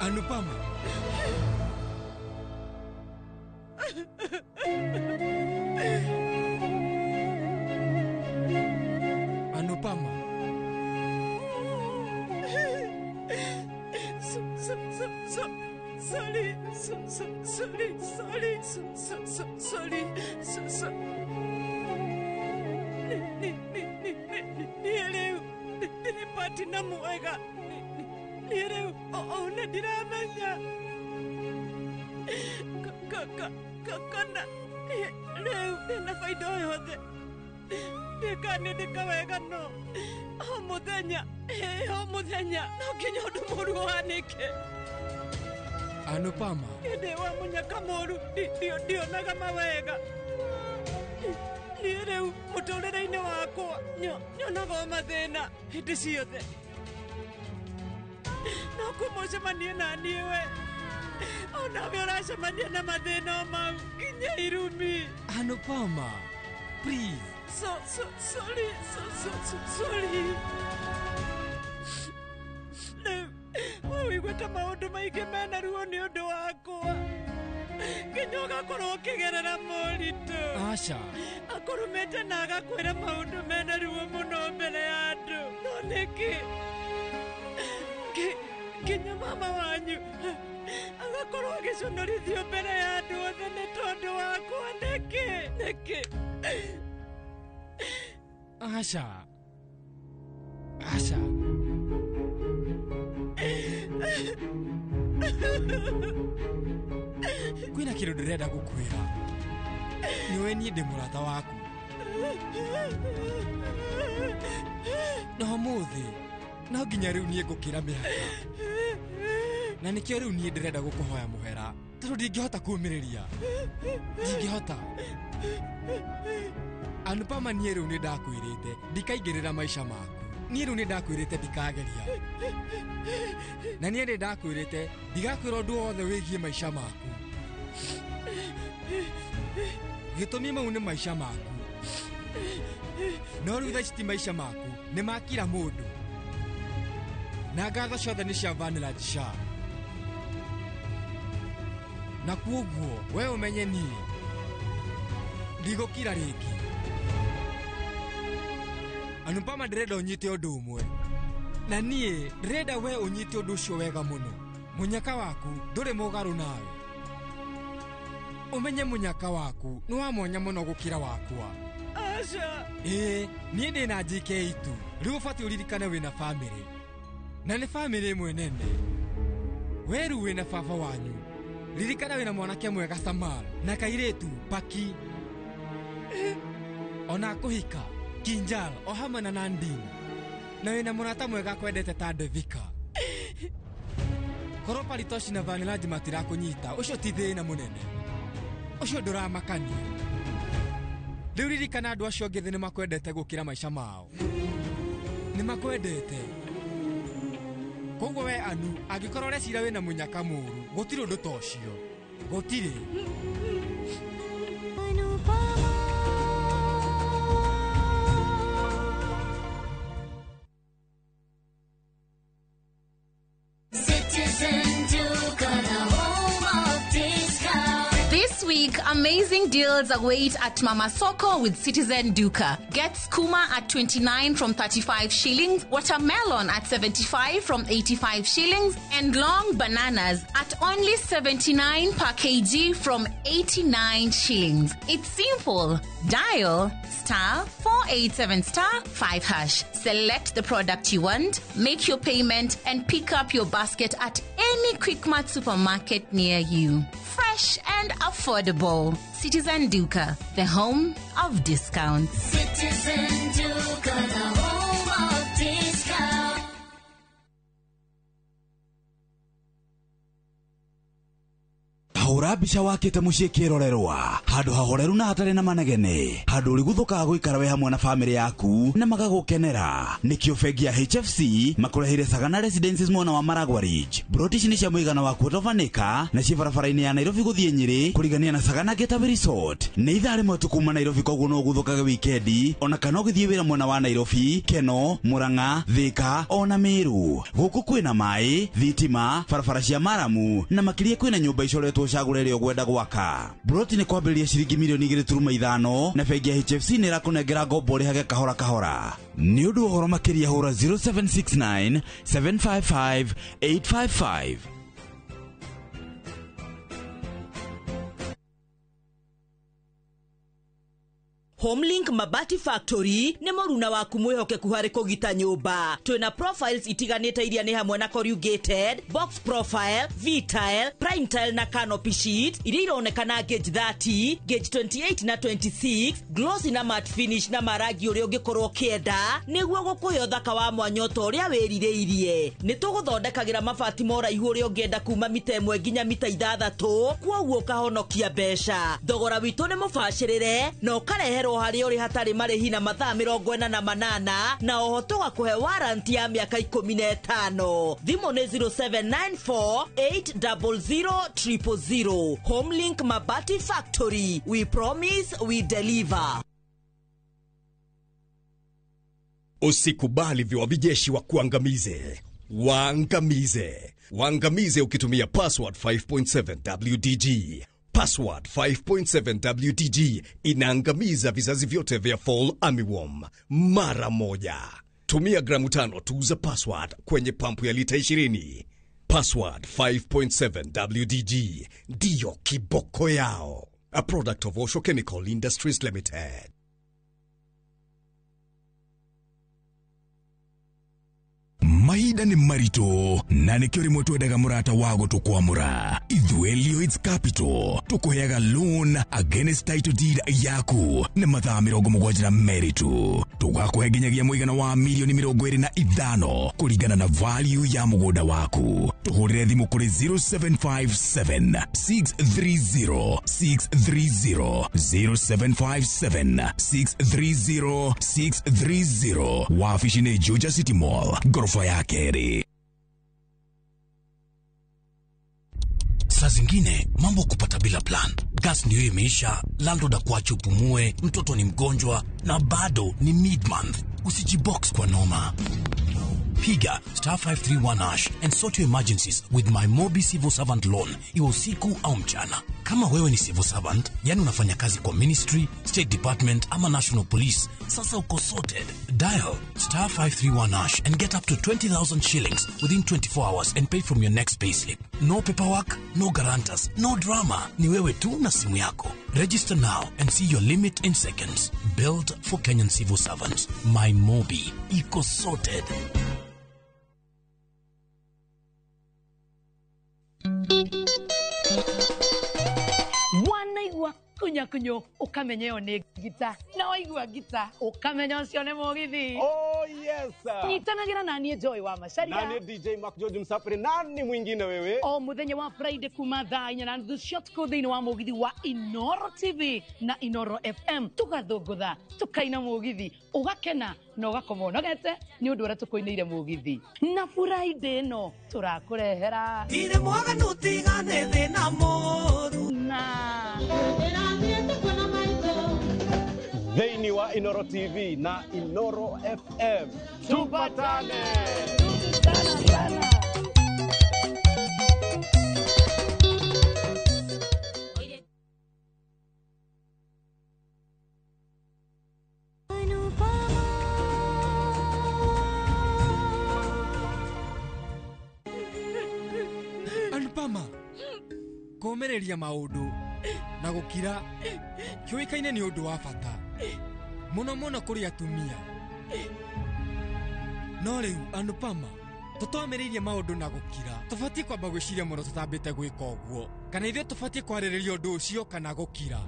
Anupama. Anupama. Sorry, sorry, sorry, sorry, sorry. Niĩ rĩu ndirĩ partner mwega. Niĩ rĩu ona ndiramenya kana rĩu ndĩna baida o yothe. Ndĩka nĩ ndĩka wega no o mũthenya, o mũthenya no nginya ũndũ mũũru ũhanĩke. Anupama. Ndĩ wa mũnyaka mũũru, ndionaga mawega. Niĩ rĩu mũtũrĩre-inĩ wakwa nyonaga o mathĩna hĩndĩ ciothe. No kuma ũcemanie na niĩ we onawe ũracemania na mathĩna o mau nginya irumi. Anupama, please. So, so, sorry, so, so, so, sorry. Rĩu we ũiguĩte maũndũ maingĩ mena ruo nĩ ũndũ wakwa nginya ũgakorwo ũkĩgerera moritũ. Aca. Akũrumĩte na agakwĩra maũndũ mena ruo mũno mbere ya andũ, no nĩkĩ nginya mama wanyu agakorwo agĩconorithio mbere ya andũ othe nĩ tondũ wakwa? Nĩkĩ, nĩkĩ? Aca, aca. Kwĩna kĩndũ ndĩrenda gũkwĩra. Nĩũĩ niĩ ndĩ mũrata waku, na ũmũthĩ no nginya rĩu niĩ ngũkĩra mĩhaka, na nĩkĩo rĩu niĩ ndĩrenda gũkũhoya mũhera, tondũ ndingĩhota kũũmĩrĩria, ndingĩhota. Anupama, niĩ rĩu nĩ ndakwĩrĩte ndikaingĩrĩra maica maku. Niĩ rĩu nĩ ndakwĩrĩte ndikageria, na niĩ nĩ ndakwĩrĩte ndigakwĩra ũndũ wothe wĩgiĩ maica maku. Gĩtũmi mau nĩ maica maku, no rĩu thaa ici ti maica maku, nĩ ma kira mũndũ, na ngatho ciothe nĩ cia Vanilla Shah. Na kuoguo we ũmenye niĩ ndigũkira rĩngĩ. Anupama, ndĩrenda ũnyite ũndũ ũmwe, na niĩ ndĩrenda we ũnyite ũndũ ũcio wega mũno. Mũnyaka waku ndũrĩ mũgarũ nawe. Ũmenye mũnyaka waku nĩ wa mwanya mũno gũkĩra wakwa. Aca. Ĩĩ, niĩ ndĩ na JK tu. Rĩu ũbatiĩ ũririkane wĩna bamĩrĩ, na nĩ bamĩrĩ ĩmwe nene. We rĩu wĩna baba wanyu. Ririkana wĩna mwanake mwega Samal na kairĩtu Paki, ona kũhika Kinjal o hamwe na Nandini, na wĩna mũrata mwega akwendete ta Devika. Korwo Paritoshi na Vanilaji matirakũnyita, ũcio ti thĩna mũnene, ũcio ndũramakania. Rĩu ririkana andũ acio angĩ thĩ nĩ makwendete gũkĩra maica mao, nĩ makwendete. Koguo we Anu, angĩkorwo ũreciria wĩna mũnyaka mũũru, gũtirĩ ũndũ ta ũcio, gũtirĩ. Citizen Duka, the home of discount. This week, amazing deals await at Mama Soko with Citizen Duka. Get skuma at 29 from 35 shillings, watermelon at 75 from 85 shillings, and long bananas at only 79 per kg from 89 shillings. It's simple. Dial star 487 star 5 hash. Select the product you want, make your payment, and pick up your basket at any Quickmart supermarket near you. Fresh and affordable. Citizen Duka, the home of discounts. Citizen Duka, the home of discount. Hũra mbica wakĩte mũciĩ kĩrorerwa, handũ hahoreru na hatarĩ na manegene, handũ ũrĩguthũkaga gũikara we hamwe na bamĩrĩ yaku na magagũkenera. Nĩkĩo bengi ya HFC makũreheire Sagana Residences mwena wa Maragwa Ridge. Broti ici nĩ cia mũigana wa quarter of an acre na ciĩ barabara-inĩ ya Nairobi gũthiĩ Nyĩrĩ kũrigania na Sagana Getaway Resort. Nĩ ithaa rĩmwe tu kuma Nairobi, koguo no ũguthũkage wikendi ona kana ũgĩthiĩ wĩra mwena wa Nairobi, Keno, Murang'a, Thika ona Meru. Gũkũ kwĩna maĩ, thitima, barabara cia maramu na makĩria kwĩna nyũmba icoretwo ũcagũre ĩrĩa ũkwenda gwaka. Broti nĩ kwambĩrĩria ciringi milioni 2.5 na bengi ya HFC nĩ ĩrakũnengera ngombo ũrĩhage kahora kahora. Nĩ ũndũ wa ũhoro makĩria hũra 0769 755 855. Homelink Mabati Factory nĩ mũruna waku mwĩhokeku harĩ kũgita nyũmba. Twĩna profiles itiganĩte iria nĩ hamwe na corrugated, box profile, V-tile, prime tile na canopy sheet iria ironekana gauge 30, gauge 28 na 26, glossy na matte finish na marangi ũrĩa ũngĩkorwo ũkĩenda nĩguo gũkũhe ũthaka wa mwanya ta ũrĩa wĩrirĩirie. Nĩ tũgũthondekagĩra mabati ma ũraihu ũrĩa ũngĩenda kuma mita 1 nginya mita 6, kwoguo ũkahonokia mbeca. Thogora witũ nĩ mũbacĩrĩre na ũkareherwo Tũgũkũreherwo harĩa ũrĩ hatarĩ marĩhi na mathaa 48, na oho tũgakũhe warranty ya mĩaka 15. Thimũ nĩ 0794 800 000. Homelink Mabati Factory, we promise, we deliver. Usikubali viwavijeshi wa kuangamize. Waangamize. Waangamize ukitumia Password 5.7 WDG. Password 5.7 WDG inaangamiza vizazi vyote vya fall armyworm mara moja. Tumia gramu 5 tu za Password kwenye pampu ya lita 20. Password 5.7 WDG ndiyo kiboko yao. A product of Osho Chemical Industries Limited. Mahinda nĩ maritũ na nĩkĩo rĩmwe twendaga mũrata wa gũtũkwamũra. Ithuĩ Lloyds Capital tũkũheaga loan against title deed yaku na mathaa 72 tu. Tũgakũhe nginyagia mũigana wa milioni 25 kũringana na value ya mũgũnda waku. Tũhũrĩre thimũ kũrĩ 0757 630 630, 0757 630 630. Wabici nĩ Juja City Mall, ghorofa ya kerĩ. Saa zingine mambo kupata bila plan. Gas ndio imeisha, landlord akuache upumue, mtoto ni mgonjwa na bado ni mid-month. Usijibox kwa noma. Piga star 531 hash and sort your emergencies with my Mobi Civil Servant Loan, iwe usiku au mchana. Kama wewe ni civil servant, yani unafanya kazi kwa ministry, state department ama national police, sasa uko sorted. Dial star 531 hash and get up to 20,000 shillings within 24 hours and pay from your next payslip. No paperwork, no guarantors, no drama. Ni wewe tu na simu yako. Register now and see your limit in seconds. Built for Kenyan civil servants. My Mobi. Iko sorted. Wanaigua kunyakunyo ukamenya ĩyo nĩ ngita, na waigua ngita ukamenya ũcio nĩ mũgithi. Oh yes. Nyitanagĩra na niĩ Joy wa Macharia Na ni DJ Mark George Msafiri, nani mwingine wewe? O muthenya wa Friday kuma thaa 4:30 cia ũtukũ thĩinĩ wa mũgithi wa Inoro TV na Inoro FM, tũgathũngũtha, tũkaina mũgithi, ũgakena na ũgakoma ũnogete nĩ ũndũ ũrĩa tũkũinĩire mũgithi. Na Friday ĩno tũrakũrehera Ndirĩ mwaganu tiga nĩ thĩna mũru na Thĩinĩ wa Inoro TV na Inoro FM. Tupatane. Anupama, kũũmĩrĩria maũndũ na gũkira kĩũĩkaine nĩ ũndũ wa bata mũno mũno kũrĩ atumia. No rĩu Anupama, tũtomĩrĩirie maũndũ na gũkira, tũbatiĩ kwamba gwĩciria mũno tũtambĩte gwĩka ũguo, kana ithuĩ tũbatiĩ kwarĩrĩria ũndũ ũcio kana gũkira.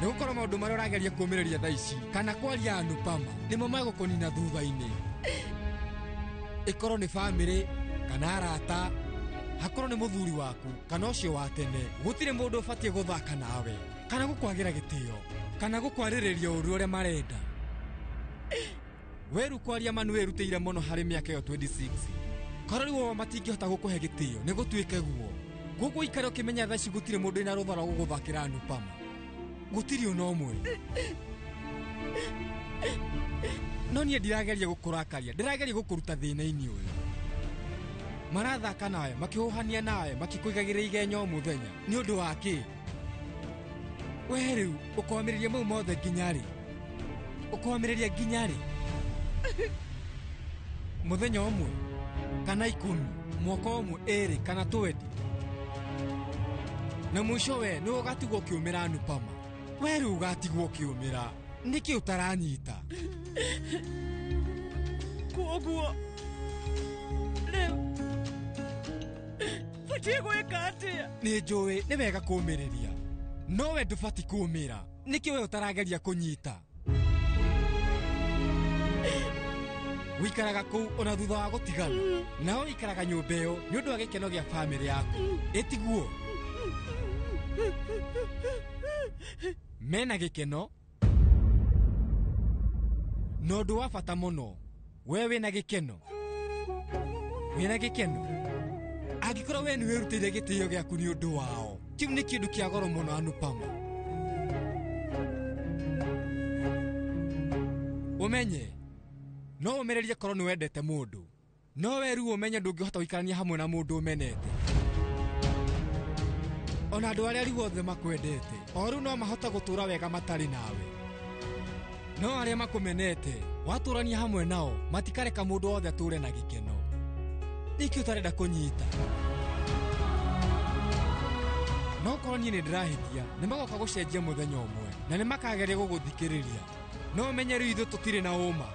Nĩ gũkorwo maũndũ marĩa ũrageria kũũmĩrĩria thaa ici kana kwaria Anupama nĩmo megũkũnina thutha-inĩ. Ĩkorwo nĩ bamĩrĩ kana arata, hakorwo nĩ mũthuri waku kana ũcio wa tene, gũtirĩ mũndũ ũbatiĩ gũthaka nawe kana gũkwagĩra gĩtĩo kana gũkwarĩrĩria ũru ũrĩa marenda. Weru kwaria ma nĩwĩrutĩire mũno harĩ mĩaka ĩyo 26. Korwo rĩu o matingĩhota gũkũhe gĩtĩo nĩ gũtuĩke guo. Gũkũ ikare ũkĩmenya thaa ici gũtirĩ mũndũ wĩna rũtha rwa gũgũthakĩra Anupama, gũtirĩ ona ũmwe. No niĩ ndirageria gũkũrakaria, ndĩrageria gũkũruta thĩna-inĩ ũyũ. Marathaka nawe, makĩhũhania nawe, makĩkũigagĩra igenyo o mũthenya. Nĩ ũndũ wa kĩ? We rĩu ũkomĩrĩria mau mothe nginya rĩ? Ũkomĩrĩria nginya rĩ? Mũthenya ũmwe kana 10, mwaka ũmwe, 2 kana 20. Na mũico we nĩ ũgatigwo ũkĩũmĩra Anupama. We rĩu ũgatigwo ũkĩũmĩra. Nĩkĩ ũtaranyita? Koguo rĩu batiĩ gwĩka atĩa? Nĩ njũĩ nĩ wega kũũmĩrĩria, no we ndũbatiĩ kũũmĩra. Nĩkĩ we ũtarageria kũnyita? Wĩikaraga kũu ona thutha wa gũtigana, nawe wĩikaraga nyũmba ĩyo nĩ ũndũ wa gĩkeno gĩa bamĩrĩ yaku. Ĩtiguo? Mena gĩkeno na ũndũ wa bata mũno, we wĩna gĩkeno, wĩna gĩkeno. Angĩkorwo we nĩ wĩrutĩire gĩtĩo gĩaku nĩ ũndũ wao, kĩu nĩ kĩndũ kĩa goro mũno Anupama. Ũmenye no ũmererie korwo nĩ wendete mũndũ, no we rĩu ũmenye ndũngĩhota gũikarania hamwe na mũndũ ũmenete. Ona andũ arĩa rĩu othe makwendete o rĩu no mahota gũtũũra wega matarĩ nawe, no arĩa makũmenete watũrania hamwe nao matikareka mũndũ wothe atũũre na gĩkeno. Nĩkĩ ũtarenda kũnyita? No korwo niĩ nĩ ndĩrahĩtia, nĩ magoka gũcenjia mũthenya ũmwe na nĩ makageria gũgũthikĩrĩria. No ũmenye rĩu ithuĩ tũtirĩ na ũma.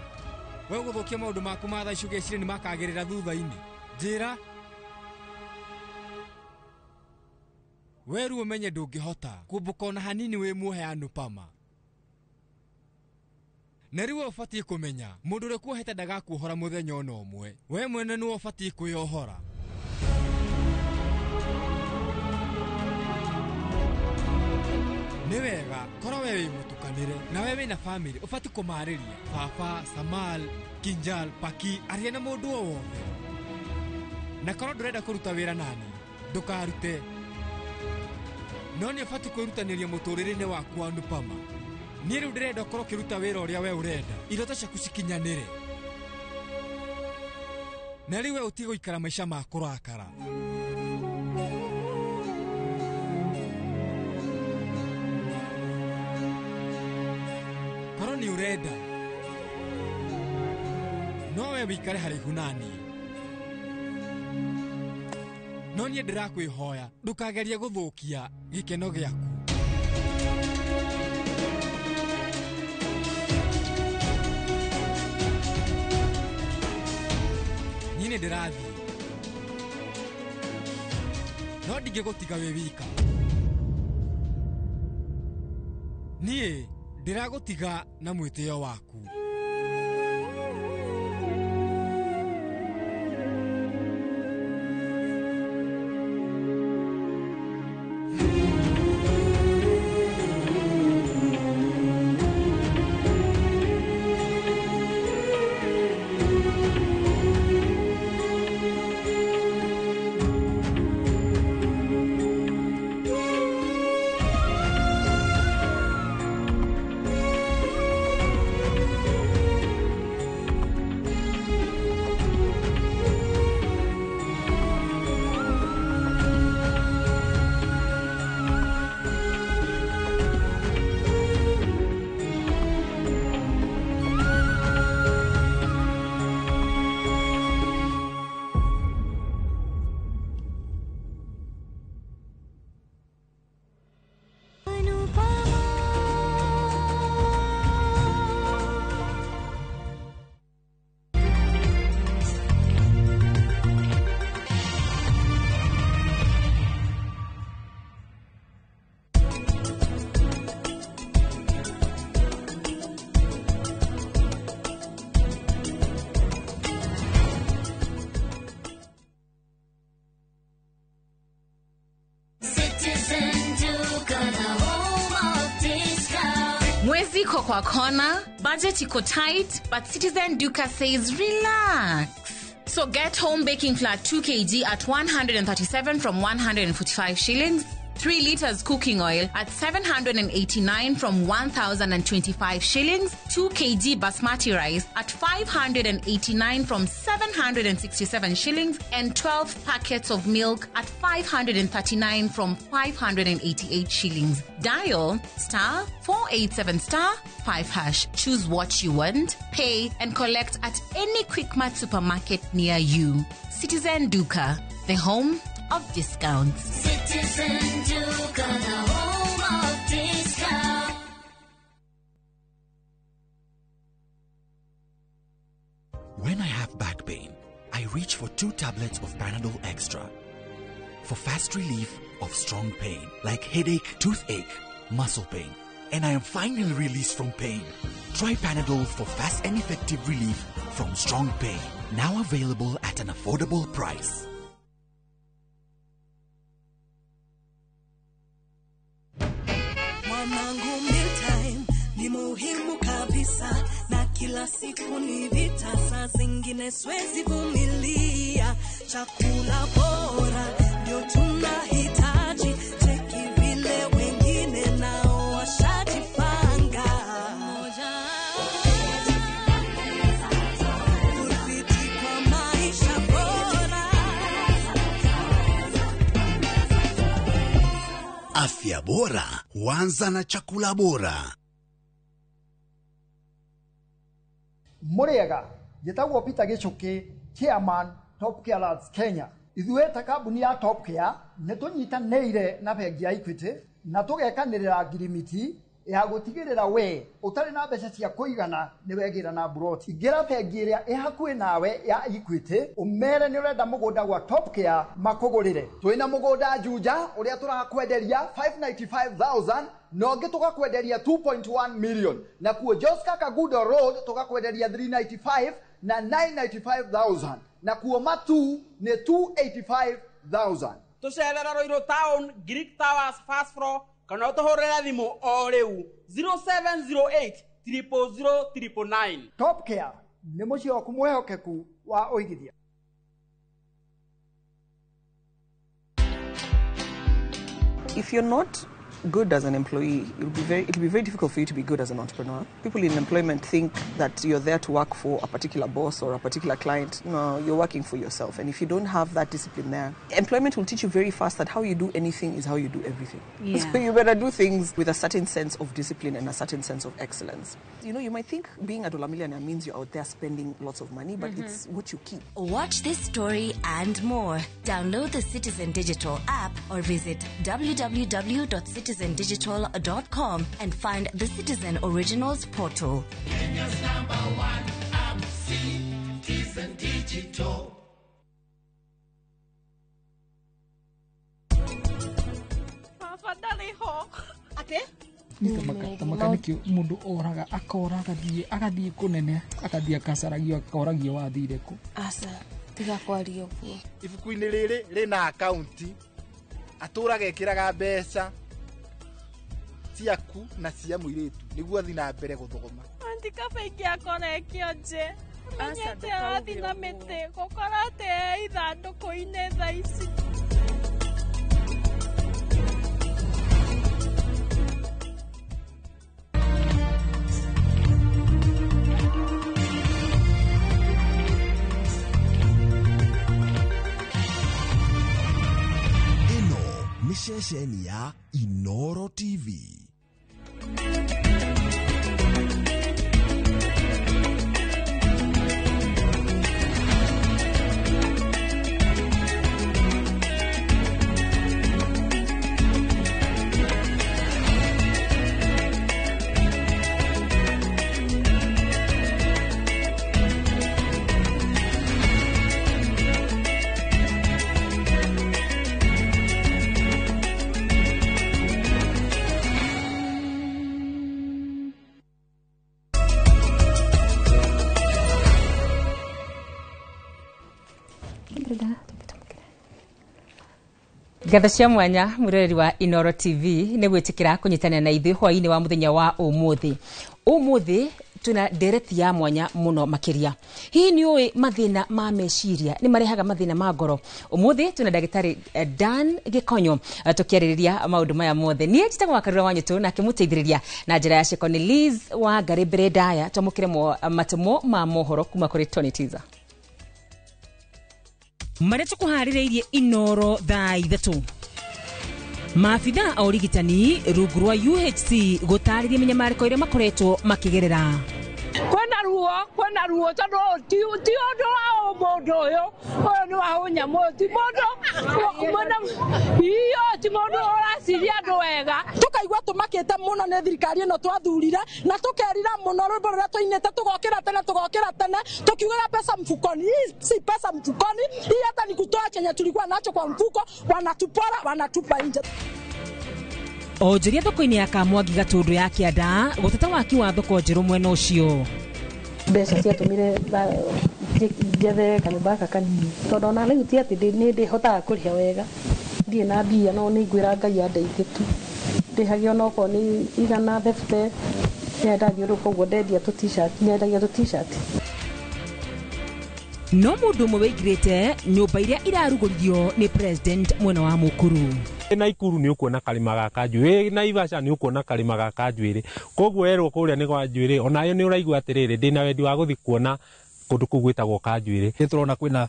We ũgũthũkia maũndũ maku ma thaa ici ũgeciria nĩ makagĩrĩra thutha-inĩ. Njĩra we rĩu ũmenye ndũngĩhota kũmbũka ona hanini wĩ muohe Anupama. Na rĩu ũbatiĩ kũmenya mũndũ ũrĩa kuohete ndagakuohora mũthenya ona ũmwe. We mwene nĩwe ũbatiĩ kwĩyohora. Nĩ wega korwo we wĩ mũtukanĩre na we wĩna bamĩrĩ ũbatiĩ kũmarĩria baba, Samal, Kinjal, Paki, aria na mũndũ o wothe. Na korwo ndũrenda kũruta wĩra nani, ndũkarute. No nĩ ũbatiĩ kwĩrutanĩria mũtũrĩre-inĩ waku Anupama. Niĩ rĩu ndĩrenda ũkorwo ũkĩruta wĩra ũrĩa we ũrenda, iroto ciaku cikinyanĩre. Na rĩu we ũtige gũikara maica ma kũrakara. Korwo nĩ ũrenda, no we wĩikare haraihu na niĩ. No niĩ ndĩrakwĩhoya ndũkagerie gũthũkia gĩkeno gĩaku. Niĩ nĩ ndĩrathiĩ, no ndingĩgũtiga wĩ wika. Niĩ ndĩragũtiga na mwĩtĩo waku. Mwezi iko kwa kona, budget iko tight, but Citizen Duka says relax. So get home baking flour 2 kg at 137 from 145 shillings, 3 liters cooking oil at 789 from 1,025 shillings, 2 kg basmati rice at 589 from 767 shillings, and 12 packets of milk at 539 from 588 shillings. Dial star 487 star 5 hash. Choose what you want, pay, and collect at any Quickmart supermarket near you. Citizen Duka, the home of discounts. Citizen Duka, the home of discount. When I have back pain, I reach for 2 tablets of Panadol Extra for fast relief of strong pain like headache, toothache, muscle pain, and I am finally released from pain. Try Panadol for fast and effective relief from strong pain. Now available at an affordable price. Mwanangu. Kila siku ni vita, saa zingine siwezi vumilia. Chakula bora ndio tunahitaji, cheki vile wengine nao washajipanga. Urafiki kwa maisha bora. Afya bora huanza na chakula bora. Muriega njĩtagwo Peter Gĩchũkĩ, chairman Top Care Lads Kenya. Ithuĩ ta kambuni ya Top Care nĩ tũnyitanĩire na bengi ya Equity na tũgekanĩrĩra ngirimiti ya gũtigĩrĩra we ũtarĩ na mbeca cia kũigana nĩ wegĩra na mburoti. Ingĩra bengi ĩrĩa ĩ hakuhĩ nawe ya Equity ũmere nĩ ũrenda mũgũnda gwa Top Care makũgũrĩre. Twĩna mũgũnda Juja ũrĩa tũrakwenderia 595,000 na ũngĩ tũgakwenderia 2.1 million, na kuo Joska Kagudo Road tũgakwenderia 395 na 995,000, na kuo Matu nĩ 285,000. Tũcerera Ruiru Town, Greek Towers first floor, kana ũtũhũrĩre thimũ o rĩu 0708 000 999. Top Care nĩ mũciĩ waku mwĩhokeku wa ũigithia. If you're not good as an employee, it'll be very difficult for you to be good as an entrepreneur. People in employment think that you're there to work for a particular boss or a particular client. No, you're working for yourself. And if you don't have that discipline there, employment will teach you very fast that how you do anything is how you do everything. Yeah. So you better do things with a certain sense of discipline and a certain sense of excellence. You know, you might think being a dollar millionaire means you're out there spending lots of money, but it's what you keep. Watch this story and more. Download the Citizen Digital app or visit www.citizendigital.com and find the Citizen Originals portal. Kenya's number one app, Citizen Digital. Baba ndarĩ ho. Atĩ? Tamaka nĩkĩo mũndũ oraga akora agathiĩ kũnene agathiĩ akacaragio akoragio wathire kũ. Aca, tiga kwaria ũguo. Ibuku-inĩ rĩrĩ rĩna akaunti atũraga ekĩraga mbeca ciaku na cia mũirĩtu nĩguo athiĩ na mbere gũthoma. Aunty kaba ingĩakora kĩonje menyete arathiĩ na mĩtĩ gũkora atĩ e ithandũkũ-inĩ thaa ici. Ĩno nĩ ceceni ya Inoro TV. Ngatho cia mwanya mwiroreri wa Inoro TV nĩ gwĩtĩkĩra kũnyitanĩra na ithuĩ hwaĩ-inĩ wa mũthenya wa ũmũthĩ. Ũmũthĩ twĩna ndereti ya mwanya mũno makĩria. Hihi nĩ ũĩ mathĩna ma meciria nĩ marehaga mathĩna ma ngoro? Ũmũthĩ twĩna ndagĩtarĩ Dan Gĩkonyo tũkĩarĩrĩria maũndũ maya mothe. Niĩ njĩtagwo Wakarura wa Nyũtũ nake mũteithĩrĩria na njĩra ya Ceko nĩ Liz wa Ngarĩ mbere ndaya. Twamũkĩre matũmwo ma mohoro kuma kũrĩ Tony Tiza. Marĩa tũkũharĩrĩirie Inoro thaa 3. Maabithaa a ũrigitani rungu rwa UHC gũtarĩria mĩnyamarĩko ĩrĩa makoretwo makĩgerera. Kwĩna ruo tondũ ti ũndũ wa mũndũ ũyũ, ũyũ nĩ wa ũnyamũ, ti mũndũ iyo, ti mũndũ ũraciria andũ wega. Tũkaigua tũmakĩte mũno nĩ thirikari ĩno twathurire na tũkerira mũno rwĩmbo rũrĩa tũinĩte tũgokĩra tene tũkiugaga pesa mfukoni. Hii si pesa mfukoni, hii hata ni kutoa chenye tulikuwa nacho kwa mfuko, wanatupora wanatupa nje. Onjoria thoko-inĩ ya Kamwangi Gatũndũ ya Kĩanda gũteta waki wa thoko njerũ mwena ũcio. Mbeca ciatũmire njethe kanyũmba gaka kanini tondũ ona rĩu ti atĩ nĩ ndĩhotaga kũrĩha wega, ndirĩ na mbia no nĩ ngwĩra Ngai andeithie tu ndĩhage onokorwo nĩ 150 Ndathiũrũrũka ũguo ndendia tũ t-shirt, nyendagia tũ t-shirt. No mũndũ ũmwe wĩingĩrĩte nyũmba iria irarugũririo nĩ president mwena wa Mukuru. Naikuru nĩ ũkuona karĩma ga Kanjuĩrĩ, Naivasha nĩ ũkuona karĩma ga Kanjuĩrĩ, koguo werwo kũrĩa nĩ gwa Njuĩrĩ, onayo nĩ ũraigua atĩrĩrĩ, ndĩna wendi wa gũthiĩ kuona kũndũ kũu gwĩtagwo Kanjuĩrĩ. Nĩ tũrona kwĩna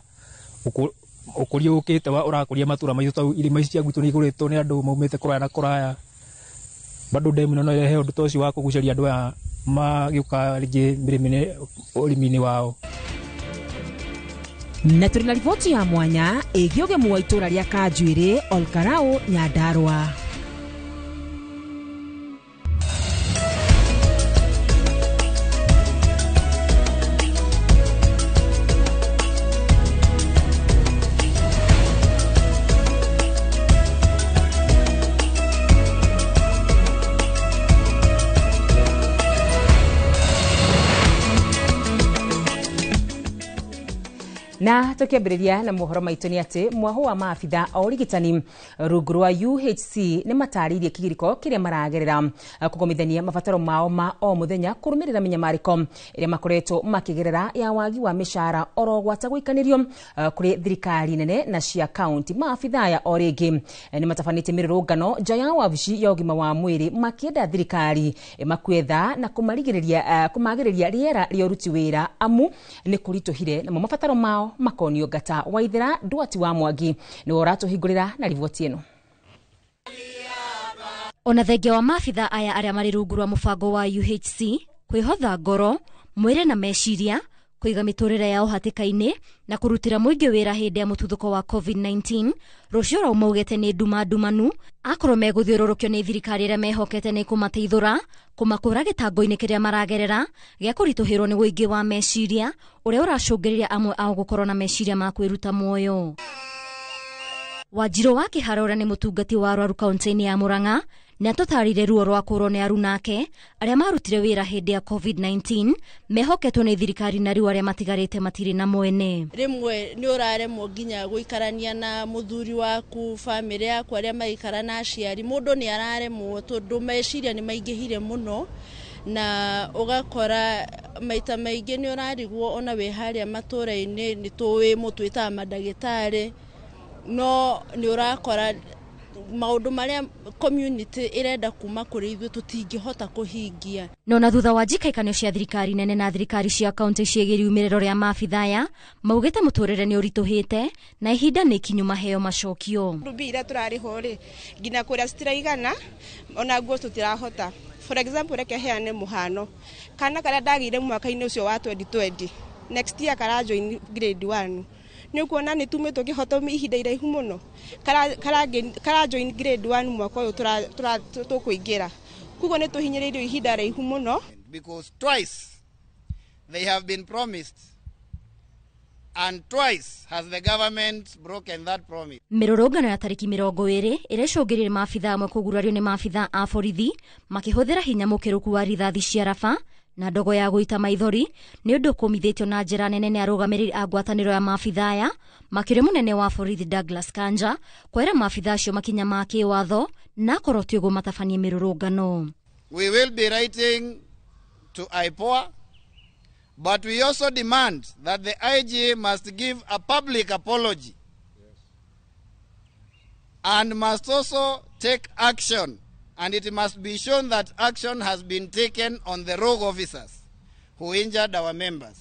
ũkũria ũkĩte wa ũrakũria matũra maitũ tondũ irĩma ici cia gwitũ nĩ igũrĩtwo nĩ andũ maumĩte kũraya na kũraya. Bado demu ĩno no ĩrehe ũndũ ta ũcio wa kũgucĩrĩria andũ aya magĩũka rĩngĩ ũrĩmi-inĩ wao. Na tũrĩ na riboti ya mwanya ĩgiĩ ũgemu wa itũra rĩa Kanjuĩrĩ, Olkarau, Nyandarua. Na tukiambĩrĩria na mohoro maitũ nĩ atĩ mwaho wa maabitha a ũrigitani rungu rwa UHC nĩ matarĩirie kĩgirĩko kĩrĩa maragerera kũgomithania mabataro mao ma o mũthenya kũrũmĩrĩra mĩnyamarĩko ĩrĩa makoretwo makĩgerera ya wagi wa mĩcara oro gwata gũikanĩrio kũrĩ thirikari nene na cia kaunti. Maabitha aya o rĩngĩ nĩ matabanĩtie mĩrũrũngano nja ya wabici ya ũgima wa mwĩrĩ makĩenda thirikari makuetha na kũmarigĩrĩria kũmagĩrĩria rĩera rĩa ũruti wĩra amu nĩ kũritũhire namo mabataro mao makonio ngata. Waithera Ndwati wa Mwangi nĩwe ũratũhingũrĩra na riboti ĩno. Ona thengia wa maabitha aya arĩa marĩ rungu rwa mũbango wa UHC kwĩhotha ngoro mwĩrĩ na meciria kũiga mĩtũrĩre yao hatĩka-inĩ na kũrutĩra mũingĩ wĩra hĩndĩ ya mũtuthũko wa COVID-19, rũciũ rwao maugĩte nĩ nduma ndumanu akorwo megũthiũrũrũkio nĩ thirikari ĩrĩa mehokete nĩ kũmateithũra kũmakũra gĩtango-inĩ kĩrĩa maragerera gĩa kũritũhĩrwo nĩ ũingĩ wa meciria ũrĩa ũracũngĩrĩria amwe ao gũkorwo na meciria ma kwĩruta muoyo. Wanjirũ wa Kĩhara ũrĩa nĩ mũtungati wa arwaru kaunti-inĩ ya Murang'a nĩ atũtarire ruo rwa kũrwo nĩ arunake arĩa marutire wĩra hĩndĩ ya COVID-19 mehoketwo nĩ thirikari na rĩu arĩa matigarĩte matirĩ na mwene. Rĩmwe nĩ ũraremwo nginya gũikarania na mũthuri waku, bamĩrĩ yaku, arĩa maikara na aciari, mũndũ nĩ araremwo tondũ meciria nĩ maingĩhire mũno, na ũgakora maita maingĩ nĩ ũrarigwo ona wĩ harĩa matũra-inĩ nĩ tũĩ mũtwĩtaga mandagĩtarĩ, no nĩ ũrakora maũndũ marĩa community ĩrenda kuma kũrĩ ithuĩ tũtingĩhota kũhingia. No na thutha wa njikaikanio cia thirikari nene na thirikari cia kaunti ciĩgiĩ riumĩrĩro rĩa maabitha aya maugĩte mũtũrĩre nĩ ũritũhĩte na ihinda nĩ ikinyu maheo macokio. Mbia iria tũrarĩhwo rĩ nginya kũrĩa citiraigana ona nguo tũtirahota. For example, reke heane mũhano, kana karĩa ndagĩire mwaka-inĩ ũcio wa 2020 next year kara join grade 1 nĩ ũkuona nĩ tumĩtwo kĩhotomi ihinda iraihu mũno, kara join grade 1 mwaka ũyũ tũkũingĩra, koguo nĩ tũhinyĩrĩirio ihinda raihu mũno. Because twice they have been promised and twice has the government broken that promise. Mĩrũrũngano ya tarĩki 20 ĩrĩa ĩcũngĩrĩire maabitha amwe kũgurario nĩ maabitha a borithi makĩhũthĩra hinya mũkĩrũku wa rithathi cia raba na ndogo ya gũita maithori nĩ ũndũ kũmithĩtio na njĩra nene nĩ arũgamĩrĩri a ngwatanĩro ya maabitha aya makĩria mũnene wa borithi Douglas Kanja kwĩra maabitha acio makinya ma kĩwatho na akorwo ti ũguo matabanie mĩrũrũngano. We will be writing to IPOA, but we also demand that the IG must give a public apology and must also take action, and it must be shown that action has been taken on the rogue officers who injured our members,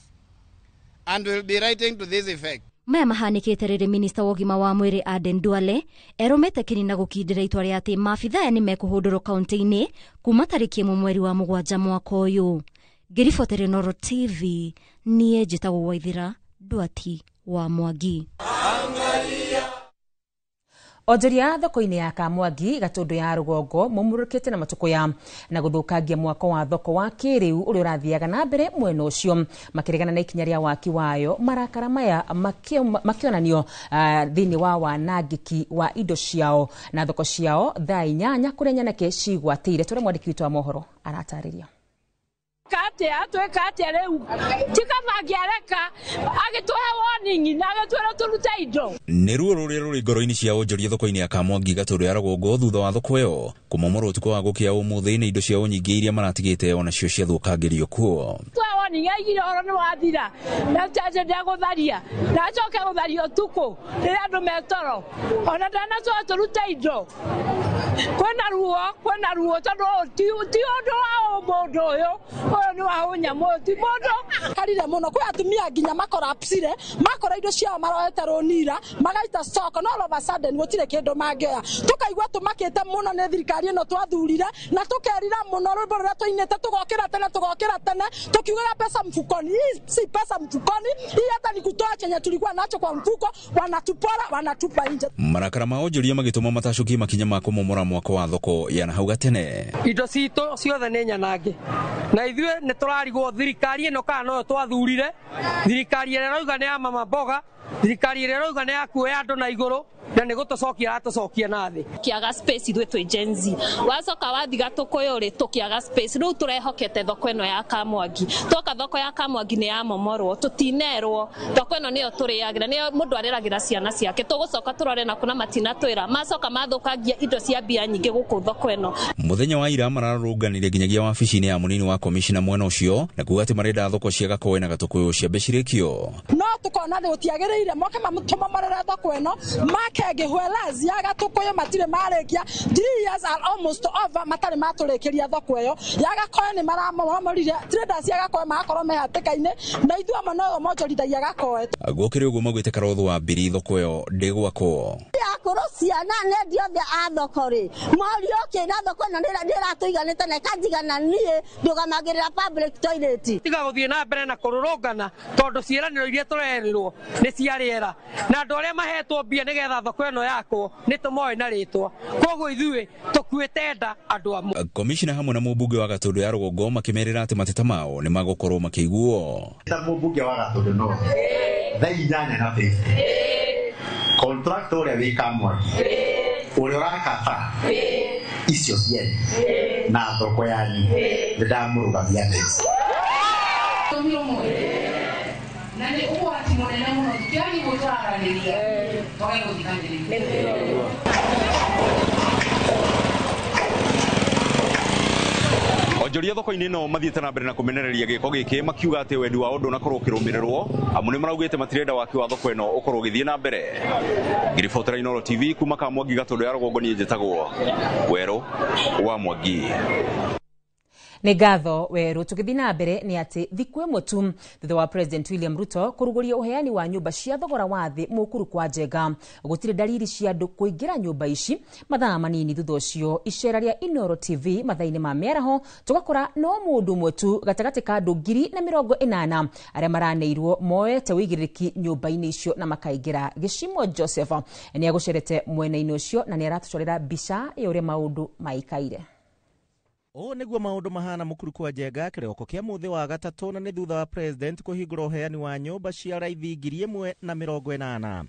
and will be writing to this effect. Maya mahanĩkĩte rĩrĩ minista wa ũgima wa mwĩrĩ Aden Duale erũmĩte kĩni na gũkindĩra itua rĩa atĩ maabitha aya nĩ mekũhũndũrwo kaunti-inĩ kuma tarĩki 1 mweri wa 7 mwaka ũyũ. Ngĩribotera Inooro TV, niĩ njĩtagwo Waithera Ndwati wa Mwangi. Onjoria thoko-inĩ ya Kamwangi Gatũndũ ya rũgongo maumũrũkĩte na matũkũya na gũthũkangia mwako wa thoko wa kĩrĩu ũrĩa ũrathiaga na mbere mwena ũcio makĩregana na ikinya rĩa waki wayo. Marakara maya makĩonanio thĩinĩ wa wanangĩki wa indo ciao na thoko ciao thaa 8 kũrĩa nyanake cigwatĩire. Tũrĩa mwandĩki witũ wa mohoro aratarĩria. Atia tweka atia riu tikamangĩareka agĩtũhe warning na agĩtwĩra tũrute indo. Nĩ ruo rũrĩa rũrĩ ngoro-inĩ cia onjoria thoko-inĩ ya Kamwangi Gatũndũ ya rũgongo thutha wa thoko ĩyo kũmomorwo ũtukũ wa gũkĩa ũmũthĩ nĩ indo ciao nyingĩ iria maratigĩte onacio ciathũkangĩrio kuo. Tũhe warning aigire ũhoro nĩ wathira na njaje ndegũtharia na acoke gũtharia ũtukũ rĩrĩa andũ metoro ona ndanatwĩra tũrute indo. Kwĩna ruo tondũ ti ũndũ wa mũndũ ũyũ ũyũ nĩ wa ũnyamũ ũyũ ti mũndũ. Karire mũno kwĩ atumia nginya makorapsire makora indo ciao maroete rũnira magaita stock no all of a sudden gũtirĩ kĩndũ mangĩoya. Tũkaigua tũmakĩte mũno nĩ thirikari ĩno twathurire na tũkerira mũno rwĩmbo rũrĩa tũinĩte tũgokĩra tene tũkiugaga pesa mfukoni. Hii si pesa mfukoni, hii hata ni kutoa chenye tulikuwa nacho kwa mfuko, wanatupora wanatupa nje. Marakara ma onjoria magĩtũma matacũkie makinya ma kũmomora mwako wa thoko ya nahau gatene. Indo citũ ciothe nĩ nyanange na ithuĩ nĩ tũrarigwo thirikari ĩno kana noyo twathurire, thirikari ĩrĩa ĩrauga nĩ ya mama mboga, thirikari ĩrĩa ĩrauga nĩ ya kuoya andũ na igũrũ na nĩ gũtũcokia aratũcokia na thĩ. Kiaga space ithuĩ twĩ Gen Z wacoka wathiga tũkũyũ rĩ tũkĩaga space rĩu tũrehokete thoko ĩno ya Kamwangi. Twoka thoko ya Kamwangi nĩ yamomorwo tũtinerwo thoko ĩno nĩyo tũrĩagĩra nĩyo mũndũ areragĩra ciana ciake. Tũgũcoka tũrore na kuna matinatwĩra macoka mathũkangia indo cia mbia nyingĩ gũkũ thoko ĩno. Mũthenya wa ira mararũnganire nginyagia wabici-inĩ ya mũnini wa komishina mwena ũcio na kuga atĩ marenda thoko cia Gakoe na Gatũkũyũ ciambe cirĩkio. No tũkona gũtiagĩrĩire moke mamũtũmomorere thoko ĩno makenge whereas ya Gatũkũyũ matirĩ marĩkia 3 years are almost over matarĩ matũrĩkĩria thoko ĩyo ya Gakoe nĩ maramomorire traders ya Gakoe magakorwo me hatĩka-inĩ na ithuĩ amwe no monjorithagia Gakoe. Gũkĩrĩ ũguo maugĩte Karotho wa Mbiri thoko ĩyo ndĩgwakwo. Akũrũ ciana nĩ othe a thoko rĩ morio kĩna thoko ĩno nĩ ĩratũiganĩte na ĩkanjigana niĩ ndũgamagĩrĩra public toilet. Tiga gũthiĩ na mbere na kũrũrũngana tondũ ciĩranĩro iria tũrerĩrwo nĩ cia rĩera na andũ arĩa mahetwo mbia nĩgetha thoko ĩno yakwo nĩ tũmoĩ na rĩtwa, koguo ithuĩ tũkuĩte nda andũ amwe. Komishina hamwe na mũmbunge wa Gatũndũ ya rũgongo makĩmerĩra atĩ mateta mao nĩ magũkorwo makĩiguo. Ta mũmbunge wa Gatũndũ no thaa 8:50 contract ũrĩa wĩ Kamwangi ũrĩa ũrakaba icio cianyu na thoko yanyu nĩ ndamũrũgamia thaa ici. Na nĩ ũgwati mũnene mũno tũtiagĩrĩirwo tũraranĩria twage gũthikanĩrĩria. Onjoria thoko-inĩ ĩno mathiĩte na mbere na kũmenereria gĩko gĩkĩ makiuga atĩ wendi wao ndũnakorwo ũkĩrũmĩrĩrwo amu nĩ maraugĩte matirenda waki wa thoko ĩno ũkorwo ũgĩthiĩ na mbere. Ngĩribotera Inooro TV kuma Kamwangi Gatũndũ ya rũgongo niĩ njĩtagwo Werũ wa Mwangi. Nĩ ngatho Werũ. Tũgĩthiĩ na mbere nĩ atĩ thikũ ĩmwe tu thutha wa President William Ruto kũrugũria ũheani wa nyũmba cia thogora wa thĩ Mũkuru kwa Njenga gũtirĩ dalili cia andũ kũingĩra nyũmba ici mathaa manini thutha ũcio icera rĩa Inooro TV mathaa-inĩ ma mĩaraho tũgakora no mũndũ ũmwe tu gatagatĩ ka andũ 1,080 arĩa maraneirwo moete ũigĩrĩrĩki nyũmba-inĩ icio na makaingĩra. Gĩcimo Joseph nĩ agũcerete mwena-inĩ ũcio na nĩ aratũcorera mbica ya ũrĩa maũndũ maikaire. Ũũ nĩguo maũndũ mahana Mũkuru kwa Njenga kĩroko kĩa mũthĩ wa gatatũ na nĩ thutha wa president kũhingũra ũheani wa nyũmba cia raithi 1,080.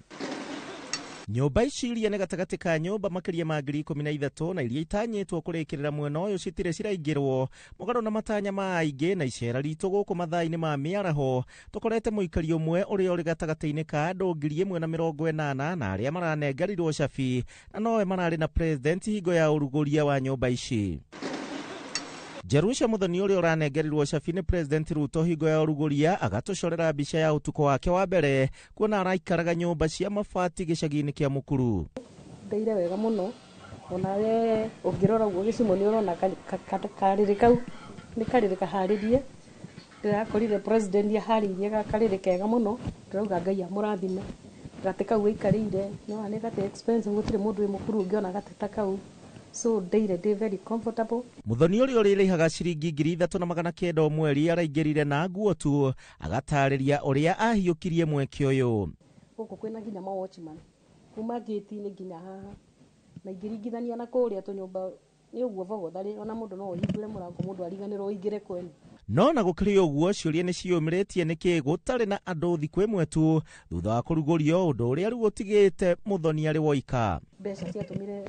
Nyũmba ici iria nĩ gatagatĩ ka nyũmba makĩria ma 13,000 na iria itanyĩtwo kũrĩkĩrĩra mwena ũyũ citirĩ ciraingĩrwo mũgarũ na matanya ma aingĩ na icera ritũ gũkũ mathaa-inĩ ma mĩaraho tũkorete mũikari ũmwe ũrĩa ũrĩ gatagatĩ-inĩ ka andũ 1,080 na arĩa maranengerirwo cabi na nowe mararĩ na president hingo ya ũrugũria wa nyũmba ici. Jerusha Muthoni ũrĩa ũranengerirwo cabi nĩ President Ruto hingo ya ũrugũria agatũcorera mbica ya ũtukũ wake wa mbere kuona araikaraga nyũmba cia mabati gĩcagi-inĩ kĩa Mũkuru. Ndeire wega mũno onawe ũngĩrora ũguo gĩcimo nĩ ũrona karĩrĩ kau nĩ karĩrĩ kaharĩrie. Ndĩrakorire president aharĩirie gakarĩrĩ kega mũno, ndĩrauga Ngai amũrathime. Gatĩ kau aikarĩire no nĩ gatĩ expensive gũtirĩ mũndũ wĩ Mũkuru ũngĩona gatĩ ta kau. So daily day very comfortable. Muthoni ũrĩa ũrĩrĩhaga ciringi 3,900 o mweri araingĩrire na nguo tu agatarĩria ũrĩa ahiũkirie mweke ũyũ. Gũkũ kwĩna nginya ma watchman kuma gate-inĩ nginya haha na ingĩringithania na kũrĩa tũnyũmba nĩ ũguo bogotharĩ ona mũndũ no ũhingũre mũrango mũndũ ariganĩrwo ũingĩre kwene. No na gũkĩrĩ ũguo ciũria nĩ ciũmĩrĩtie nĩkĩ gũtarĩ na andũ thikũ ĩmwe tu thutha wa kũrugũrio ũndũ ũrĩa rĩu ũtigĩte Muthoni arĩ woika. Mbeca ciatũmire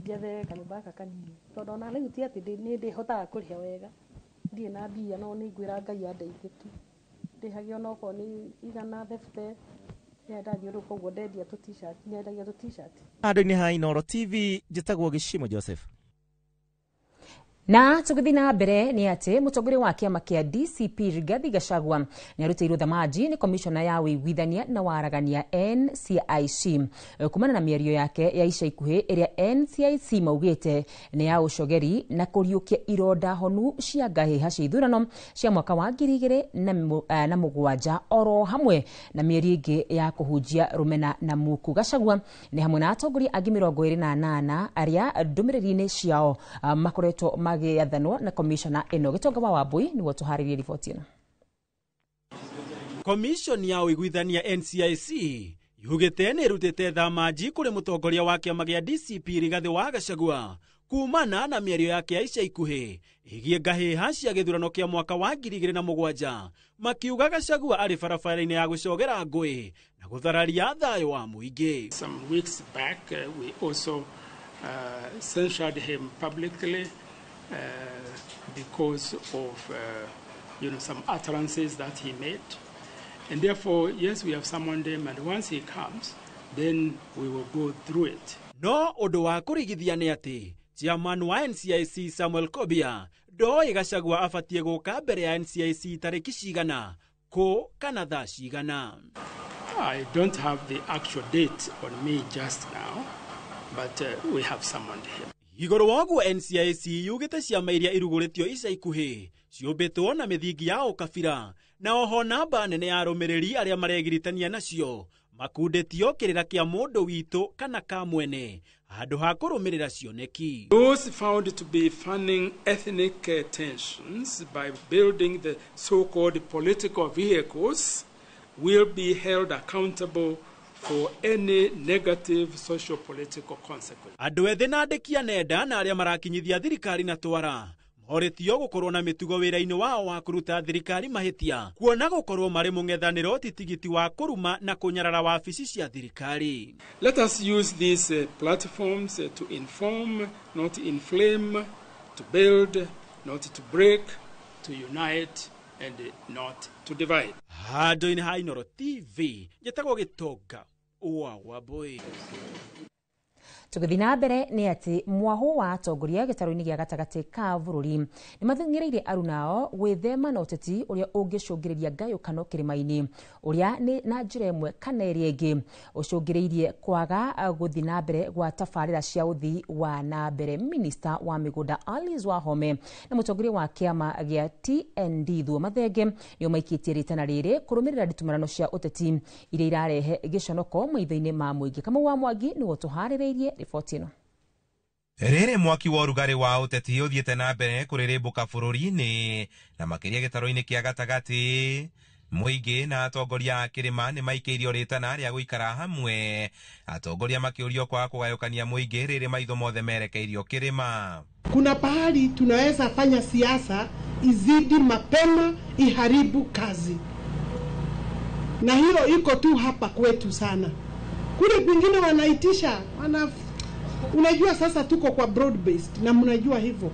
njethe kanyũmba gaka kanini tondũ ona rĩu ti atĩ nĩ ndĩhotaga kũrĩha wega Ndirĩ na mbia no nĩ ngwĩra Ngai andeithie tu. Ndĩhage onokorwo nĩ 150 rĩrĩa ndathiũrũrũka ũguo ndendia tũ t-shirt, nyendagia tũ t-shirt. Handũ-inĩ ha Inooro TV, njĩtagwo Gĩcimo Joseph. Na tũgĩthiĩ na mbere nĩ atĩ mũtongoria wa kĩama kĩa DCP Rigathi Gachagua nĩ arutĩirwo thamaji nĩ komishona ya ũiguithania na waragania NCIC kumana na mĩario yake ya ica ikuhĩ ĩrĩa NCIC maugĩte nĩ ya ũcogeri na kũriũkia ironda honu cia ngahĩha cia ithurano cia mwaka wa 2007 oro hamwe na mĩario ĩngĩ ya kũhunjia rũmena na muku. Gachagua nĩ hamwe na atongoria angĩ 28 arĩa ndũmĩrĩri-inĩ ciao makoretwo magĩathanwo na komishona ĩno. Gĩtonga wa Wambui nĩguo tũharĩrie riboti ĩno. Commission ya ũiguithania NCIC yugĩte nĩ ĩrutĩte thamaji kũrĩ mũtongoria wa kĩama gĩa DCP Rigathĩ wa Gachagua kumana na mĩario yake ya ica ikuhĩ ĩgiĩ ngahĩha cia gĩthurano kĩa mwaka wa 2007, makiuga Gachagua arĩ barabara-inĩ ya gũcogera ngũĩ na gũthararia thayũ wa mũingĩ. Some weeks back we also censured him publicly because of some utterances that he made, and therefore yes, we have summoned him, and once he comes then we will go through it. No ũndũ wa kũrigithia nĩ atĩ chairman wa NCIC Samuel Kobia ndoĩ Gachagua abatiĩ gũka mbere ya NCIC tarĩki cigana, kũ kana thaa cigana. I don't have the actual date on me just now, but we have summoned him. Igũrũ wa ũguo NCIC yugĩte ciama iria irugũrĩtio ica ikuhĩ ciũmbĩtwo na mĩthingi ya ũkabira, na oho namba nene ya arũmĩrĩri arĩa maregiritania nacio makundĩtio kĩrĩra kĩa mũndũ witũ kana ka mwene handũ ha kũrũmĩrĩra cioneki. Those found to be fanning ethnic tensions by building the so-called political vehicles will be held accountable for any negative social political consequence. Andũ ethĩ na andĩki a nenda na arĩa marakinyithia thirikari na twara morĩtio gũkorwo na mĩtugo wĩra-inĩ wao wa kũruta thirikari mahĩtia, kuona gũkorwo marĩ mũng'ethanĩro ti tigiti wa kũruma na kũnyarara wabici cia thirikari. Let us use these platforms to inform, not inflame, to build, not to break, to unite and not to divide. Handũ-inĩ ha Inooro TV, njĩtagwo Gĩtonga wa Wambui. Tũgĩthiĩ na mbere nĩ atĩ mwahũ wa atongoria gĩtarũ-inĩ gĩa gatagatĩ ka bũrũri nĩ mathing'ĩrĩirie arunao gwĩthema na ũteti ũrĩa ũngĩcũngĩrĩria ngayũkano kĩrĩma-inĩ, ũrĩa nĩ na njĩra ĩmwe kana ĩrĩa ĩngĩ ũcũngĩrĩirie kwaga gũthiĩ na mbere gwa tabarĩra cia ũthii wa na mbere. Minista wa mĩgũnda Alice Wahome na mũtongoria wa kĩama gĩa TND Thuo Mathenge nĩo maikĩtie rĩtana rĩrĩ kũrũmĩrĩra nditimũrano cia ũteti iria irarehe gĩconoko maitho-inĩ ma mũingĩ. Kamau wa Mwangi nĩwe ũtũharĩrĩirie riboti ĩno. Rĩrĩ mwaki wa ũrugarĩ wa ũteti ũthiĩte na mbere kũrĩrĩmbũka bũrũri-inĩ na makĩria gĩtarũ-inĩ kĩa gatagatĩ, mũingĩ na atongoria a kĩrĩma nĩ maikĩirio rĩtana rĩa gũikara hamwe, atongoria makĩũrio kwaga kũgayũkania mũingĩ rĩrĩ maitho mothe merekeirio kĩrĩma. Kuna pahali tunaweza fanya siasa izidi mapema iharibu kazi, na hilo iko tu hapa kwetu sana. Kule kwingine wanaitisha unajua sasa tuko kwa broad based na mnajua hivyo.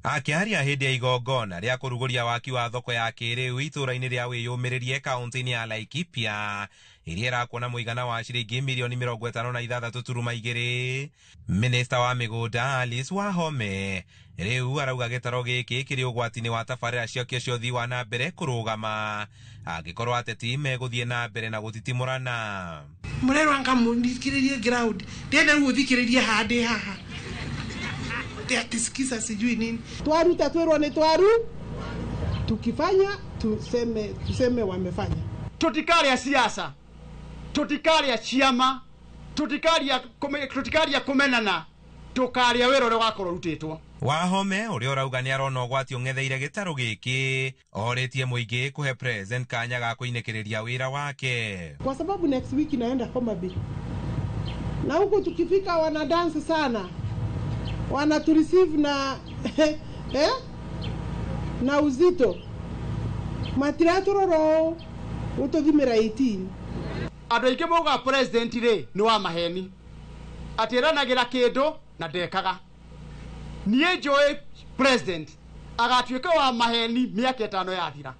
Akĩaria hĩndĩ ya igongona rĩa kũrugũria waki wa thoko ya kĩrĩu itũũra-inĩ rĩa wĩyũmĩrĩrie kaunti-inĩ ya Laikipia ĩrĩa ĩrakwo na mũigana wa ciringi mirioni 56.2, Minista wa mĩgũnda Alice Wahome rĩu arauga gĩtaro gĩkĩ kĩrĩ ũgwati-inĩ wa tabarĩra ciakĩo cia ũthii wa na mbere kũrũgama angĩkorwo ateti megũthiĩ na mbere na gũtitimũrana. Mũrerwa ngamuthikĩrĩrie ground, ndĩrenda rĩu ũthikĩrĩrie haha ndĩ haha atisikiza sijui nini. Twaruta twirwo ni twaru, tukifanya tuseme wamefanya. Tutikaria siasa, tutikaria ciama, tutikaria kumenana, tukaria wĩra ũrĩa wakorwo rutĩtwo. Wahome ũrĩa ũrauga nĩ arona ũgwati ũng'etheire gĩtarũ gĩkĩ orĩtie mũingĩ kũhe president kanya ga kũinĩkĩrĩria wĩra wake, kwa sababu next week inaenda Homa Bay na huku tukifika wana dance sana, wana to receive na na uzito matiratororo utothimira 18. Andũ aingĩ maugaga president rĩ nĩ wa maheni, atĩranagira kĩndũ na ndekaga. Niĩ njũĩ president Agatuĩka wa maheni mĩaka 5 yathira.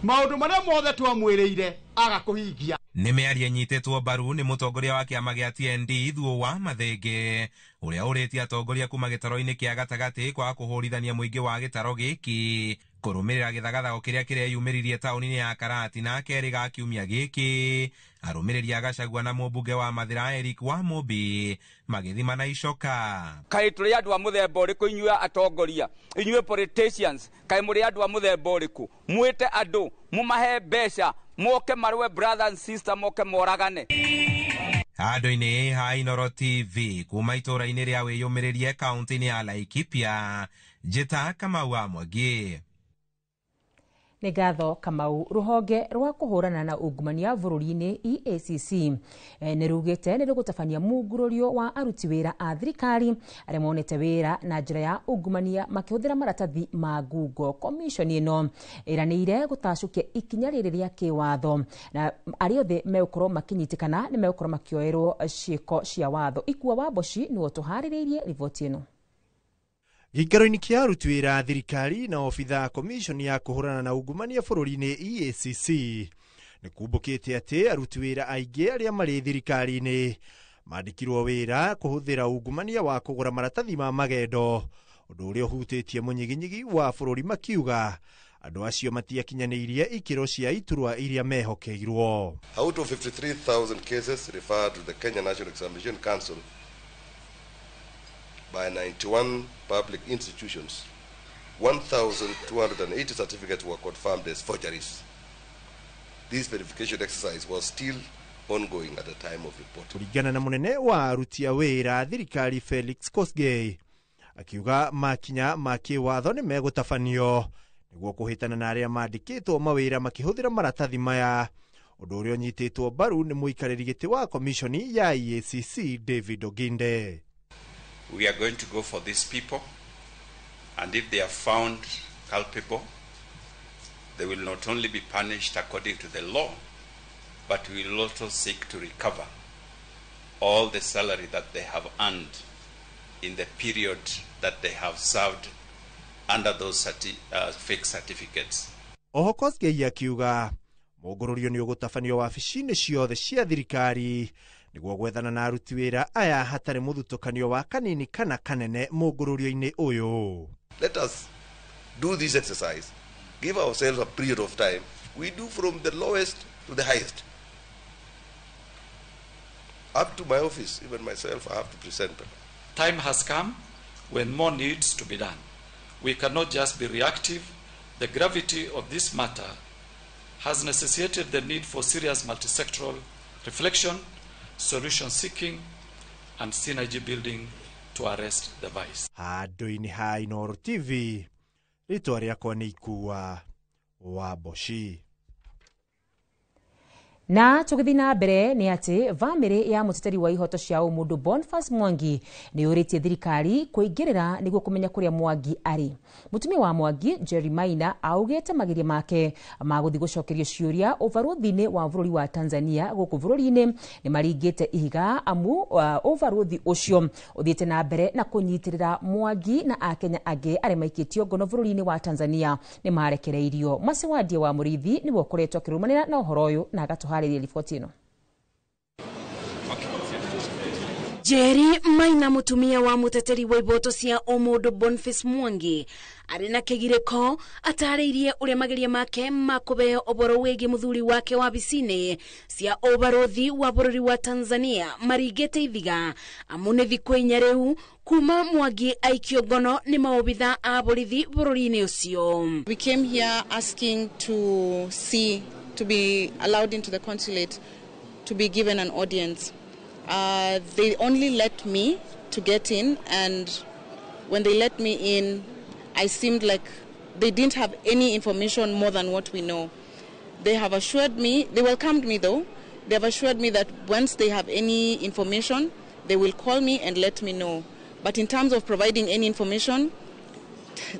Maũndũ marĩa mothe twamwĩrĩire aga kũhingia. Nĩ mĩario ĩnyitĩtwo mbaru nĩ mũtongoria wa kĩama gĩa TND Thuo Mathenge ũrĩa ũrĩtie atongoria kuma gĩtaro-inĩ kĩa gatagatĩ kwaga kũhũrithania mũingĩ wa gĩtaro gĩkĩ kũrũmĩrĩra gĩthagathago kĩrĩa kĩreyumĩririe taũni-inĩ ya Karatina kerĩ ga kiumia gĩkĩ. Arũmĩrĩri a Gachagua na mũmbunge wa Mathĩra Eric Wamũmbi magĩthima na icoka. Kaĩ tũrĩ andũ a mũthemba ũrĩkũ inyuĩ atongoria, inyuĩ politicians, kaĩ mũrĩ andũ a mũthemba ũrĩkũ? Mwĩte andũ mũmahe mbeca moke marũe brother and sister, moke moragane. Handũ-inĩ ha Inooro TV kuma itũũra-inĩ rĩa wĩyũmĩrĩrie kaunti-inĩ ya Laikipia, Njĩta Kamau wa Mwangi. Nĩ ngatho Kamau. Rũhonge rwa kũhũrana na ungumania bũrũri-inĩ EACC nĩ rugĩte nĩ rũgũtabania mungurũrio wa aruti wĩra a thirikari arĩa monete wĩra na njĩra ya ungumania makĩhũthĩra maratathi ma ngungo. Komishoni ĩno ĩranĩire gũtacũkia ikinya rĩrĩ rĩa kĩwatho na arĩa othe megũkorwo makĩnyitĩkana nĩ megũkorwo makĩoerwo ciĩko cia watho. Ikua wa Mboci nĩwe ũtũharĩrĩirie riboti ĩno. Gĩikaro-inĩ kĩa aruti wĩra a thirikari na obitha komishoni ya kũhũrana na ungumania bũrũri-inĩ EACC nĩ kumbũkĩte atĩ aruti wĩra aingĩ arĩa marĩ thirikari-inĩ mandĩkirwo wĩra kũhũthĩra ungumania wa kũgũra maratathi ma magendo, ũndũ ũrĩa ũhutĩtie mũnyiginyigi wa bũrũri, makiuga andũ acio matiakinyanĩirie ikĩro cia iturwa iria mehokeirwo. Out of 53,000 cases referred to the Kenya National Examination Council by 91 public institutions, 1,280 certificates were confirmed as forgeries. This verification exercise was still ongoing at the time of reporting. Kũringana na mũnene wa aruti a wĩra thirikari Felix Kosgei, akiuga makinya ma kĩwatho nĩ megũtabanio nĩguo kũhĩtana na arĩa mandĩkĩtwo mawĩra makĩhũthĩra maratathi maya, ũndũ ũrĩa ũnyitĩtwo mbaru nĩ mũikarĩri gĩtĩ wa komishoni ya EACC David Oginde. We are going to go for these people, and if they are found culpable, they will not only be punished according to the law, but we will also seek to recover all the salary that they have earned in the period that they have served under those fake certificates. Oho Kosgei akiuga mũngũrũrio nĩ ũgũtabanio wabici-inĩ ciothe cia thirikari nĩguo gwethana na aruti wĩra aya hatarĩ mũthutũkanio wa kanini kana kanene mũngũrũrio-inĩ ũyũ. Let us do this exercise, give ourselves a period of time. We do from the lowest to the highest. Up to my office, even myself, I have to present them. Time has come when more needs to be done. We cannot just be reactive. The gravity of this matter has necessitated the need for serious multisectoral reflection, solution seeking, and synergy building to arrest the vice. Handũ-inĩ ha Inooro TV, rĩtwa rĩakwa nĩ Ikua wa Mboci. Na tũgĩthiĩ na mbere nĩ atĩ bamĩrĩ ya mũteteri wa ihoto cia ũmũndũ Boniface Mwangi nĩ yũrĩtie thirikari kũingĩrĩra nĩguo kũmenya kũrĩa Mwangi arĩ. Mũtumia wa Mwangi Jerry Maina augĩte mageria make ma gũthiĩ gũcokerio ciũria ũbarũthi-inĩ wa bũrũri wa Tanzania gũkũ bũrũri-inĩ nĩ maringĩte ihiga amu ũbarũthi ũcio ũthiĩte na mbere na kũnyitĩrĩra Mwangi na akenya angĩ arĩa maikĩtio ngono bũrũri-inĩ wa Tanzania nĩ marekereirio. Maciwandie wa Mũrĩithi nĩwe ũkoretwo akĩrũmanĩra na ũhoro ũyũ na agatũharĩria riboti ĩno. Jerry Maina mutumia wa muteteri wa iboto cia ũmũndũ Boniface Mwangi arĩ na kĩgirĩko atarĩirie ũrĩa mageria make ma kũheo ũhoro wĩgiĩ mũthuri wake wabici-inĩ cia ũbarũthi wa bũrũri wa Tanzania maringĩte ithiga amu nĩ thikũ 4 rĩu kuma Mwangi aikio ngono nĩ maobitha a borithi bũrũri-inĩ ũcio. We came here asking to see, to be allowed into the consulate, to be given an audience. They only let me to get in, and when they let me in, I seemed like they didn't have any information more than what we know. They have assured me, they welcomed me though, they have assured me that once they have any information, they will call me and let me know. But in terms of providing any information,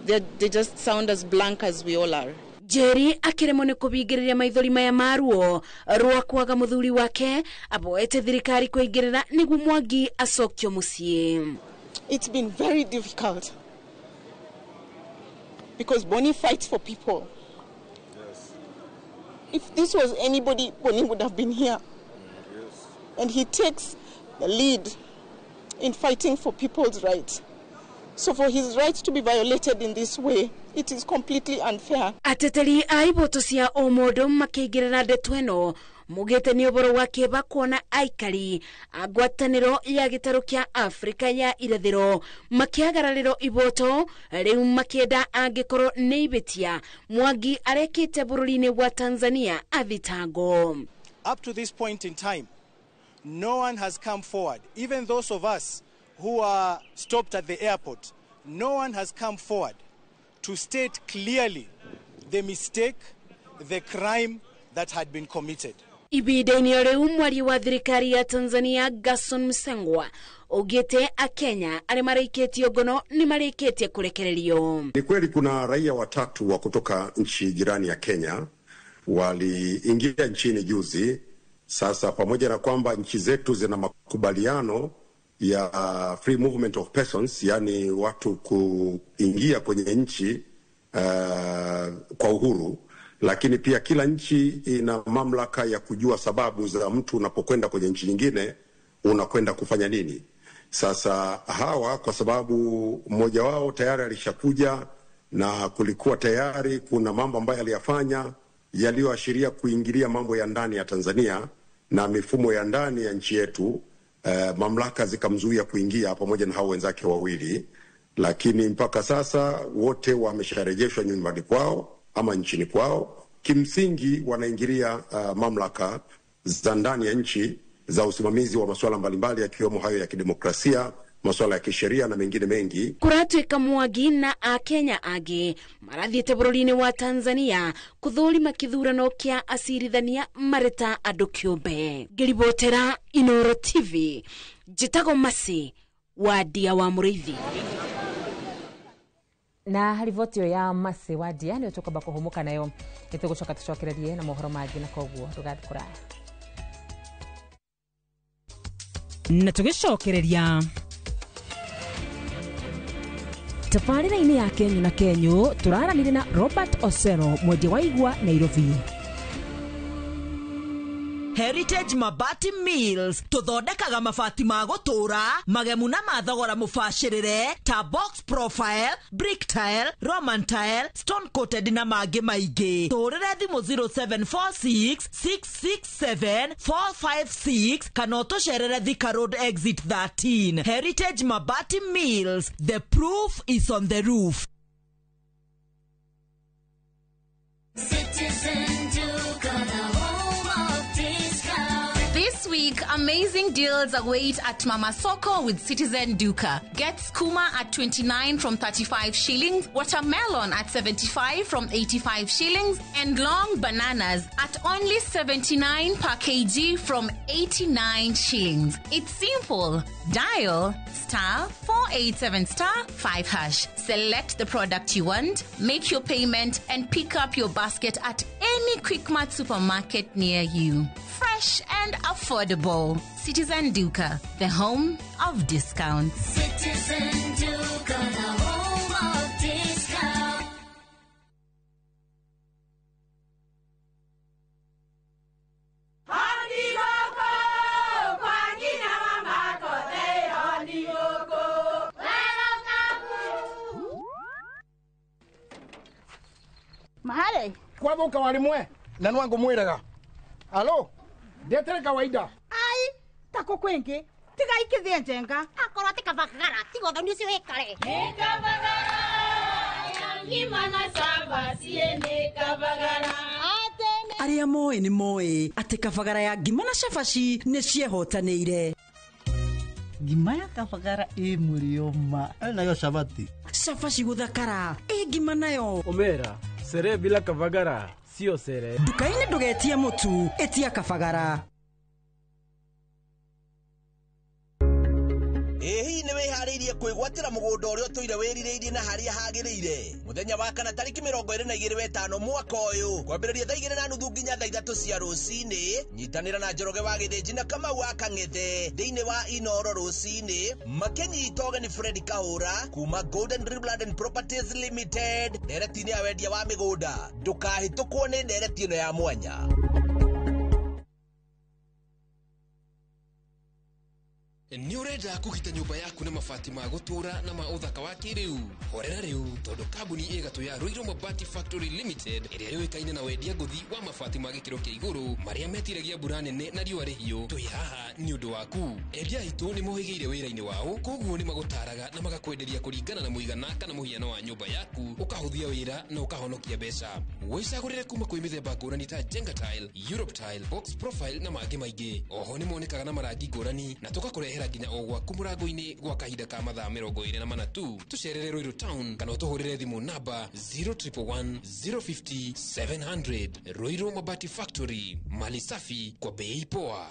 they just sound as blank as we all are. Jerry akiremwo nĩ kũbingĩrĩria maithori maya maruo rwa kwaga mũthuri wake aboete thirikari kũingĩrĩra nĩguo Mwangi acokio mũciĩ. It's been very difficult. Because Bonnie fights for people. Yes. If this was anybody, Bonnie would have been here. Yes. And he takes the lead in fighting for people's rights. So for his rights to be violated in this way, it is completely unfair. Ateteri a iboto cia ũmũndũ makĩingĩrĩra ndeto ĩno mugĩte nĩ ũhoro wa kĩeba kuona aikari a ngwatanĩro ya gĩtarũ kĩa Afrika ya irathĩro makĩagararĩrwo iboto rĩu makĩenda angĩkorwo nĩ ibĩtia Mwangi arekĩte bũrũri-inĩ wa Tanzania athitango. Up to this point in time, no one has come forward, even those of us who are stopped at the airport, no one has come forward to state clearly the mistake, the crime that had been committed. Ibinda-inĩ rĩu mwaria wa thirikari ya Tanzania Gerson Msengwa augĩte Akenya arĩa maraikĩtio ngono nĩ marĩkĩtie kũrekererio. Ni kweli kuna raia watatu wa kutoka nchi jirani ya Kenya waliingia nchini juzi. Sasa pamoja na kwamba nchi zetu zina makubaliano ya free movement of persons, yani watu kuingia kwenye nchi kwa uhuru, lakini pia kila nchi ina mamlaka ya kujua sababu za mtu unapokwenda kwenye nchi nyingine unakwenda kufanya nini. Sasa hawa, kwa sababu mmoja wao tayari alishakuja na kulikuwa tayari kuna mambo ambayo aliyafanya yaliyoashiria kuingilia mambo ya ndani ya Tanzania na mifumo ya ndani ya nchi yetu, mamlaka zikamzuia kuingia pamoja na hao wenzake wawili, lakini mpaka sasa wote wamesharejeshwa nyumbani kwao ama nchini kwao. Kimsingi wanaingilia mamlaka za ndani ya nchi za usimamizi wa masuala mbalimbali yakiwemo hayo ya kidemokrasia, masuala ya kisheria na mengine mengi. Kũratuĩka Mwangi na Akenya angĩ marathiĩte bũrũri-inĩ wa Tanzania kũthũrima kĩthurano kĩa acirithania marĩ ta andũ kĩũmbe. Ngĩribotera Inooro TV, njĩtagwo Mercy Wandia wa Mũrĩithi. Na riboti ĩyo ya Mercy Wandia nĩyo tũkwamba kũhũmũka nayo, nĩtũgũcoka tũcokererie na mohoro mangĩ, na koguo ndũgathiĩ kũraya. Na tũgĩcokereria tabarĩra-inĩ ya Kenyu na Kenyu tũraranire na Robert Osero, mwendia wa igwa Nairobi. Heritage Mabati Mills tuthondekaga mabati ma gũtũũra magemu na mathogora mũbacĩrĩre ta box profile, brick tile, Roman tile, stone coated na mangĩ maingĩ. Tũhũrĩre thimũ 0746 667 456 kana ũtũcerere Thika Road exit 13. Heritage Mabati Mills, the proof is on the roof. Citizen Duka, the home of discount. This week, amazing deals await at Mama Soko with Citizen Duka. Get skuma at 29 from 35 shillings, watermelon at 75 from 85 shillings, and long bananas at only 79 per kg from 89 shillings. It's simple. Dial star 487 star 5 hash. Select the product you want, make your payment, and pick up your basket at any Quickmart supermarket near you. Fresh and affordable. Citizen Duka, the home of discounts. Citizen Duka, the home of discounts. Mahale kwathuka warimwe na nwangu mwiraga alo ndetere kawaida ai tako kwingi tiga ikithie njenga akorwo ti kabagara tiga ũthoni ũcio wĩkare Nĩ kabagara ngima na cabaci nĩ kabagara. Arĩa moĩ nĩ moĩ atĩ kabagara ya ngima na cabaci nĩ ciehotanĩire. Ngima ya kabagara ĩ mũrĩo ma nayo cabaci cabaci gũthakara ĩ ngima nayo Omera sere bila kabagara sio sere. Nduka-inĩ ndũgetie mũtu, ĩtia kabagara. Ĩ hihi nĩ wĩharĩirie kwĩgwatĩra mũgũnda ũrĩa ũtũire wĩrirĩirie na harĩa hagĩrĩire? Mũthenya wa kana tarĩki 25 wetano mwaka ũyũ, kwambĩrĩria thaa 2:30 nginya thaa 3 cia rũcinĩ, nyitanĩra na Njoroge wa Gĩthĩnji na Kamau wa Kang'ethe thĩinĩ wa Inoro rũcinĩ, makĩnyita ũgeni Fred Kahũra kuma Golden Dream Land and Properties Limited ndereti-inĩ ya wendia wa mĩgũnda. Ndũkahĩtũkwo nĩ ndereti ĩno ya mwanya. Nĩ ũrenda kũgita nyũmba yaku na mabati ma gũtũũra na ma ũthaka wa kĩrĩu? Horera rĩu, tondũ kambuni ĩgatũ ya Ruiru Mabati Factory Limited, ĩrĩa yũĩkaine na wendia ngũthi wa mabati ma gĩkĩro kĩa igũrũ marĩa metiragia mbura nene na riũa rĩhiũ, twĩ haha nĩ ũndũ waku. Endia aitũ nĩ mohĩgĩire wĩra-inĩ wao, koguo nĩ magũtaraga na magakwenderia kũringana na mũigana kana mũhiano wa nyũmba yaku, ũkahũthia wĩra na ũkahonokia mbeca. Wĩcagũrĩre kuma kwĩ mĩthemba ngũrani ta Jenga Tile, Europe Tile, Box Profile na mangĩ maingĩ. Oho nĩ monekaga na marangi ngũrani na tũgakũrehera nginya o gwaku mũrango-inĩ gwa kahinda ka mathaa 24 tu. Tũcerere Ruiru Town kana ũtũhũrĩre thimũ namba 0111 050 700. Ruiru Mabati Factory, mali safi kwa bei poa.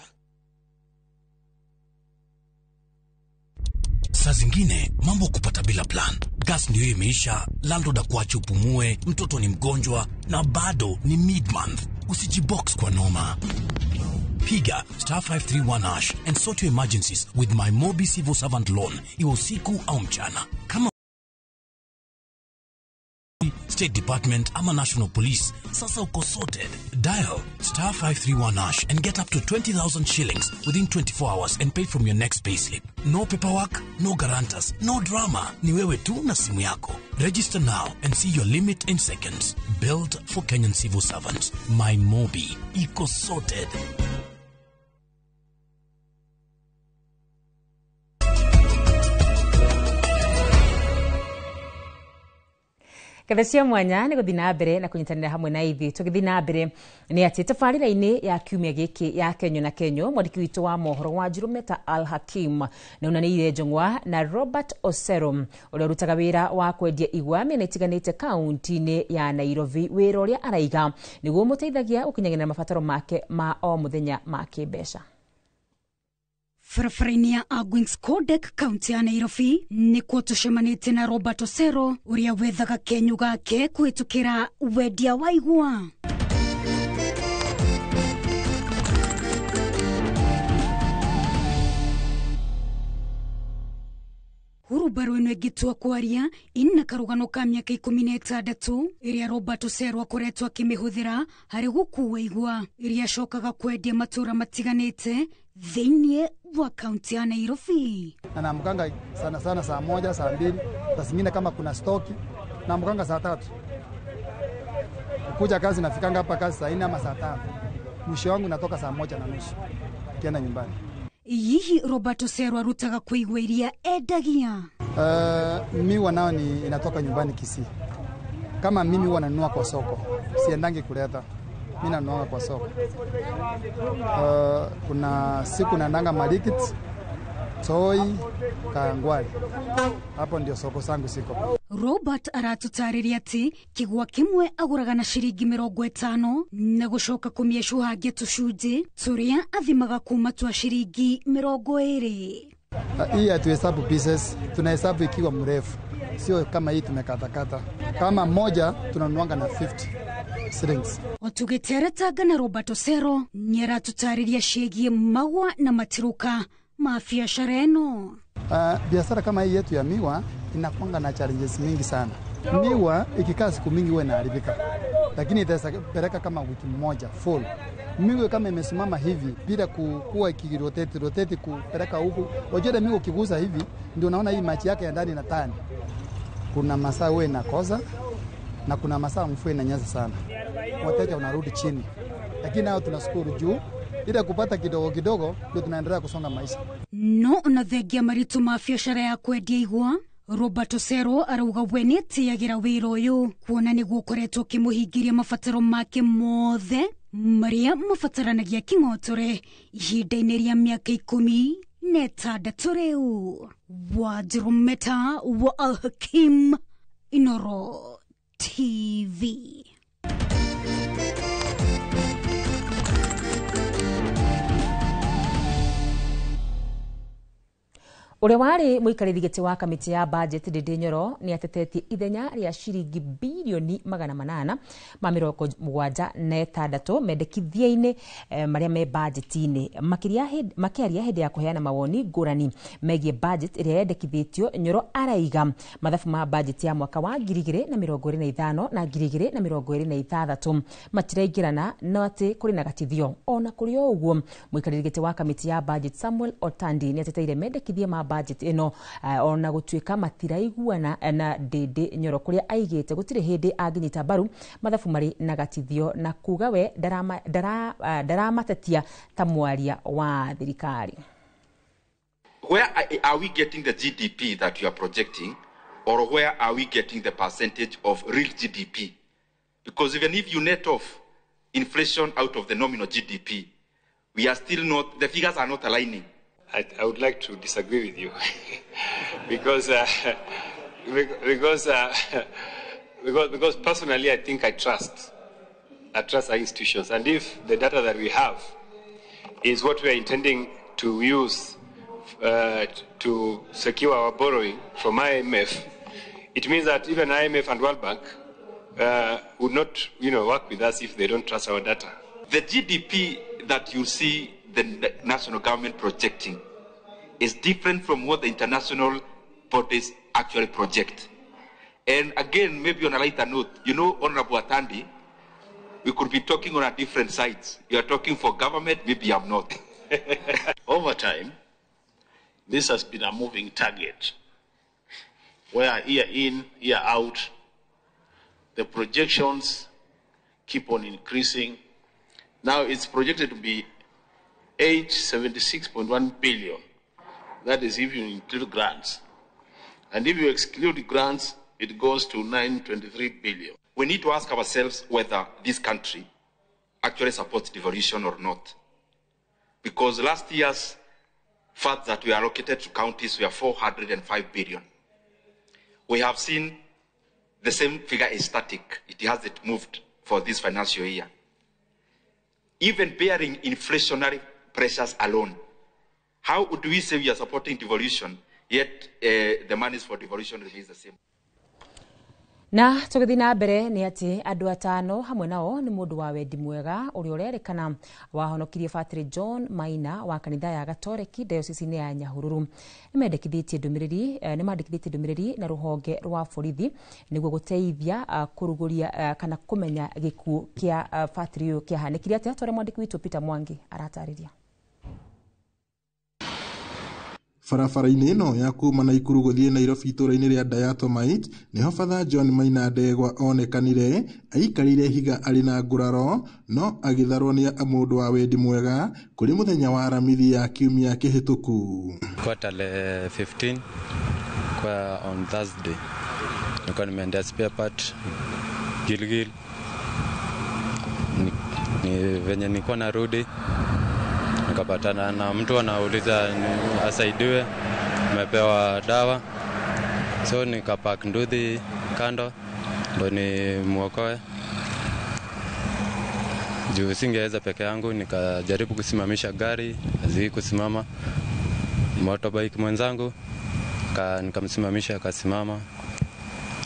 Saa zingine mambo kupata bila plan. Gas ndio imeisha, landlord akuache upumue, mtoto ni mgonjwa na bado ni mid-month. Usijibox kwa noma. Piga *531# and sort your emergencies with my Mobi Civil Servant Loan, iwe usiku au mchana. Kama State Department ama National Police, sasa uko sorted. Dial *531# and get up to 20,000 shillings within 24 hours and pay from your next payslip. No paperwork, no guarantors, no drama. Ni wewe tu na simu yako. Register now and see your limit in seconds. Built for Kenyan civil servants. My Mobi. Iko sorted. Ngatho cia mwanya nĩ gũthiĩ na mbere na kũnyitanĩra hamwe na ithuĩ. Tũgĩthiĩ na mbere nĩ atĩ tabarĩra-inĩ ya kiumia gĩkĩ ya Kenyo na Kenyo, mwandĩki witũ wa mohoro wa Njurumeta Al Hakim nĩ onanĩire njũng'wa na Robert Osero ũrĩa ũrutaga wĩra wa kwendia igwa mĩena ĩtiganĩte kaunti-inĩ ya Nairobi, wĩra ũrĩa araiga nĩguo ũmũteithagia gũkinyanĩra mabataro make ma o mũthenya ma kĩmbeca. Barabara-inĩ ya Argwings Kodek kaunti ya Nairobi nĩkuo tũcemanĩtie na Robert Osero ũrĩa wethaga kenyu gake kũhĩtũkĩra wendia wa igwa. Hurumbarũ ĩno ĩngĩtua kwaria ĩna karũgano ka mĩaka 16 ĩrĩa Robert Osero akoretwo akĩmĩhũthĩra harĩ gũkua igwa iria acokaga kwendia matũũra matiganĩte thĩinĩ wa kaunti ya Nairobi. Na naamkanga sana sana saa 1, saa 2, saa zingine kama kuna stoki naamkanga saa 3. Kuja kazi nafikanga hapa kazi saa 4 ama saa 5. Mwisho wangu natoka saa 1:30 kienda nyumbani. Hihi Robert Osero arutaga kuigwa iria endagia? Miwa nao ni inatoka nyumbani Kisii. Kama mimi huwa nanunua kwa soko, siendangi kuleta. Mimi nanunua kwa soko. Kuna siku naendanga Marikit, Toi, Kangwari. Hapo ndio soko zangu siko. Robert aratũtarĩria atĩ kĩgwa kĩmwe agũraga na ciringi 50 na gũcoka kũmĩecũhangia tũcunjĩ tũrĩa athimaga kuma twa ciringi 20. Hii hatuhesabu pieces, tunahesabu ikiwa mrefu. Sio kama hii tumekatakata. Kama moja tunanuanga na 50 shillings. Otugĩteretanga na Robert Osero nĩaratũtarĩria ciĩgiĩ magwa na matiruka ma biacara ĩno. Biashara kama hii yetu ya miwa inakuanga na challenges mingi sana. Miwa ikikaa siku mingi huwa inaharibika, lakini itapeleka kama wiki moja full. Miwa kama imesimama hivi bila kuwa ikirotate rotate kupeleka huku, unajua miwa ukigusa hivi ndio unaona hii machi yake ya ndani na tani. Kuna masaa huwa inakosa na kuna masaa mvua inanyesha sana, wateja wanarudi chini, lakini nao tunashukuru juu ile kupata kidogo kidogo ndio tunaendelea kusonga maisha. No ona thengia maritu ma biacara ya kwendia igwa, Robert Osero arauga we nĩetĩagĩra wĩra ũyũ kuona nĩguo ũkoretwo ũkĩmũhingĩria mabataro make mothe marĩa mabataranagia kĩng'otore ihinda-inĩ rĩa mĩaka 16 rĩu. Wanjirumeta wa Al Hakim, Inoro TV. Ũrĩa warĩ mũikarĩri gĩtĩ wa kamĩtĩ ya budget Ndindi Nyoro nĩ atetetie ithenya rĩa ciringi birioni 876 mendekithia-inĩ marĩa me budget-inĩ. Makĩaria hĩndĩ ya kũheana mawoni ngũrani megiĩ budget ĩrĩa yendekithĩtio, Nyoro araiga mathabu ma budget ya mwaka wa 2025 na 2026 matiraingĩrana no atĩ kũrĩ na gatithio. Ona kũrĩ o ũguo, mũikarĩri gĩtĩ wa kamĩtĩ ya budget Samuel Otandi nĩ ateteire mendekithia ma budget ĩno ona gũtuĩka matiraiguana na Ndindi Nyoro, kũrĩa aigĩte gũtirĩ hĩndĩ angĩnyita mbaru mathabu marĩ na gatithio na kuga we ndaramatetia ta mwaria wa thirikari. Where are we getting the GDP that you are projecting, or where are we getting the percentage of real GDP? Because even if you net off inflation out of the nominal GDP, we are still not, the figures are not aligning. I would like to disagree with you because personally I think I trust our institutions, and if the data that we have is what we are intending to use to secure our borrowing from IMF, it means that even IMF and World Bank would not, work with us if they don't trust our data. The GDP that you see the national government projecting is different from what the international bodies actually project. And again, maybe on a lighter note, Honorable Atandi, we could be talking on a different sides. You are talking for government, maybe I'm not. Over time, this has been a moving target, where year in, year out, the projections keep on increasing. Now it's projected to be 876.1 billion. That is if you include grants. And if you exclude grants, it goes to 923 billion. We need to ask ourselves whether this country actually supports devolution or not. Because last year's funds that we allocated to counties were 405 billion. We have seen the same figure is static. It hasn't moved for this financial year. Even bearing inflationary pressures alone, how would we say we are supporting devolution, yet the monies for devolution remains the same? Na tũgĩthiĩ na mbere nĩ atĩ andũ atano hamwe nao nĩ mũndũ wa wendi mwega ũrĩa ũrerĩkana wahonokirie Fatri John Maina wa kanitha ya Gatoreki diocese-inĩ ya Nyahururu. Nĩ mandĩkithĩtie ndũmĩrĩri na rũhonge rwa borithi nĩguo gũteithia kũrugũria kana kũmenya gĩkuũ kĩa Fatri ũyũ kĩahanĩkire atĩa. Tware mwandĩki witũ Peter Mwangi aratarĩria. Barabara-inĩ ĩno ya kuma Naikuru gũthiĩ Nairobi itũũra-inĩ rĩa Diatomite nĩho Father John Maina Ndegwa onekanire aikarĩire ihiga arĩ na nguraro no agĩtharwo nĩ mũndũ wa wendi mwega kũrĩ mũthenya wa Aramithi ya kiumia kĩhĩtũku. Kwa tarehe 15 kwa on Thursday nilikuwa nimeendea spare part Gilgil, ni venye nilikuwa narudi nikapatana na mtu anauliza asaidiwe, nimepewa dawa, so nikapark nduthi kando ndo nimuokoe juu singeweza peke yangu. Nikajaribu kusimamisha gari, haziki kusimama. Motorbike mwenzangu nikamsimamisha akasimama,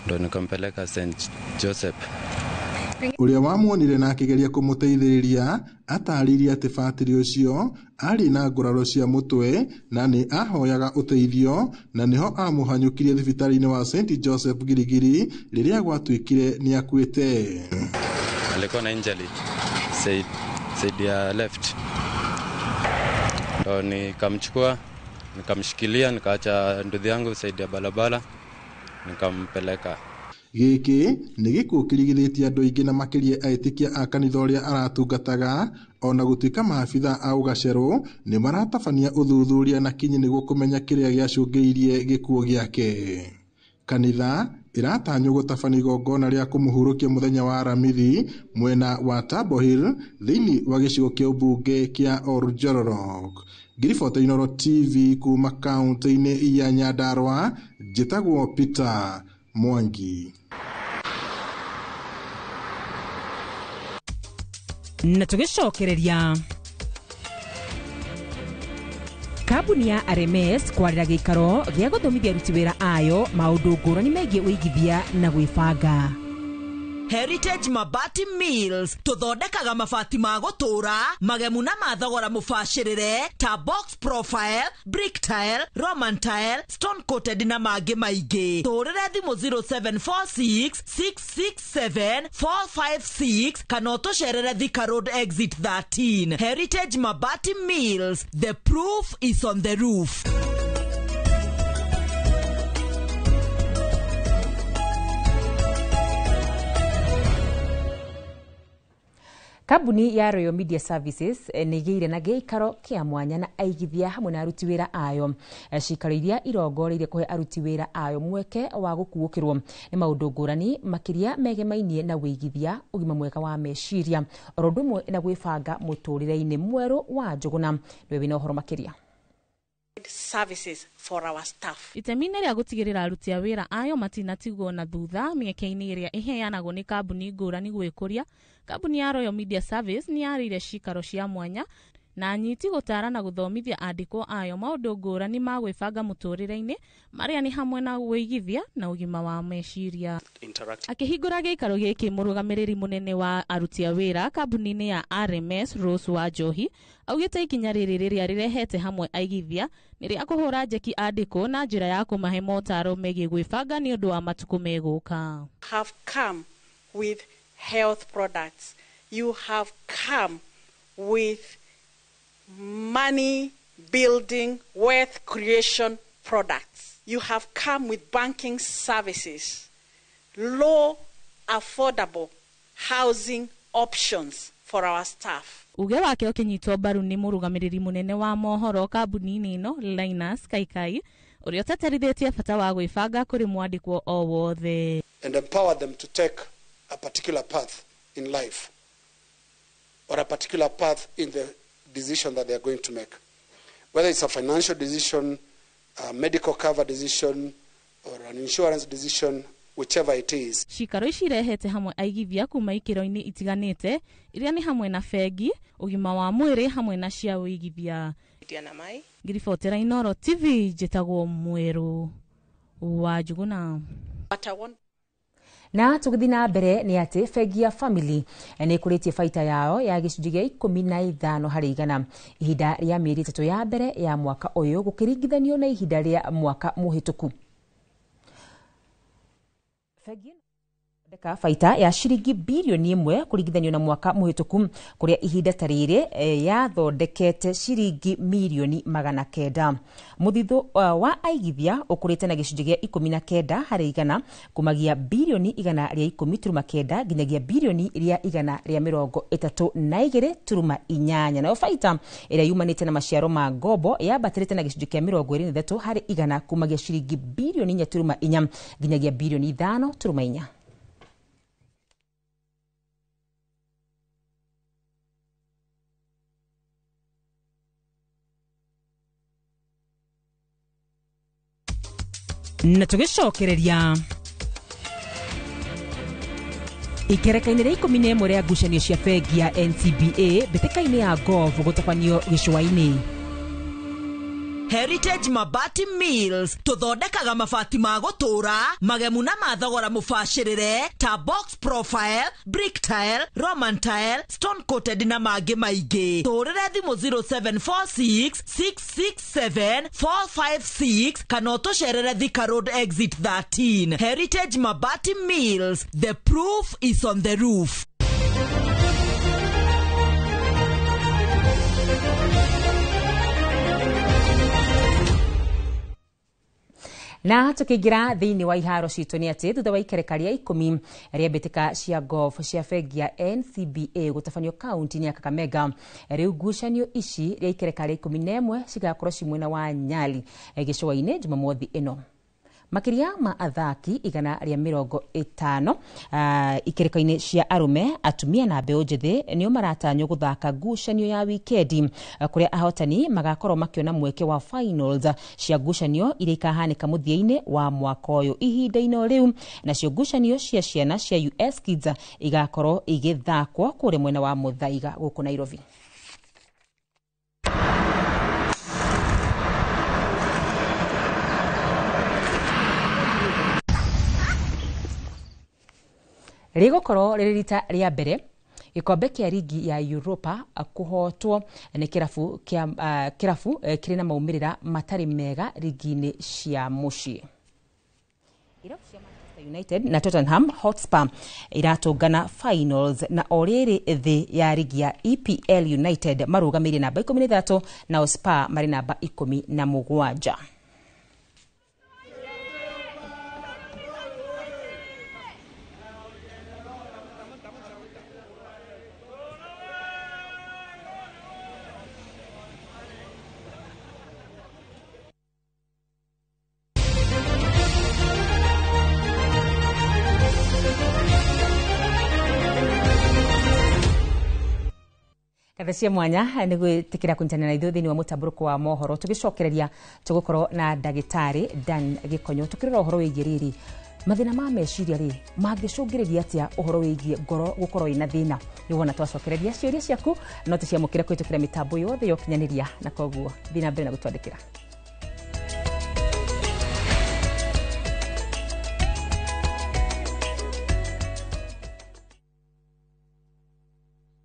ndo nikampeleka St Joseph. Ũrĩa wamuonire na akĩgeria kũmũteithĩrĩria atarĩirie atĩ batĩrĩ ũcio arĩ na nguraro cia mũtwe na nĩ ahoyaga ũteithio na nĩho amũhanyũkirie thibitarĩ-inĩ wa St Joseph Giligili rĩrĩa gwatuĩkire nĩ akuĩte. Alikuwa na injury side ya left, ndo nikamchukua nikamshikilia, nikaacha nduthi yangu side ya barabara nikampeleka. Gĩkĩ nĩ gĩkuũ kĩrigithĩtie andũ aingĩ na makĩria etĩkia a kanitha ũrĩa aratungataga, ona gũtuĩka maabitha a ũgacerũ nĩ maratabania ũthuthuria na kinyi nĩguo kũmenya kĩrĩa gĩacũngĩrĩirie gĩkuũ gĩake. Kanitha ĩratanywo gũtabania igongona rĩa kũmũhurũkia mũthenya wa Aramithi mwena wa Tabo Hill thĩinĩ wa gĩcigo kĩa ũmbunge kĩa Oljororok. Ngiribota Inooro TV kuma kaunti-inĩ ya Nyandarua, njĩtagwo Peter Mwangi. Na tũgĩcokereria Kambuni ya RMS kwarĩra gĩikaro gĩa gũthomithia aruti wĩra ayo maũndũ ngũrani megiĩ ũigithia na gwĩbanga. Heritage Mabati Mills tũthondekaga mabati ma gũtũũra magemu na ma thogora mũbacĩrĩre ta box profile, brick tile, Roman tile, stone coated na mangĩ maingĩ. Tũhũrĩre thimũ 0746 667 456 kana ũtũcerere Thika Road exit 13. Heritage Mabati Mills, the proof is on the roof. Kambuni ya Royal Media Services nĩ ĩgĩire na gĩikaro kĩa mwanya na aigithia hamwe na aruti wĩra ayo. Cikaro iria irongoreirie kũhe aruti wĩra ayo mweke wa gũkuũkĩrwo nĩ maũndũ ngũrani makĩria megemainie na wĩigithia, ũgima mwega wa meciria oro ũndũ ũmwe na gwĩbanga mũtũrĩre-inĩ mwerũ wa Njũgũna. Nĩwe wĩna ũhoro makĩria. Services for our staff. Itemi-inĩ rĩa gũtigĩrĩra aruti a wĩra ayo matinatigwo na thutha mĩeke-inĩ ĩrĩa ĩheanagwo nĩ kambuni ngũrani gwĩkũria, kambuni ya Royal Media Service nĩ yarĩire cikaro cia mwanya na anyiti gũtara na gũthomithia andĩkwo ayo maũndũ ngũrani ma gwĩbanga mũtũrĩre-inĩ marĩa nĩ hamwe na wĩigithia na ũgima wa meciria. Akĩhingũra gĩikaro gĩkĩ, mũrũgamĩrĩri mũnene wa aruti a wĩra kambuni-inĩ ya RMS Rose wa Njohi augĩte ikinya rĩrĩ rĩrĩa rĩrehete hamwe aigithia nĩ rĩa kũhũra njeki andĩkwo na njĩra ya kũmahe motaro megiĩ gwĩbanga nĩ ũndũ wa matukũ megũka. Have come with health products. You have come with money building, wealth creation products. You have come with banking services, low, affordable housing options for our staff. Uge wake ũkĩnyitwo mbaru nĩ mũrũgamĩrĩri mũnene wa mohoro kambuni-inĩ ĩno Linus Kaikai ũrĩa ũteterithĩtie bata wa gwĩbanga kũrĩ mwandĩkwo o wothe. And empower them to take a particular path in life or a particular path in the decision that they are going to make. Whether it's a financial decision, a medical cover decision, or an insurance decision, whichever it is. Cikaro ici irehete hamwe aigithia kuma ikĩro-inĩ itiganĩte iria nĩ hamwe na bengi, ũgima wa mwĩrĩ hamwe na cia ũigithia. Ngiribotera Inoro TV, njĩtagwo Mwerũ wa Njũgũna. Na tũgĩthiĩ na mbere nĩ atĩ bengi ya Family nĩ ĩkũrĩtie baita yao ya gĩcunjĩ gĩa 15 harĩ igana ihinda rĩa mĩeri 3 ya mbere ya mwaka ũyũ gũkĩringithanio na ihinda rĩa mwaka mũhĩtũku. Bengi ĩno baita ya ciringi bilioni 1 kũringithanio na mwaka mũhĩtũku kũrĩa ihinda ta rĩrĩ yathondekete ciringi milioni 900. Mũthithũ wa aigithia ũkũrĩte na gĩcunjĩ gĩa 19 harĩ igana kumagia bilioni 110.9 nginyagia bilioni 132.8. Nayo baita ĩrĩa yumanĩte na maciaro ma ngombo yambatĩrĩte na gĩcunjĩ kĩa 23 harĩ igana kumagia ciringi bilioni 4.4 nginyagia bilioni 5.4. Na tũgĩcokereria ikereka-inĩ rĩa 11 rĩa ngucanio cia bengi ya NCBA mbĩtĩka-inĩ ya golf gũtabanio gĩcũa-inĩ. Heritage Mabati Mills tũthondekaga mabati ma gũtũũra magemu na ma thogora mũbacĩrĩre ta box profile, brick tile, Roman tile, stone coated na mangĩ maingĩ. Tũhũrĩre thimũ 0746 667 456 kana ũtũcerere Thika Road exit 13. Heritage Mabati Mills, the proof is on the roof. Na tukiingira thiini wa iharo citũ nĩ atĩ thutha wa ikereka rĩa 10 rĩa mbĩtĩka cia golf cia bengi ya NCBA gũtabanio kaunti-inĩ ya Kakamega, rĩu ngucanio ici rĩa ikereka rĩa 11 cigakorwo ci mwena wa Nyali gĩcũa-inĩ Jumamothi ĩno. Makĩria ma athaki 150 ikereka-inĩ cia arũme, atumia na mbeũ njĩthĩ nĩo maratanywo gũthaka ngucanio ya wikendi kũrĩa ahotani magakorwo makĩona mweke wa finals cia ngucanio iria ikahanĩka mũthia-inĩ wa mwaka ũyũ. Ihinda-inĩ rĩu nacio ngucanio cia ciana cia US Kids igakorwo igĩthakwo kũrĩa mwena wa Muthaiga gũkũ Nairobi. Rĩgũkorwo rĩrĩ rita rĩa mbere gĩkombe kĩa rigi ya Europa kũhotwo nĩ kĩrabu kĩa kĩrabu kĩrĩ na maumĩrĩra matarĩ mega rigi-inĩ cia mũciĩ. Irabu cia Manchester United na Tottenham Hotspur iratũngana finals, na o rĩrĩ thĩ ya rigi ya EPL United marũgamĩire namba 13, nao Spurs marĩ namba 17. Ngatho cia mwanya nĩ gwĩtĩkĩra kũnyitanĩra na ithuĩ thĩinĩ wa mũtambũrũko wa mohoro. Tũgĩcokereria tũgũkorwo na ndagĩtarĩ Dan Gĩkonyo tũkĩrora ũhoro wĩgiĩ rĩrĩ mathĩna ma meciria rĩ mangĩcũngĩrĩria atĩa ũhoro wĩgiĩ ngoro gũkorwo ĩna thĩna. Nĩwona twacokereria ciũria ciaku no tũciamũkĩre kũhĩtũkĩra mĩtambo yothe ya ũkinyanĩria, na koguo thiĩ na mbere na gũtwandĩkĩra.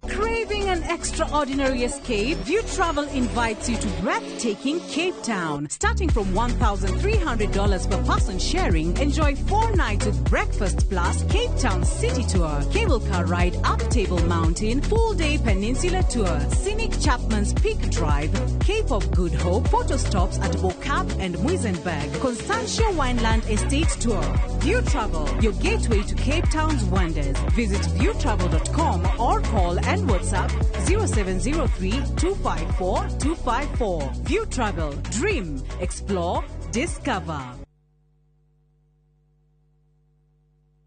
Craving an extraordinary escape? View Travel invites you to breathtaking Cape Town. Starting from $1,300 per person sharing, enjoy 4 nights with breakfast plus Cape Town City Tour, cable car ride up Table Mountain, full-day peninsula tour, scenic Chapman's Peak Drive, Cape of Good Hope, photo stops at Bo-Kaap and Muizenberg, Constantia Wineland Estate Tour. View Travel, your gateway to Cape Town's wonders. Visit viewtravel.com or call and WhatsApp 0703 254 254. View Travel, dream, explore, discover.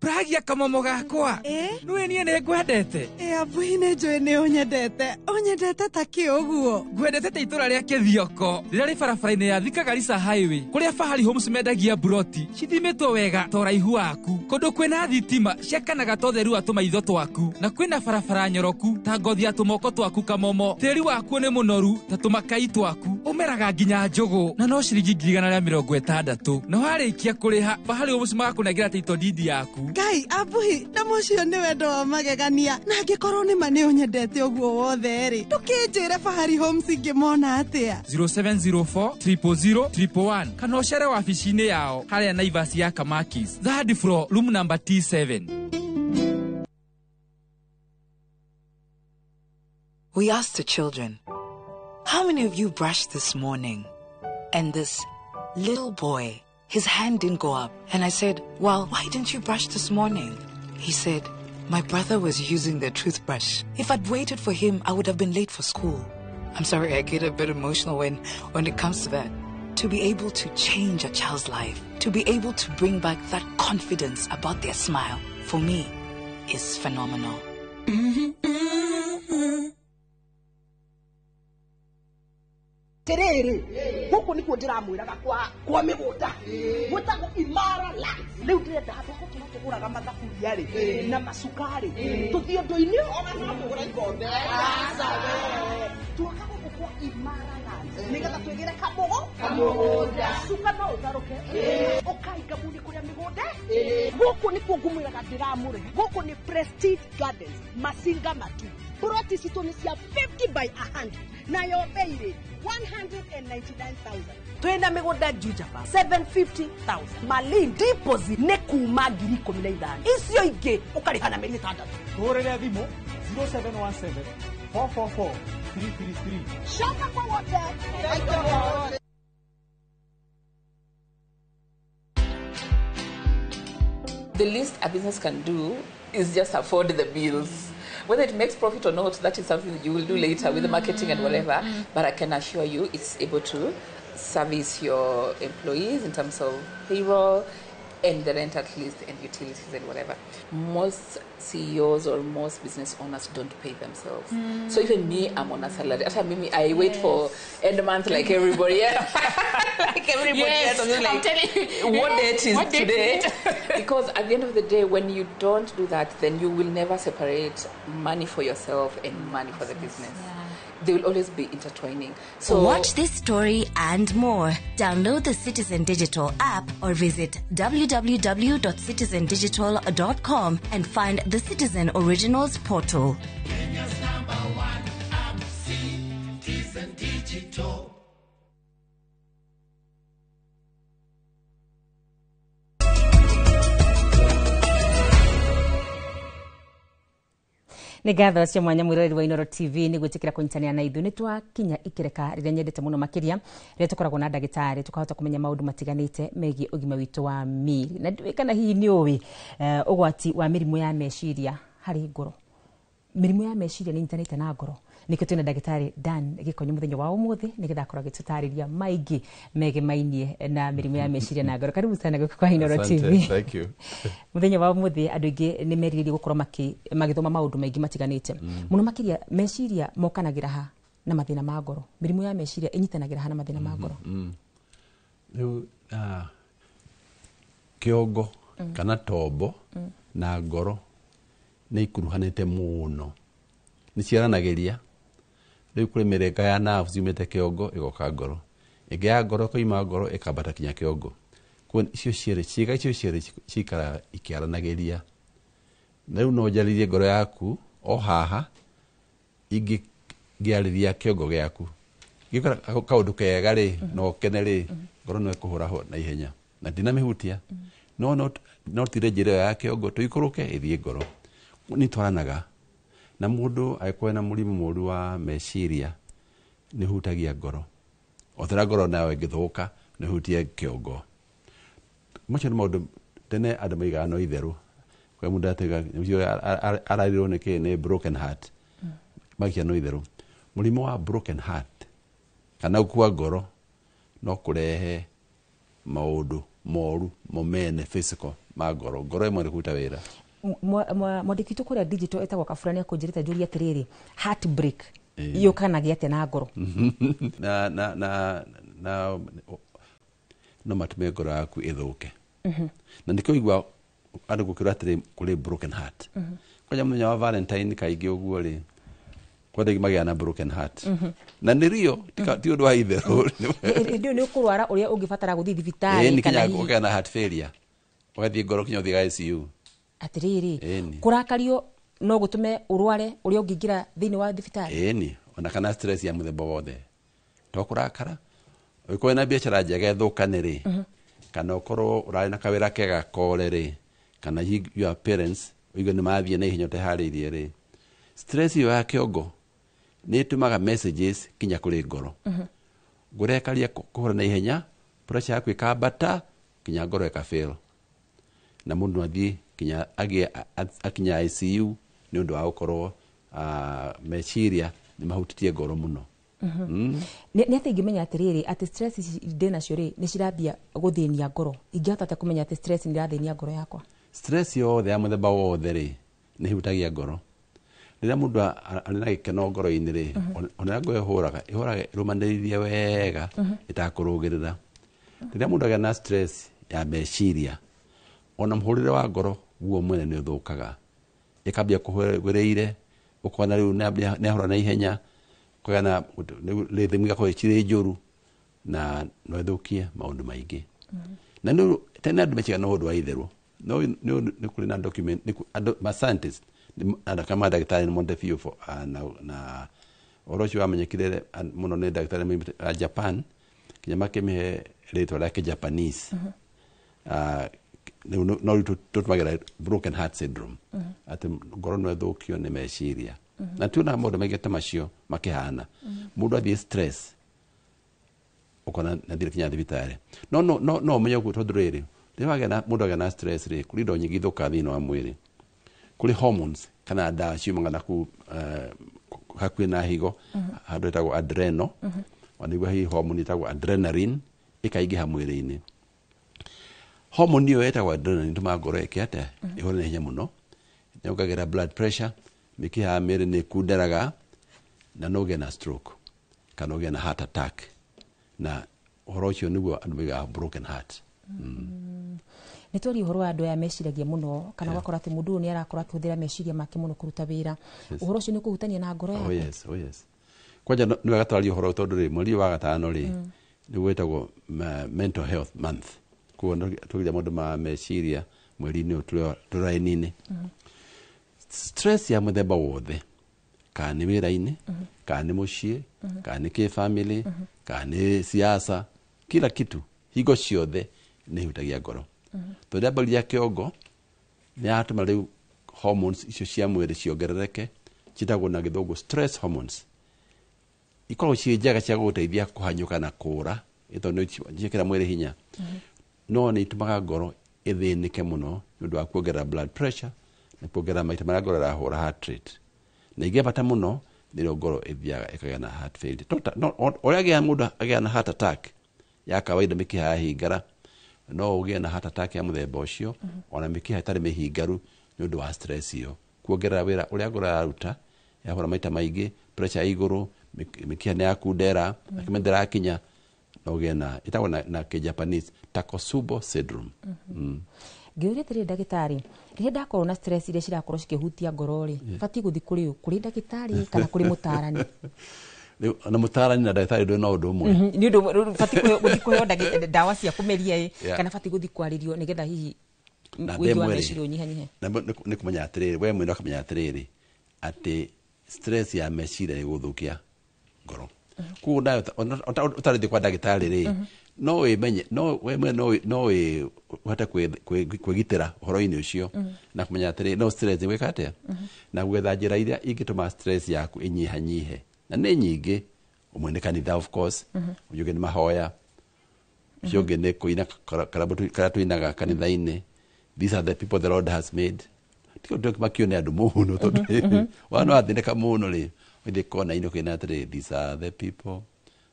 Pragia kamomo gakwa. Nĩwe niĩ nĩ ngwendete. Abuhi nĩ njũĩ nĩ ũnyendete. Ũnyendete ta kĩ ũguo? Ngwendete ta itũra rĩa Kĩthioko rĩrĩa rĩ barabara-inĩ ya Thika Garissa Highway, kũrĩa Fahari Homes mendagia mburoti cithimĩtwo wega ta ũraihu waku, kũndũ kwĩna thitima ciakanaga ta ũtheru wa tũmaitho twaku, na kwĩna barabara nyoroku ta ngothi ya tũmoko twaku kamomo. Tĩri wakuo nĩ mũnoru ta tũmakai twaku, ũmeraga nginya njũgũ na no ciringi 160,000. Na warĩkia kũrĩha Fahari Homes magakũnengera title deed yaku. Ngai abuhi na mũcio nĩ wendo wa magegania, na angĩkorwo nĩ ma nĩ ũnyendete ũguo wothe rĩ, ndũkĩnjĩre Fahari Homes ingĩmona atĩa? 0704 000 111 kana ũcere wabici-inĩ yao harĩa Naivas ya Kamakis, third floor, room number T7. We asked the children, how many of you brushed this morning? And this little boy, his hand didn't go up. And I said, well, why didn't you brush this morning? He said, my brother was using the toothbrush. If I'd waited for him, I would have been late for school. I'm sorry, I get a bit emotional when it comes to that. To be able to change a child's life, to be able to bring back that confidence about their smile, for me, is phenomenal. Terere guku nikuo ndiramwiraga kwa migunda gwitagwo Imara Land. Riu ndirenda handũ ha gũtũra tũgũraga mathaburia rĩ na macukari tũthiĩ ũndũ-inĩ ona no tũgũra ikombe twaka gũkũ kwa Imara Land nĩgetha twĩgĩre kamũgũnda cuka no ũtarũke ũkainga mũndũ kũrĩa mĩgũnda. Gũkũ nĩkuo ngũmwĩraga ndĩramũrehe. Gũkũ nĩ Prestige Gardens Masinga Matu. Ploti citũ nĩ cia 50 by 100 nayo bei rĩ 199,000. Twina mĩgũnda Juja 750,000. Malin deposit nĩ kuma 15,000. Icio ingĩ ũkarĩha na mĩeri 6. Tũhũrĩre thimũ 0717 444 333. Coka kwa wote. The least a business can do is just afford the bills. Whether it makes profit or not, that is something that you will do later with the marketing and whatever. But I can assure you it's able to service your employees in terms of payroll and the rent at least and utilities and whatever. Most CEOs or most business owners don't pay themselves. So even me, I'm on a salary. After me, I wait for end month like everybody else. Like everybody else. I'm like, I'm telling you, what date is today? Because at the end of the day, when you don't do that, then you will never separate money for yourself and money for the business. Yeah. They will always be intertwining. So watch this story and more. Download the Citizen Digital app or visit www.citizen.co.ke. www.citizendigital.com and find the Citizen Originals portal. Kenya's number one app, Citizen Digital. Nä ngatho cia mwanya mwĩroreri wa Inoro TV nä gwä tä kä ra kå nyitanä na ithuä nä twakinya ikereka rĩrĩa nyendete mũno makĩria rĩrĩa tũkoragwo na ndagĩtarĩ tũkahota kũmenya maũndũ matiganĩte megiĩ ũgima witũ wa mĩĩrĩ. Na ndiũĩ kana hihi nĩ ũĩ ũgwati wa mĩrimũ ya meciria harĩ ngoro. Mĩrimũ ya meciria nĩ inyitanĩte na ngoro, nĩkĩo twĩna ndagĩtarĩ Dan Gĩkonyo mũthenya wa ũmũthĩ nĩgetha akorwo agĩtũtarĩria maingĩ megemainie na mĩrimũ ya meciria na ngoro. Karibu sana gũkũ kwa Inoro TV. Thank you. Mũthenya wa ũmũthĩ andũ aingĩ nĩ merirĩirie gũkorwo magĩthoma maũndũ maingĩ matiganĩte. Mũno makĩria meciria mokanagĩra ha na mathĩna ma ngoro. Mĩrimũ ya meciria ĩnyitanagĩra ha na mathĩna ma ngoro. Rĩu kĩongo kana tombo na ngoro nĩ ikuruhanĩte mũno, nĩ ciaranagĩria. Rĩu kũrĩ mĩrĩnga ya nerves yumĩte kĩongo ĩgoka ngoro, ĩngĩ ya ngoro ĩkoima ngoro ĩkambata kinya kĩongo. Koguo icio cierĩ, ciĩga icio cierĩ cikaraga ikĩaranagĩria. Na rĩu no njarĩrie ngoro yaku o haha ingĩarĩria kĩongo gĩaku, ngĩkora kaũndũ kega rĩ na ũkene rĩ, ngoro no ĩkũhũra na ihenya na ndinamĩhutia. No no tire njĩra ĩyo ya kĩongo tũikũrũke ĩthiĩ ngoro. Nĩ twaranaga na mũndũ angĩkorwo ena mũrimũ mũru wa meciria nĩ ũhutagia ngoro, o ta ũrĩa ngoro nayo ĩngĩthũka nĩ ĩhutie kĩongo. Macio nĩ maũndũ tene andũ maigaga no itherũ. Kwĩ mũndũ atauga ũcio ararirwo nĩ kĩ, nĩ broken heart, makia no itherũ. Mũrimũ wa broken heart kana gũkua ngoro no kũrehe maũndũ moru momene physical ma ngoro. Ngoro ĩmwe ĩkũruta wĩra. Mwandĩki witũ kũrĩa digital etagwo Kabura nĩ akũnjĩrĩte njũrie atĩrĩrĩ, heartbreak yũkanagia atĩa na ngoro? Na na na na no matũme ngoro yaku ĩthũke. Na nĩkĩo ũigua andũ gũkĩrwo atĩrĩ kũrĩ broken heart. Kwanja mũthenya wa Valentine kaingĩ ũguo rĩ, kwenda aingĩ magĩaga na broken heart. Na nĩ rio, ti ũndũ wa itherũ. Hĩndĩ ĩyo nĩ ũkũrwara ũrĩa ũngĩbatara gũthiĩ thibitarĩ kana hihi ũkagĩa na heart failure, ũgathiĩ ngoro kinya ũthiĩ ICU. Atĩrĩrĩ, kũrakario no gũtũme ũrware ũrĩa ũngĩingĩra thĩinĩ wa thibitarĩ? Ĩni, ona kana stress ya mũthemba wothe. To kũrakara, ũngĩkorwo na biacara njega ĩthũkane rĩ, kana ũkorwo ũrarĩ na kawĩra kega kore rĩ, kana your parents ũigue nĩ mathiĩ na ihenya ũteharĩirie rĩ, stress ĩyo ya kĩongo nĩ ĩtũmaga messages kinya kũrĩ ngoro. Ngoro ĩkaria kũhũra na ihenya, pressure yaku ĩkambata kinya ngoro ĩka fail. Na mũndũ no athiĩ kinya agĩe akinya ICU nĩ ũndũ wa gũkorwo meciria nĩ mahutĩtie ngoro mũno. Nĩ atĩa ingĩmenya atĩrĩrĩ atĩ stress ici ndĩ nacio rĩ nĩ cirambia gũthĩnia ngoro? Ingĩhota atĩa kũmenya atĩ stress nĩ irathĩnia ngoro yakwa? Stress yothe ya mũthemba wothe rĩ nĩ ĩhutagia ngoro. Rĩrĩa mũndũ arĩ na gĩkeno ngoro-inĩ rĩ, ona ngoro ĩhũraga ĩhũraga ĩrũmanĩrĩirie wega ĩtakũrũgĩrĩra. Rĩrĩa mũndũ agĩa na stress ya meciria, ona mũhũrĩre wa ngoro guo mwene nĩ ũthũkaga, ĩkambia kũhũrĩire, ũkona rĩu nĩ ahũra na ihenya, kũgĩa na rhythm igakorwo ĩcirĩ njũru na no ĩthũkie maũndũ maingĩ. Na nĩ tene andũ meciaga no ũndũ wa itherũ, no nĩ kũrĩ na document, andũ ma scientist kana mandagĩtarĩ nĩ monete biũ na ũhoro ũcio wamenyekire mũno nĩ ndagĩtarĩ a Japan, kinya makĩmĩhe rĩtwa rĩa kĩ-Japanese. No rĩu tũtũmagĩra broken heart syndrome, atĩ ngoro no ĩthũkio nĩ meciria. Na tuonaga maũndũ maingĩ ta macio makĩhana. Mũndũ athiĩ stress ũkona nĩ athire kinya thibitarĩ. No no no no ũmenye ũguo tondũ rĩrĩ, rĩrĩa mũndũ agĩa na stress rĩ, kũrĩ indo nyingĩ ithũkaga thĩinĩ wa mwĩrĩ. Kũrĩ hormones kana ndawa ciumaga na kũu hakuhĩ na higo, handũ hetagwo adrenal, ona nĩguo hihi hormone ĩtagwo adrenaline ĩkaingĩha mwĩrĩ-inĩ. Hormone ĩyo ĩtagwo adrenaline ĩtũmaga ngoro ĩke atĩa, ĩhũre na ihenya mũno, nĩyongagĩrĩra blood pressure, mĩkiha ya mĩĩrĩ nĩ ĩkunderaga, na no ũgĩe na stroke kana ũgĩe na heart attack. Na ũhoro ũcio nĩguo andũ maugaga broken heart. Nĩ twaria ũhoro wa andũ aya meciragia mũno, kana ũgakora atĩ mũndũ ũyũ nĩ arakorwo akĩhũthĩra meciria make mũno kũruta wĩra. Ũhoro ũcio nĩ ũkũhutania na ngoro yaku? Oh yes, oh yes. Kwanja nĩ wega twarie ũhoro tondũ rĩ, mweri wa gatano rĩ, nĩguo wĩtagwo Mental Health Month. Koguo tũgeria maũndũ ma meciria mweri-inĩ ũyũ tũrĩ raini-inĩ. Stress ya mũthemba wothe, kana nĩ wĩra-inĩ, kana nĩ mũciĩ, kana nĩ kĩbamĩrĩ, kana nĩ siasa, kila kitu, hingo ciothe nĩ ĩhutagia ngoro, tondũ yambagĩrĩria kĩongo, nĩ yatũma rĩu hormones icio cia mwĩrĩ ciongerereke, ciĩtagwo na Gĩthũngũ stress hormones. Ikoragwo ciĩ njega cia gũgũteithia kũhanyũka na kũũra, tondũ nĩ ciĩkĩra mwĩrĩ hinya, no nĩ itũmaga ngoro ĩthĩnĩke mũno nĩ ũndũ wa kuongerera blood pressure na kuongerera maita marĩa ngoro ĩrahũra, heart rate, na ingĩambata mũno nĩrĩo ngoro ĩthiaga ĩkagĩa na heart failure. No, ũrĩa agĩa mũndũ agĩa na heart attack ya kawaida, mĩkiha yahingara, no ũgĩe na heart attack ya mũthemba ũcio ona mĩkiha ĩtarĩ mĩhingaru nĩ ũndũ wa stress ĩyo, kuongerera wĩra ũrĩa ngoro yaruta, yahũra maita maingĩ, pressure ya igũrũ, mĩkiha nĩ yakundera, thakame ndĩrakinya, no ũgĩe na ĩtagwo na kĩ-Japanese Takotsubo syndrome. Ngĩũria atĩrĩrĩ ndagĩtarĩ, rĩrĩa ndakorwo na stress iria cirakorwo cikĩhutia ngoro rĩ, batiĩ gũthiĩ kũrĩ ũ? Kũrĩ ndagĩtarĩ kana kũrĩ mũtarani? Rĩu na mũtarani na ndagĩtarĩ ndũrĩ na ũndũ ũmwe. Nĩ ũndũ batiĩ gũthiĩ kũheo ndawa cia kũmeria ĩ, kana batiĩ gũthiĩ kwarĩrio nĩgetha hihi Na ũingĩ wa ndemwe rĩ, meciria ũnyihanyihe? Na nĩ kũmenya atĩrĩrĩ, we mwene ũkamenya atĩrĩrĩ, atĩ stress ya meciria ĩgũthũkia ngoro. Koguo nayo ũtarĩthiĩ kwa ndagĩtarĩ rĩ, no wĩmenye, no we mwene no ũhote kwĩgitĩra ũhoro-inĩ ũcio na kũmenya atĩrĩ, no stress ĩgwĩka atĩa, na gwetha njĩra iria ingĩtũma stress yaku ĩnyihanyihe, na nĩ nyingĩ. Ũmwe nĩ kanitha, of course, ũcio ũngĩ nĩ mahoya, ũcio ũngĩ nĩ kũina karabu karĩa tũinaga kanitha-inĩ, "These are the people the Lord has made." Tiga makio nĩ andũ mũno, tondũ wana wathĩnĩka mũno rĩ, ũthiĩ kona-inĩ ũkĩina atĩrĩ, "These are the people,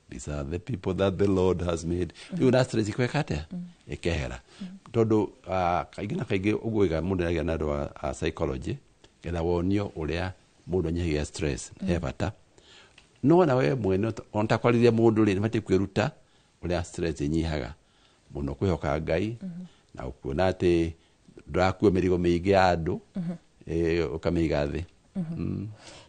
these are the people that the Lord has made." Rĩu na stress ikweka atĩa? Ĩkehera, tondũ kaingĩ na kaingĩ ũguo wĩga mũndũ nĩagĩa na andũ a psychology getha wonio ũrĩa mũndũ anyihagia stress, he bata. No na we mwene, ona ta kwarĩria mũndũ rĩ, nĩ batiĩ kwĩruta ũrĩa stress ĩnyihaga mũno, kwĩhoka Ngai na kuona atĩ ndũrakua mĩrigo mĩingĩ ya andũ, ũkamĩiga thĩ.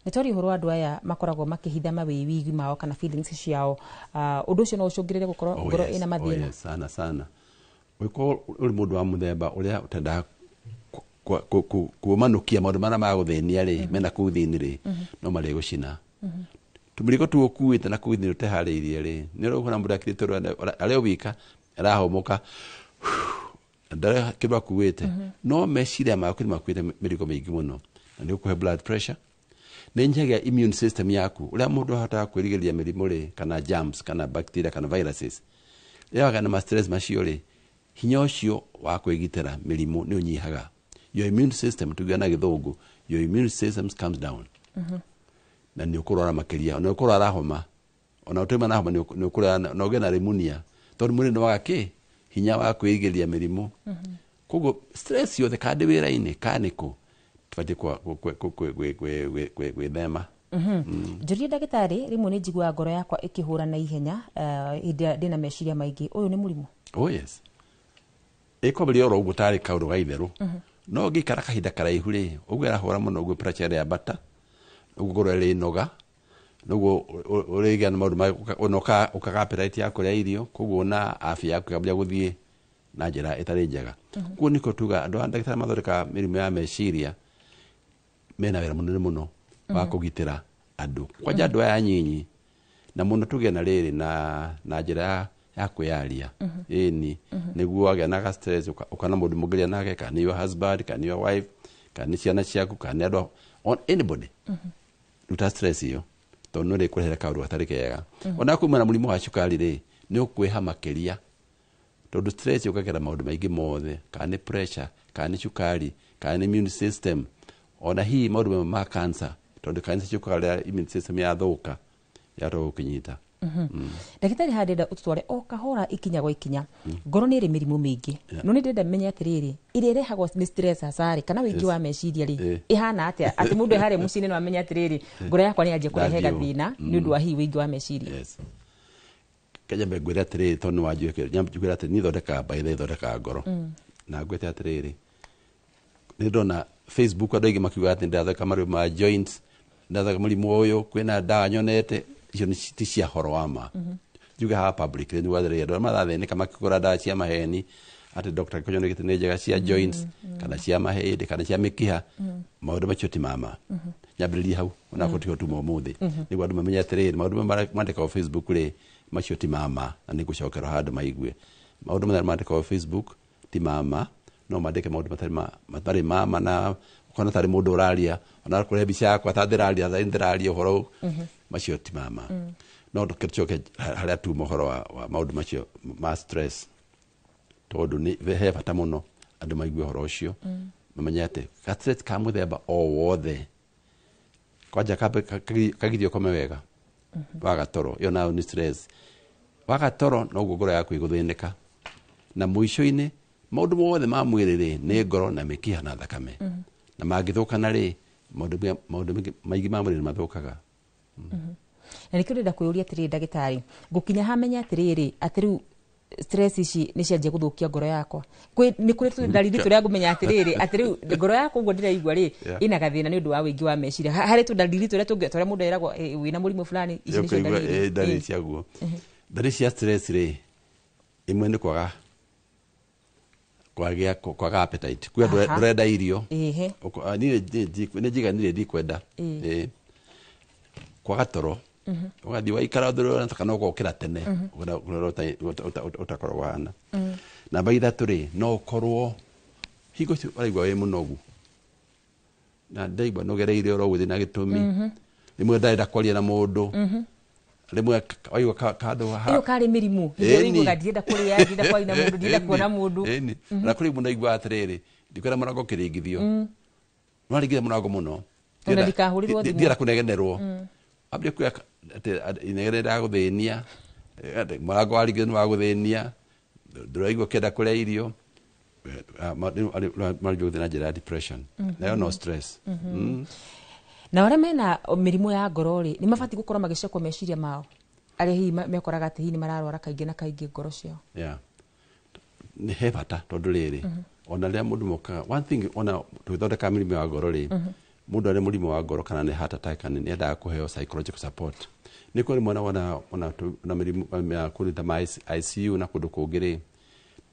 Nĩ twaria ũhoro wa andũ aya makoragwo makĩhitha mawĩwigi mao kana feelings ciao. Ũndũ ũcio no ũcũngĩrĩre gũkorwo Oh, ngoro yes, ĩna oh, mathĩna? Yes, sana sana. Ũngĩkorwo ũrĩ mũndũ wa mũthemba ũrĩa ũtendaga kumanukia maũndũ marĩa magũthĩnia rĩ, mena kũu thĩinĩ rĩ, no marĩgũcina. Tũmĩrigo tu ũkuĩte na kũu thĩinĩ ũteharĩirie rĩ, nĩ ũrĩa mũndũ akirĩte arĩ o wika arahũmũka, ndarĩ kĩndũ akuĩte, no meciria maku nĩ makuĩte mĩrigo mĩingĩ mũno, na nĩ ũkũhe blood pressure, nĩ nyihagia immune system yaku, ũrĩa mũndũ ahotaga kwĩrigĩrĩria mĩrimũ rĩ, kana germs kana bacteria kana viruses. Rĩrĩa wagĩa na ma stress macio rĩ, hinya ũcio wa kwĩgitĩra mĩrimũ nĩ ũnyihaga. Your immune system, tuge na Gĩthũngũ, your immune system comes down, na nĩ ũkũrwara makĩria. Ona ũkũrwara homa, ona ũtauma na homa, nĩ ũkũrwara na ũgĩe na pneumonia, tondũ mwĩrĩ nĩ waga kĩ hinya wa kwĩrigĩrĩria mĩrimũ. Koguo stress yothe, kana ndĩ wĩra-inĩ kana nĩ kũ, tũbatiĩ gwĩthema. Njũrie ndagĩtarĩ, rĩmwe nĩ njiguaga ngoro yakwa ĩkĩhũra na ihenya hĩndĩ ĩrĩa ndĩna meciria maingĩ. Ũyũ nĩ mũrimũ? Oh yes, ĩkwambĩrĩria oro ũguo tarĩ kaũndũ ga itherũ, no ngĩikara kahinda karaihu rĩ, ũguo ĩrahũra mũno, ũguo pressure ĩrĩambata, ũguo ngoro ĩrĩnoga, noguo ũrĩgĩa na maũndũ ona ũkaga appetite ya kũrĩa irio, koguo na afya yaku ĩkambia gũthiĩ na njĩra ĩtarĩ njega. Koguo nĩkĩo tuga andũ a ndagĩtarĩ mathondekaga mĩrimũ ya meciria mena wĩra mũnene mũno wa kũgitĩra andũ, kwanja andũ aya anyinyi, na mũno tũgĩe na rĩrĩ na njĩra ya kwĩyaria. Ĩni nĩguo wagĩa na ga stress, ũkona mũndũ mũngĩria nake, kana nĩ your husband, kana nĩ your wife, kana nĩ ciana ciaku, kana nĩ andũ on anybody, ruta stress ĩyo, tondũ nĩ ĩrĩkũrehere kaũndũ gatarĩ kega. Ona kuma na mũrimũ wa cukari rĩ, nĩ ũkwĩha makĩria, tondũ stress yũkagĩra maũndũ maingĩ mothe, kana nĩ pressure, kana nĩ cukari, kana nĩ immune system, ona hihi maũndũ mamwe ma cancer, tondũ cancer ciũkaga rĩrĩa immune system yathũka, yahota gũkĩnyita. Ndagĩtarĩ, haha ndĩrenda ũtũtware o kahora, ikinya gwa ikinya. Ngoro nĩ ĩrĩ mĩrimũ mĩingĩ, no nĩ ndĩrenda menye atĩrĩrĩ, ĩrĩa ĩrehagwo nĩ stress hacarĩ kana wĩingĩ wa meciria rĩ, ĩhana atĩa, atĩ mũndũ e harĩa mũciĩ-inĩ no amenye atĩrĩrĩ, ngoro yakwa nĩ yanjia kũrehe Ndathiĩ ũũ. gathĩna nĩ ũndũ wa hihi wĩingĩ wa meciria? Yes. Kanyambe ngwĩre atĩrĩrĩ, tondũ nĩ wanjũĩ, njwĩre atĩrĩ, niĩ thondekaga mbaitha, thondekaga ngoro, na ngwĩte atĩrĩrĩ, nĩ ndona Facebook andũ aingĩ makiuga atĩ ndĩrathondeka maruo ma joints, ndĩrathondeka mũrimũ ũyũ, kwĩna ndawa nyonete. Icio ti cia horo wa ma. Njuge haha public nĩ atĩrĩrĩ, andũ arĩa marathĩnĩka makĩgũra ndawa cia maheni, Atĩ Dr. Gikonyo nĩoigĩte nĩ njega cia joints kana cia mahĩndĩ kana cia mĩkiha, maũndũ macio ti mama. Nyambĩrĩrie hau ona tiho tuma ũmũthĩ, nĩguo andũ mamenye atĩrĩrĩ, maũndũ maya mandĩkagwo Facebook rĩ, macio ti mama, na nĩ ngũcokerwo handũ maigue maũndũ marĩa mandĩkagwo Facebook ti mama. No mandĩke maũndũ matarĩ mama, na ũkona tarĩ mũndũ ũraria, ona kũrehe mbica yakwa ta ndĩraria, ta ndĩraria ũhoro, macio ti mama. No tũcoke harĩa tuma ũhoro wa maũndũ macio ma stress, tondũ nĩ he bata mũno andũ maigue ũhoro ũcio, mamenye atĩ ka stress ka mũthemba o wothe, kwanja kambe kagirio kome wega, waga toro, ĩyo nayo nĩ stress. Waga toro, noguo ngoro yaku ĩgũthĩnĩka, na mũico-inĩ maũndũ mothe ma mwĩrĩ rĩ, nĩ ngoro na mĩkiha na thakame, na mangĩthũkana rĩ, maũndũ maingĩ ma mwĩrĩ nĩ mathũkaga. Na nĩkĩo ndĩrenda kwĩyũria atĩrĩrĩ, ndagĩtarĩ, ngũkinya hamenya atĩrĩrĩ, atĩ rĩu stress ici nĩ cianjia gũthũkia ngoro yakwa? Nĩ kũrĩ ndariri tũrĩa ngũmenya atĩrĩrĩ, atĩ rĩu ngoro yakwa ũguo ndĩraigua rĩ, ĩna gathĩna nĩ ũndũ wa ũingĩ wa meciria? Harĩ tũndariri tũrĩa tũngĩ tũrĩa mũndũ eragwo, wĩna mũrimũ fulani, ici nĩcio Ũkaigua, ndariri. Ndariri ciaguo, ndariri cia stress rĩ, ĩmwe nĩ kwaga kwagĩa kwaga appetite, kuga ndũrenda irio. Niĩ nĩ njiganire, ndikwenda. Kwaga toro, ũgathiĩ waikara ũthũrũra kana ũgokĩra tene ũrĩa ũtakoragwo hana. Namba 3 rĩ, no ũkorwo hingo cio ũraigua wĩ mũnogu, na ndaigua nogereire oro ũguo na gĩtũmi, rĩmwe ndarenda kwaria na mũndũ, rĩmwe waigua handũ Ĩyo karĩ mĩrimũ hĩndĩ ĩrĩa ũiguaga ndirenda kũrĩa, ndirenda kwaria na mũndũ, ndirenda kuona mũndũ. Ĩni. Na kũrĩ mũndũ aigua atĩrĩrĩ, ndikwenda mũrango ũkĩringithio, no aringithia mũrango mũno. Ona ndikahũrĩrwo thimũ. Ndienda kũnegenerwo. Ambia kuya atĩ inegene rĩragũthĩnia, atĩ mũrango waringithio nĩ wagũthĩnia, ndũraigua ũkĩenda kũrĩa irio, marĩnjia gũthiĩ na njĩra ya depression. Nayo no stress. Na arĩa mena mĩrimũ ya ngoro rĩ, nĩ mabatiĩ gũkorwo magĩcekwo meciria mao, arĩa hihi mekoraga atĩ hihi nĩ mararwara kaingĩ na kaingĩ ngoro ciao? Yeah. Nĩ he bata, tondũ rĩrĩ, ona rĩrĩa mũndũ mokaga, one thing, ona tũgĩthondeka mĩrimũ ya ngoro rĩ, mũndũ arĩ mũrimũ wa ngoro kana nĩ heart attack kana nĩ endaga kũheo psychological support. Nĩ kũrĩ mwana ona mĩrimũ ya kũndũ ta ma ICU na kũndũ kũngĩ rĩ,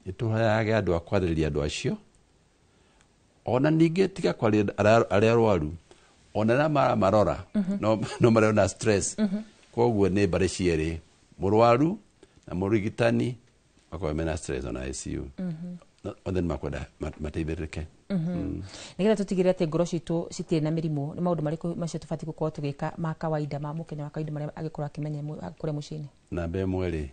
nĩ tũheage andũ a kwarĩrĩria andũ acio, ona ningĩ tiga kwarĩria arĩa arwaru, ona arĩa maramarora no marĩ na stress. Koguo nĩ mbarĩ cierĩ, mũrwaru na mũrigitani, makorwo mena stress ona ICU. Othe nĩ makwenda mateithĩrĩke. Nĩgetha tũtigĩrĩre atĩ ngoro citũ citirĩ na mĩrimũ, nĩ maũndũ marĩkũ macio tũbatiĩ gũkorwo tũgĩka ma kawaida, ma mũkenya wa kawaida, marĩa angĩkorwo akĩmenya kũrĩa mũciĩ-inĩ? Namba 1 rĩ,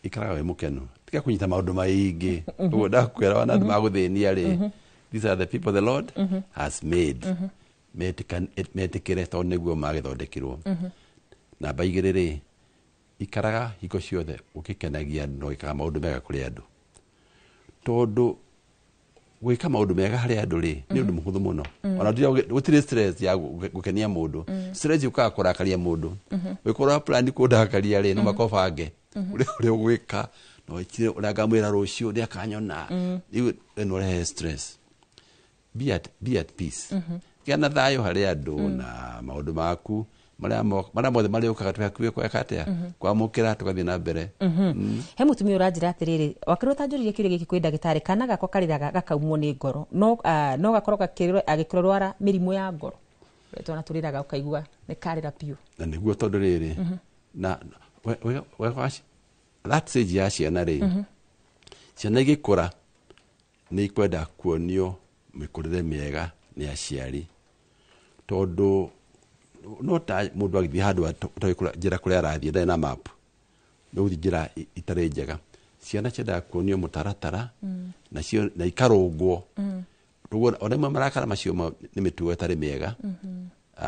ikaraga wĩ mũkenu, tiga kũnyita maũndũ maingĩ. Ũguo ndakwĩra, wana andũ magũthĩnia rĩ, these are the people the Lord has made. Metĩkĩre, tondũ nĩguo magĩthondekirwo. Namba 2 rĩ, ikaraga hingo ciothe ũgĩkenagia andũ na ũgĩkaga maũndũ mega kũrĩ andũ, tondũ gwĩka maũndũ mega harĩ andũ rĩ, nĩ ũndũ mũhũthũ mũno. Ona gũtirĩ stress ya gũkenia mũndũ. Stress yũkaga kũrakaria mũndũ. Ũngĩkorwo plan kũndakaria rĩ, no makobange ũrĩa ũgwĩka, no wĩkire ũrĩa ngamwĩra rũciũ nĩ akanyona. Rĩu ĩno ũrehe stress. Be at peace. Gĩa na thayũ harĩ andũ na maũndũ maku marĩa mothe marĩũkaga, twĩ hakuhĩ gwĩka atĩa, kwamũkĩra, tũgathiĩ na mbere. He mũtumia ũranjĩra atĩrĩrĩ, wakĩrwo ũtanjũririe kĩũria gĩkĩ kwĩ ndagĩtarĩ, kana gakwa karĩraga gakaumwo nĩ ngoro, no gakorwo agĩkĩrwara mĩrimũ ya ngoro? Twana tũrĩraga ũkaigua nĩ karĩra biũ. Na nĩguo, tondũ rĩrĩ, na that stage ya ciana rĩ, ciana igĩkũra nĩ ikwenda kuonio mĩkũrĩre mĩega nĩ aciari, tondũ no ta mũndũ agĩthiĩ handũ ũtoĩ njĩra kũrĩa arathiĩ, ndarĩ na map, nĩ gũthiĩ njĩra itarĩ njega. Ciana ciendaga kuonio mũtaratara nacio na ikarũngwo. Ũguo ona imwe marakara macio nĩ mĩtugo ĩtarĩ mĩega.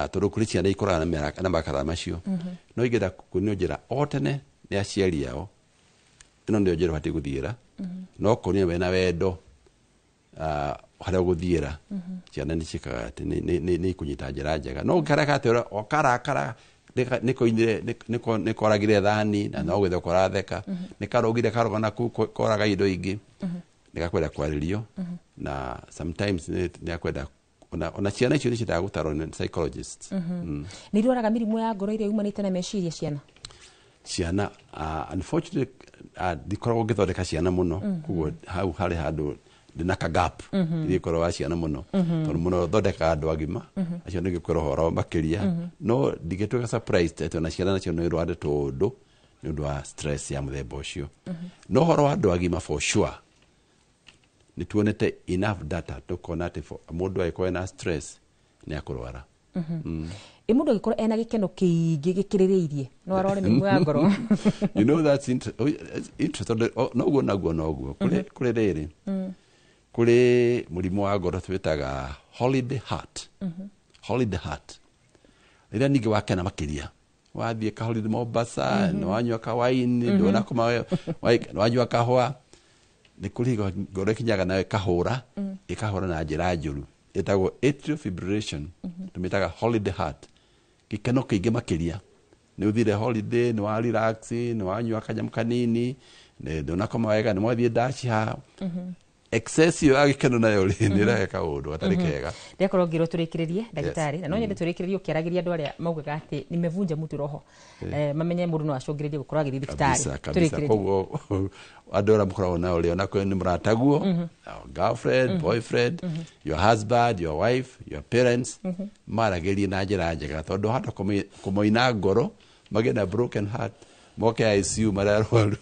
Tondũ kũrĩ ciana ikũraga na marakara macio, no ingĩenda kuonio njĩra o tene nĩ aciari ao, ĩno nĩyo njĩra ũbatiĩ gũthiĩra, no kuonio wena wendo, harĩa ũgũthiĩra, ciana nĩ ciĩkaga atĩ nĩ ikũnyita njĩra njega. No ũngĩkareka atĩ ũkarakara nĩkoinire, nĩkoragire thani na no gwĩtheka ũratheka, nĩkarũgire karũga na kũu koraga indo ingĩ, nĩgakwenda kwarĩrio, na sometimes nĩakwenda ona ciana icio nĩciendaga gũtarwo nĩ psychologists. Nĩ irwaraga mĩrimũ ya ngoro ĩrĩa yumanĩte na meciria ciana? Ciana, unfortunately, ndikoragwo ngĩthondeka ciana mũno. Koguo hau harĩ handũ ndĩna ka gap. Ndigĩkorwo wa ciana mũno, tondũ mũno thondekaga andũ agima. Acio nĩngĩkwĩra ũhoro makĩria. No ndingĩtuĩka surprised atĩ ona ciana nacio no irware tũũndũ nĩ ũndũ wa stress ya mũthemba ũcio. No ũhoro wa andũ agima, for sure nĩ tuonete enough data tũkona atĩ mũndũ angĩkorwo ena stress nĩ akũrwara. Ĩ mũndũ angĩkorwo ena gĩkeno kĩingĩ gĩkĩrĩrĩirie no arware mĩrimũ ya ngoro? You know, that's it's interesting tondũ noguo naguo noguo kũrĩ kũrĩ rĩrĩ kũrĩ mũrimũ wa ngoro twĩtaga holiday heart. Holiday heart, rĩrĩa ningĩ wakena makĩria, wathiĩ ka holiday Mombasa, nĩ wanyua kawaini, ndũnakoma, nĩ wanyua kahũa, nĩ kũrĩ hingo ngoro ĩkinyaga nayo ĩkahũra, ĩkahũra na njĩra njũru, ĩtagwo atrial fibrillation. Tũmĩtaga holiday heart, gĩkeno kĩingĩ makĩria, nĩ ũthire holiday, nĩ wa relax, nĩ wanyua kanyamũ kanini, nĩ ndũnakoma wega, nĩ mwathiĩ ndaci haha, excess ĩyo ya gĩkeno nayo rĩ nĩ ĩrehe kaũndũ gatarĩ kega. Ndĩrakorwo ngĩrwo tũrĩkĩrĩrie, ndagĩtarĩ, na no nyende tũrĩkĩrĩrie ũkĩaragĩria andũ arĩa maugaga atĩ nimevunja mtu roho. Mamenye mũndũ no acũngĩrĩrie gũkorwo agĩthiĩ thibitarĩ. Kabisa kabisa. Tũrĩkĩrĩrie. Koguo andũ arĩa mũkoragwo nao rĩ, ona korwo nĩ mũrataguo, girlfriend, boyfriend, your husband, your wife, your parents, maragĩrie na njĩra njega, tondũ hata kũmoina ngoro magĩe na broken heart, moke ICU marĩa arwaru.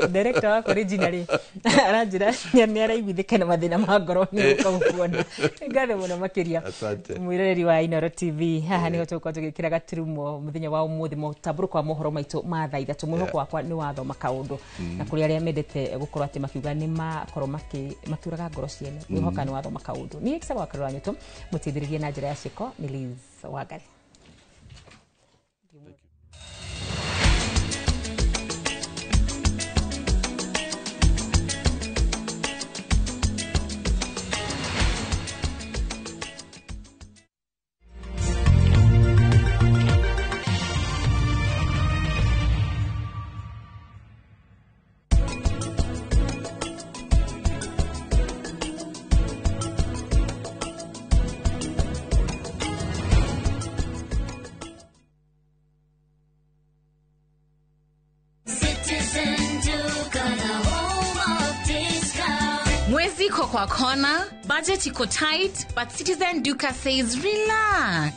Director wakwa Regina rĩ aranjĩra nĩ araiguithĩka na mathĩna ma ngoro, nĩ gũka gũkuona. Ngatho mũno makĩria. Asante. Mwĩroreri wa Inooro TV, haha nĩho tũgũkorwo tũgĩkĩra gaturumo mũthenya wa ũmũthĩ mũtambũrũko wa mohoro maitũ ma thaa 3. Mwĩhoko wakwa nĩ wathoma kaũndũ. Na kũrĩ arĩa mendete gũkorwo atĩ makiuga nĩ makorwo makĩũraga ngoro ciene, mwĩhoka nĩ wathoma kaũndũ. Niĩ Kisaba wa Karũra Nyũtũ, mũteithĩrĩrie na njĩra ya ciĩko nĩ Liz Wangari. Citizen Duka, the home of discount. Mwezi iko kwa kona, budget iko tight, but Citizen Duka says relax.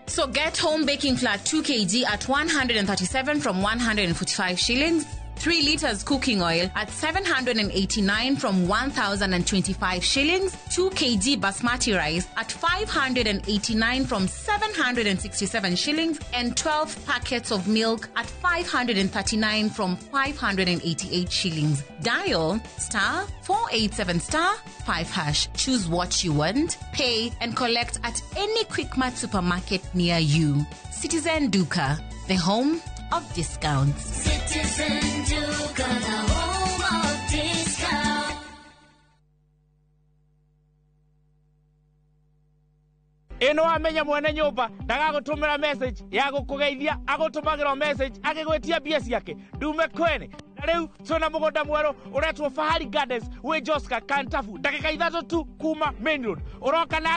So get home baking flour 2 kg at 137 from 145 shillings, 3 liters cooking oil at 789 from 1,025 shillings, 2 kg basmati rice at 589 from 767 shillings, and 12 packets of milk at 539 from 588 shillings. Dial *487*5#. Choose what you want, pay, and collect at any Quickmart supermarket near you. Citizen Duka, the home of discounts. Citizen Duka, the home of discount. Ĩno wamenya mwene nyũmba ndagagũtũmĩra message ya gũkũgeithia, agũtũmagĩra o message agĩgwĩtia mbia ciake ndume kwene. Na rĩu twĩna mũgũnda mwerũ ũretwo Fahari Gardens wĩ Joska Kantafu, ndagĩka 3 tu kuma main road ũroka na